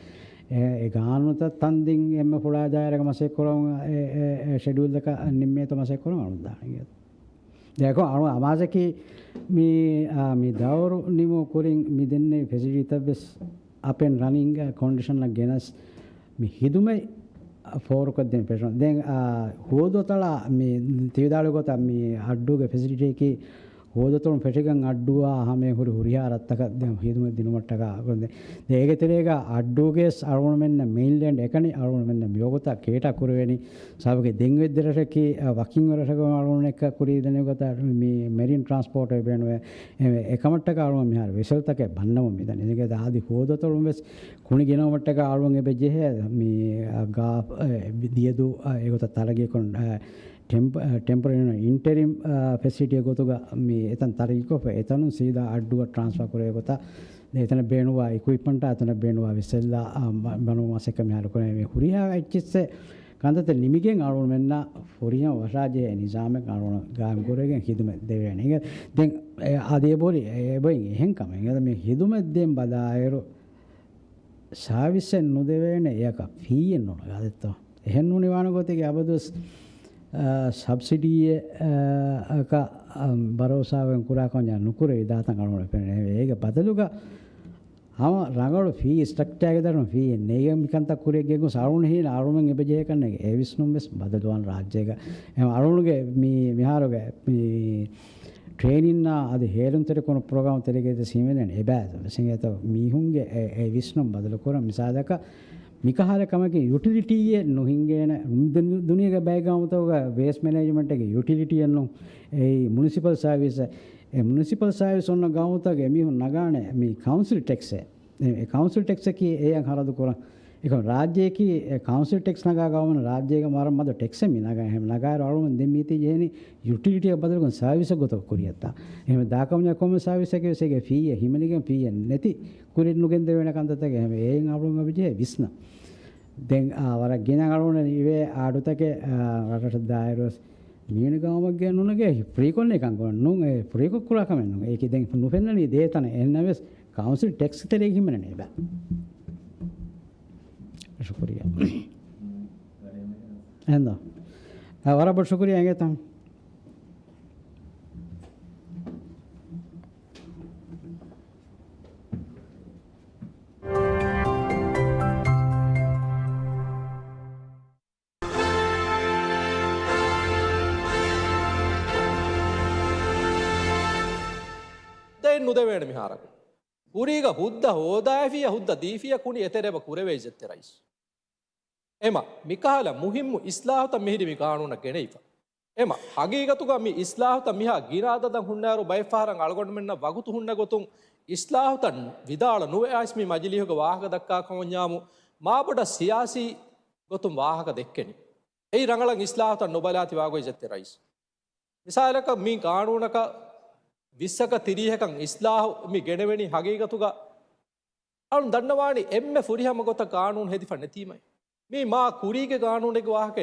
އެ، އެ ގާނޫނުތައް ތަން ދިން އެންމެ ފުޅާ ދާއިރާގަ މަސައްކަތް ކުރަމުން އެ، އެ، އެ ޝެޑިއުލްތަކަށް ނިންމޭތޯ މަސައްކަތް ކުރަން އަޅުގަނޑު ދާނެ. ދެން އަޅުގަނޑު އަމާޒަކީ މި، އާ، މި ދައުރު ނިމު ކުރިން މި ދެންނެވި ފެސިލިޓީތައްވެސް އަޕް އެންޑް ރަނިންގ ކޮންޑިޝަނަށް ގެނަސް މި ހިދުމަތް ފޯރުކޮށްދޭން ފެށުނު. ދެން، އާ، ހުވަދުއަތޮޅާ މި ތިވިދާޅުވި ގޮތަށް މި އައްޑޫގެ ފެސިލިޓީއަކީ ހުވަދުއަތޮޅުން ފެށިގެން އައްޑޫއާ ހަމައިން ހުރި ހުރިހާ ރަށްތަކަށް ދެން ހިދުމަތް ދިނުމަށްޓަކާ ކުރަން. ދެން އޭގެ ތެރޭގަ އައްޑޫގެސް އަޅުގަނޑުމެންނަށް މެއިންލޭންޑް އެކަނި އަޅުގަނޑުމެންނަށް މިވަގުތަށް ކޭޓާ ކުރެވޭނީ. ސަބަބަކީ ދެން އޮތް ދެ ރަށަކީ، އަ، ވަކިން އޮތް ރަށަކަށް އަޅުގަނޑު އެއްކަ ކުރީ ދެނެވި ގޮތަށް މި މެރިން ޓްރާންސްޕޯޓެއް ބޭނުވޭ. އެ، އެކަމަށްޓަކާ އަޅުގަނޑު މިހާރު ވެސެލްތަކެއް ބަންނަމުން މިދަނީ. އޭގެ އަދި ހުވަދުއަތޮޅުން ވެސް ކުނި ގިނަވުމަށްޓަކާ އަޅުގަނޑު އެބަ ޖެހޭ މި، އަ، ގާ-، އެ، ދިޔަދޫ، އަ، އެގޮތަށް ތަރައްގީކޮށް، އަ، ޓެމްޕ-، އަ، ޓެމްޕަރެރީ އިންޓަރިމް، އަ، ފެސިލިޓީ ގޮތުގަ މި އެތަން ތަރައްގީކޮށްފަ އެތަނުން ސީދާ އައްޑޫއަށް ޓްރާންސްފާ ކުރޭ ގޮތަށް އެތަނަށް ބޭނުންވާ އިކުއިޕްމަންޓާ އެތަނަށް ބޭނުންވާ ވެސެލްއާ، އަ، މަ-، ބަނުމަށް މަސައްކަތް މިހާރު ކުރޭ. މި ހުރިހާ އެއްޗިއްސެއް ކަންތައްތައް ނިމިގެން އަޅުގަނޑުމެންނަށް ފުރިހަމަ ވަށާޖެހޭ ނިޒާމެއް އަޅުގަނޑު ގާއިމް ކުރެވިގެން ހިދުމަތް ދެވޭނެ. އިނގޭ، ދެން އެ އަދި އެބަހުރި އެބައިން އެހެން ކަމެއް. އިނގޭ، މި ހިދުމަތް ދޭން ބަލާއިރު ސާވިސްއެއް ނުދެވޭނެ އެއަކަށް ފީއެއް ނުނަގާ ދެއްތޯ. އެހެން ނޫނީ ވާނެ ގޮތެއް އަބަދުވެސް، އާ، ސަބްސިޑީއެއް، އާ، އަކަށް، އާ، ބަރޯސާވެގެން ކުރާ ކަމެއް ނުކުރެވި ދާތަން އަޅުގަނޑު ފެނޭ. އޭގެ ބަދަލުގަ ހަމަ ރަނގަޅު ފީ ސްޓްރަކްޗާގެ ދަށުން ފީއެއް ނެތް މިކަންތައް ކުރިއަށް ގެންގޮސް އަޅުގަނޑު ހީނަ އަޅުގަނޑުމެން އެބަޖެހޭ ކަންނޭނގެ އެ ވިސްނުން ވެސް ބަދަލުވާން ރާއްޖޭގަ. އެހެން އަޅުގަނޑުގެ މި، މިހާރުގެ މި ޓްރޭނިންއާ އަދި ހޭލުންތެރިކުރު ޕްރޮގްރާމް ތެރޭގައި ސީމެން އެބައި ވެސް އިނގޭތޯ މީހުންގެ އެ، އެ ވިސްނުން ބަދަލުކުރަން. މިސާލަކަށް މިކަހަލަ ކަމަކީ ޔުޓިލިޓީއެއް ނުހިނގޭނެ. ދުނި-، ދުނިޔޭގެ ބައެއް ގައުމުތަކުގަ ވޭސްޓް މެނޭޖްމަންޓްގެ ޔުޓިލިޓީއެއް ނޫން. އެއީ މުނިސިޕަލް ސާވިސް. އެ މުނިސިޕަލް ސާވިސް އޮންނަ ގައުމުތަކުގެ މީހުން ނަގާނެ މި ކައުންސިލް ޓެކްސްއެއް. އެ، އެ ކައުންސިލް ޓެކްސަކީ އެއަށް ހަރަދު ކުރަން. އެކަމަ ރާއްޖެއަކީ އެ ކައުންސިލް ޓެކްސް ނަގާ ގައުމުން ރާއްޖޭގެ މަރަށް މަދު ޓެކްސެއް މި ނަގާ. އެހެން ނަގާއިރު އަޅުގަނޑު ދެން މީތި ޖެހެނީ ޔުޓިލިޓީއަށް ބަދަލުކޮށް ސާވިސް ގޮތަށް ކުރިއަށްތާ. އެހެން ދާކަމުން ކޮންމެ ސާވިސްއެއްގެ ވެސް އޭގެ ފީއެއް ހިމެނިގެން ފީއެއް ނެތި ކުރިން ނުގެންދެވޭނެ ކަންތައްތަކެއް އެހެން އޭގެން އަޅުގަނޑު އެބަޖެހޭ ވިސްނަން. ދެން، އާ، ވަރަށް ގިނަ އަޅުގަނޑު އިވޭ އާޑުތަކެއް، އާ، ރަށްރަށަށް ދާއިރު ވެސް މީނު ގައުމެއްގެ ނުނަގޭ ފްރީކޮށް ނިކަން ކުރަން ނޫން. އެ ފްރީކޮށް ކުރާ ކަމެއް ނޫން. އޭކި ދެން ނުފެންނަނީ ދޭތަނެއް. އެހެންނަމަވެސް ކައުންސިލް ޓެކްސް ތެރޭގަ ހިމެނެނީ އެބަ. ޝުކުރިއްޔާ. އެހެންދޯ؟ އަ، ވަރަށް ބޮޑު ޝުކުރިއްޔާ އިނގޭތަ؟ ދެން ނުދެވޭނެ މިހާރަކު. ކުރީގަ ހުއްދަ ހޯދާފިޔަ ހުއްދަ ދީފިޔަ ކުނި އެތެރެބަ ކުރެވޭ އިއްޒަތްތެރި ރައީސް. އެމަ، މިކަހަލަ މުހިއްމު އިސްލާހުތައް މިހިރީ މި ގާނޫނަށް ގެނެވިފަ. އެމަ، ހަގީގަތުގަ މި އިސްލާހުތައް މިހާ ގިނަ އަދަދަށް ހުންނައިރު ބައެއް ފަހަރަށް އަޅުގަނޑުމެންނަށް ވަގުތު ހުންނަ ގޮތުން އިސްލާހުތައް ވިދާޅު ނުވެ އައިސް މި މަޖިލީހުގަ ވާހަކަ ދައްކާ ކަމަށް މާބޮޑަށް ސިޔާސީ ގޮތުން ވާހަކަ ދެއްކެނީ. އެއީ ރަނގަޅަށް އިސްލާހުތައް ނުބަލާތީ ވާގޮތް އިއްޒަތްތެރި ރައީސް. މިސާލަކަށް މި ގާނޫނަކަށް ވިއްސަކަށް ތިރީހަކަށް އިސްލާހު މި ގެނެވެނީ ހަގީގަތުގަ އަޅުން ދަންނަވާނީ އެންމެ ފުރިހަމަ ގޮތަށް ގާނޫނު ހެދިފަ ނެތީމައި. މީ މާ ކުރީގެ ގާނޫނެއްގެ ވާހަކަ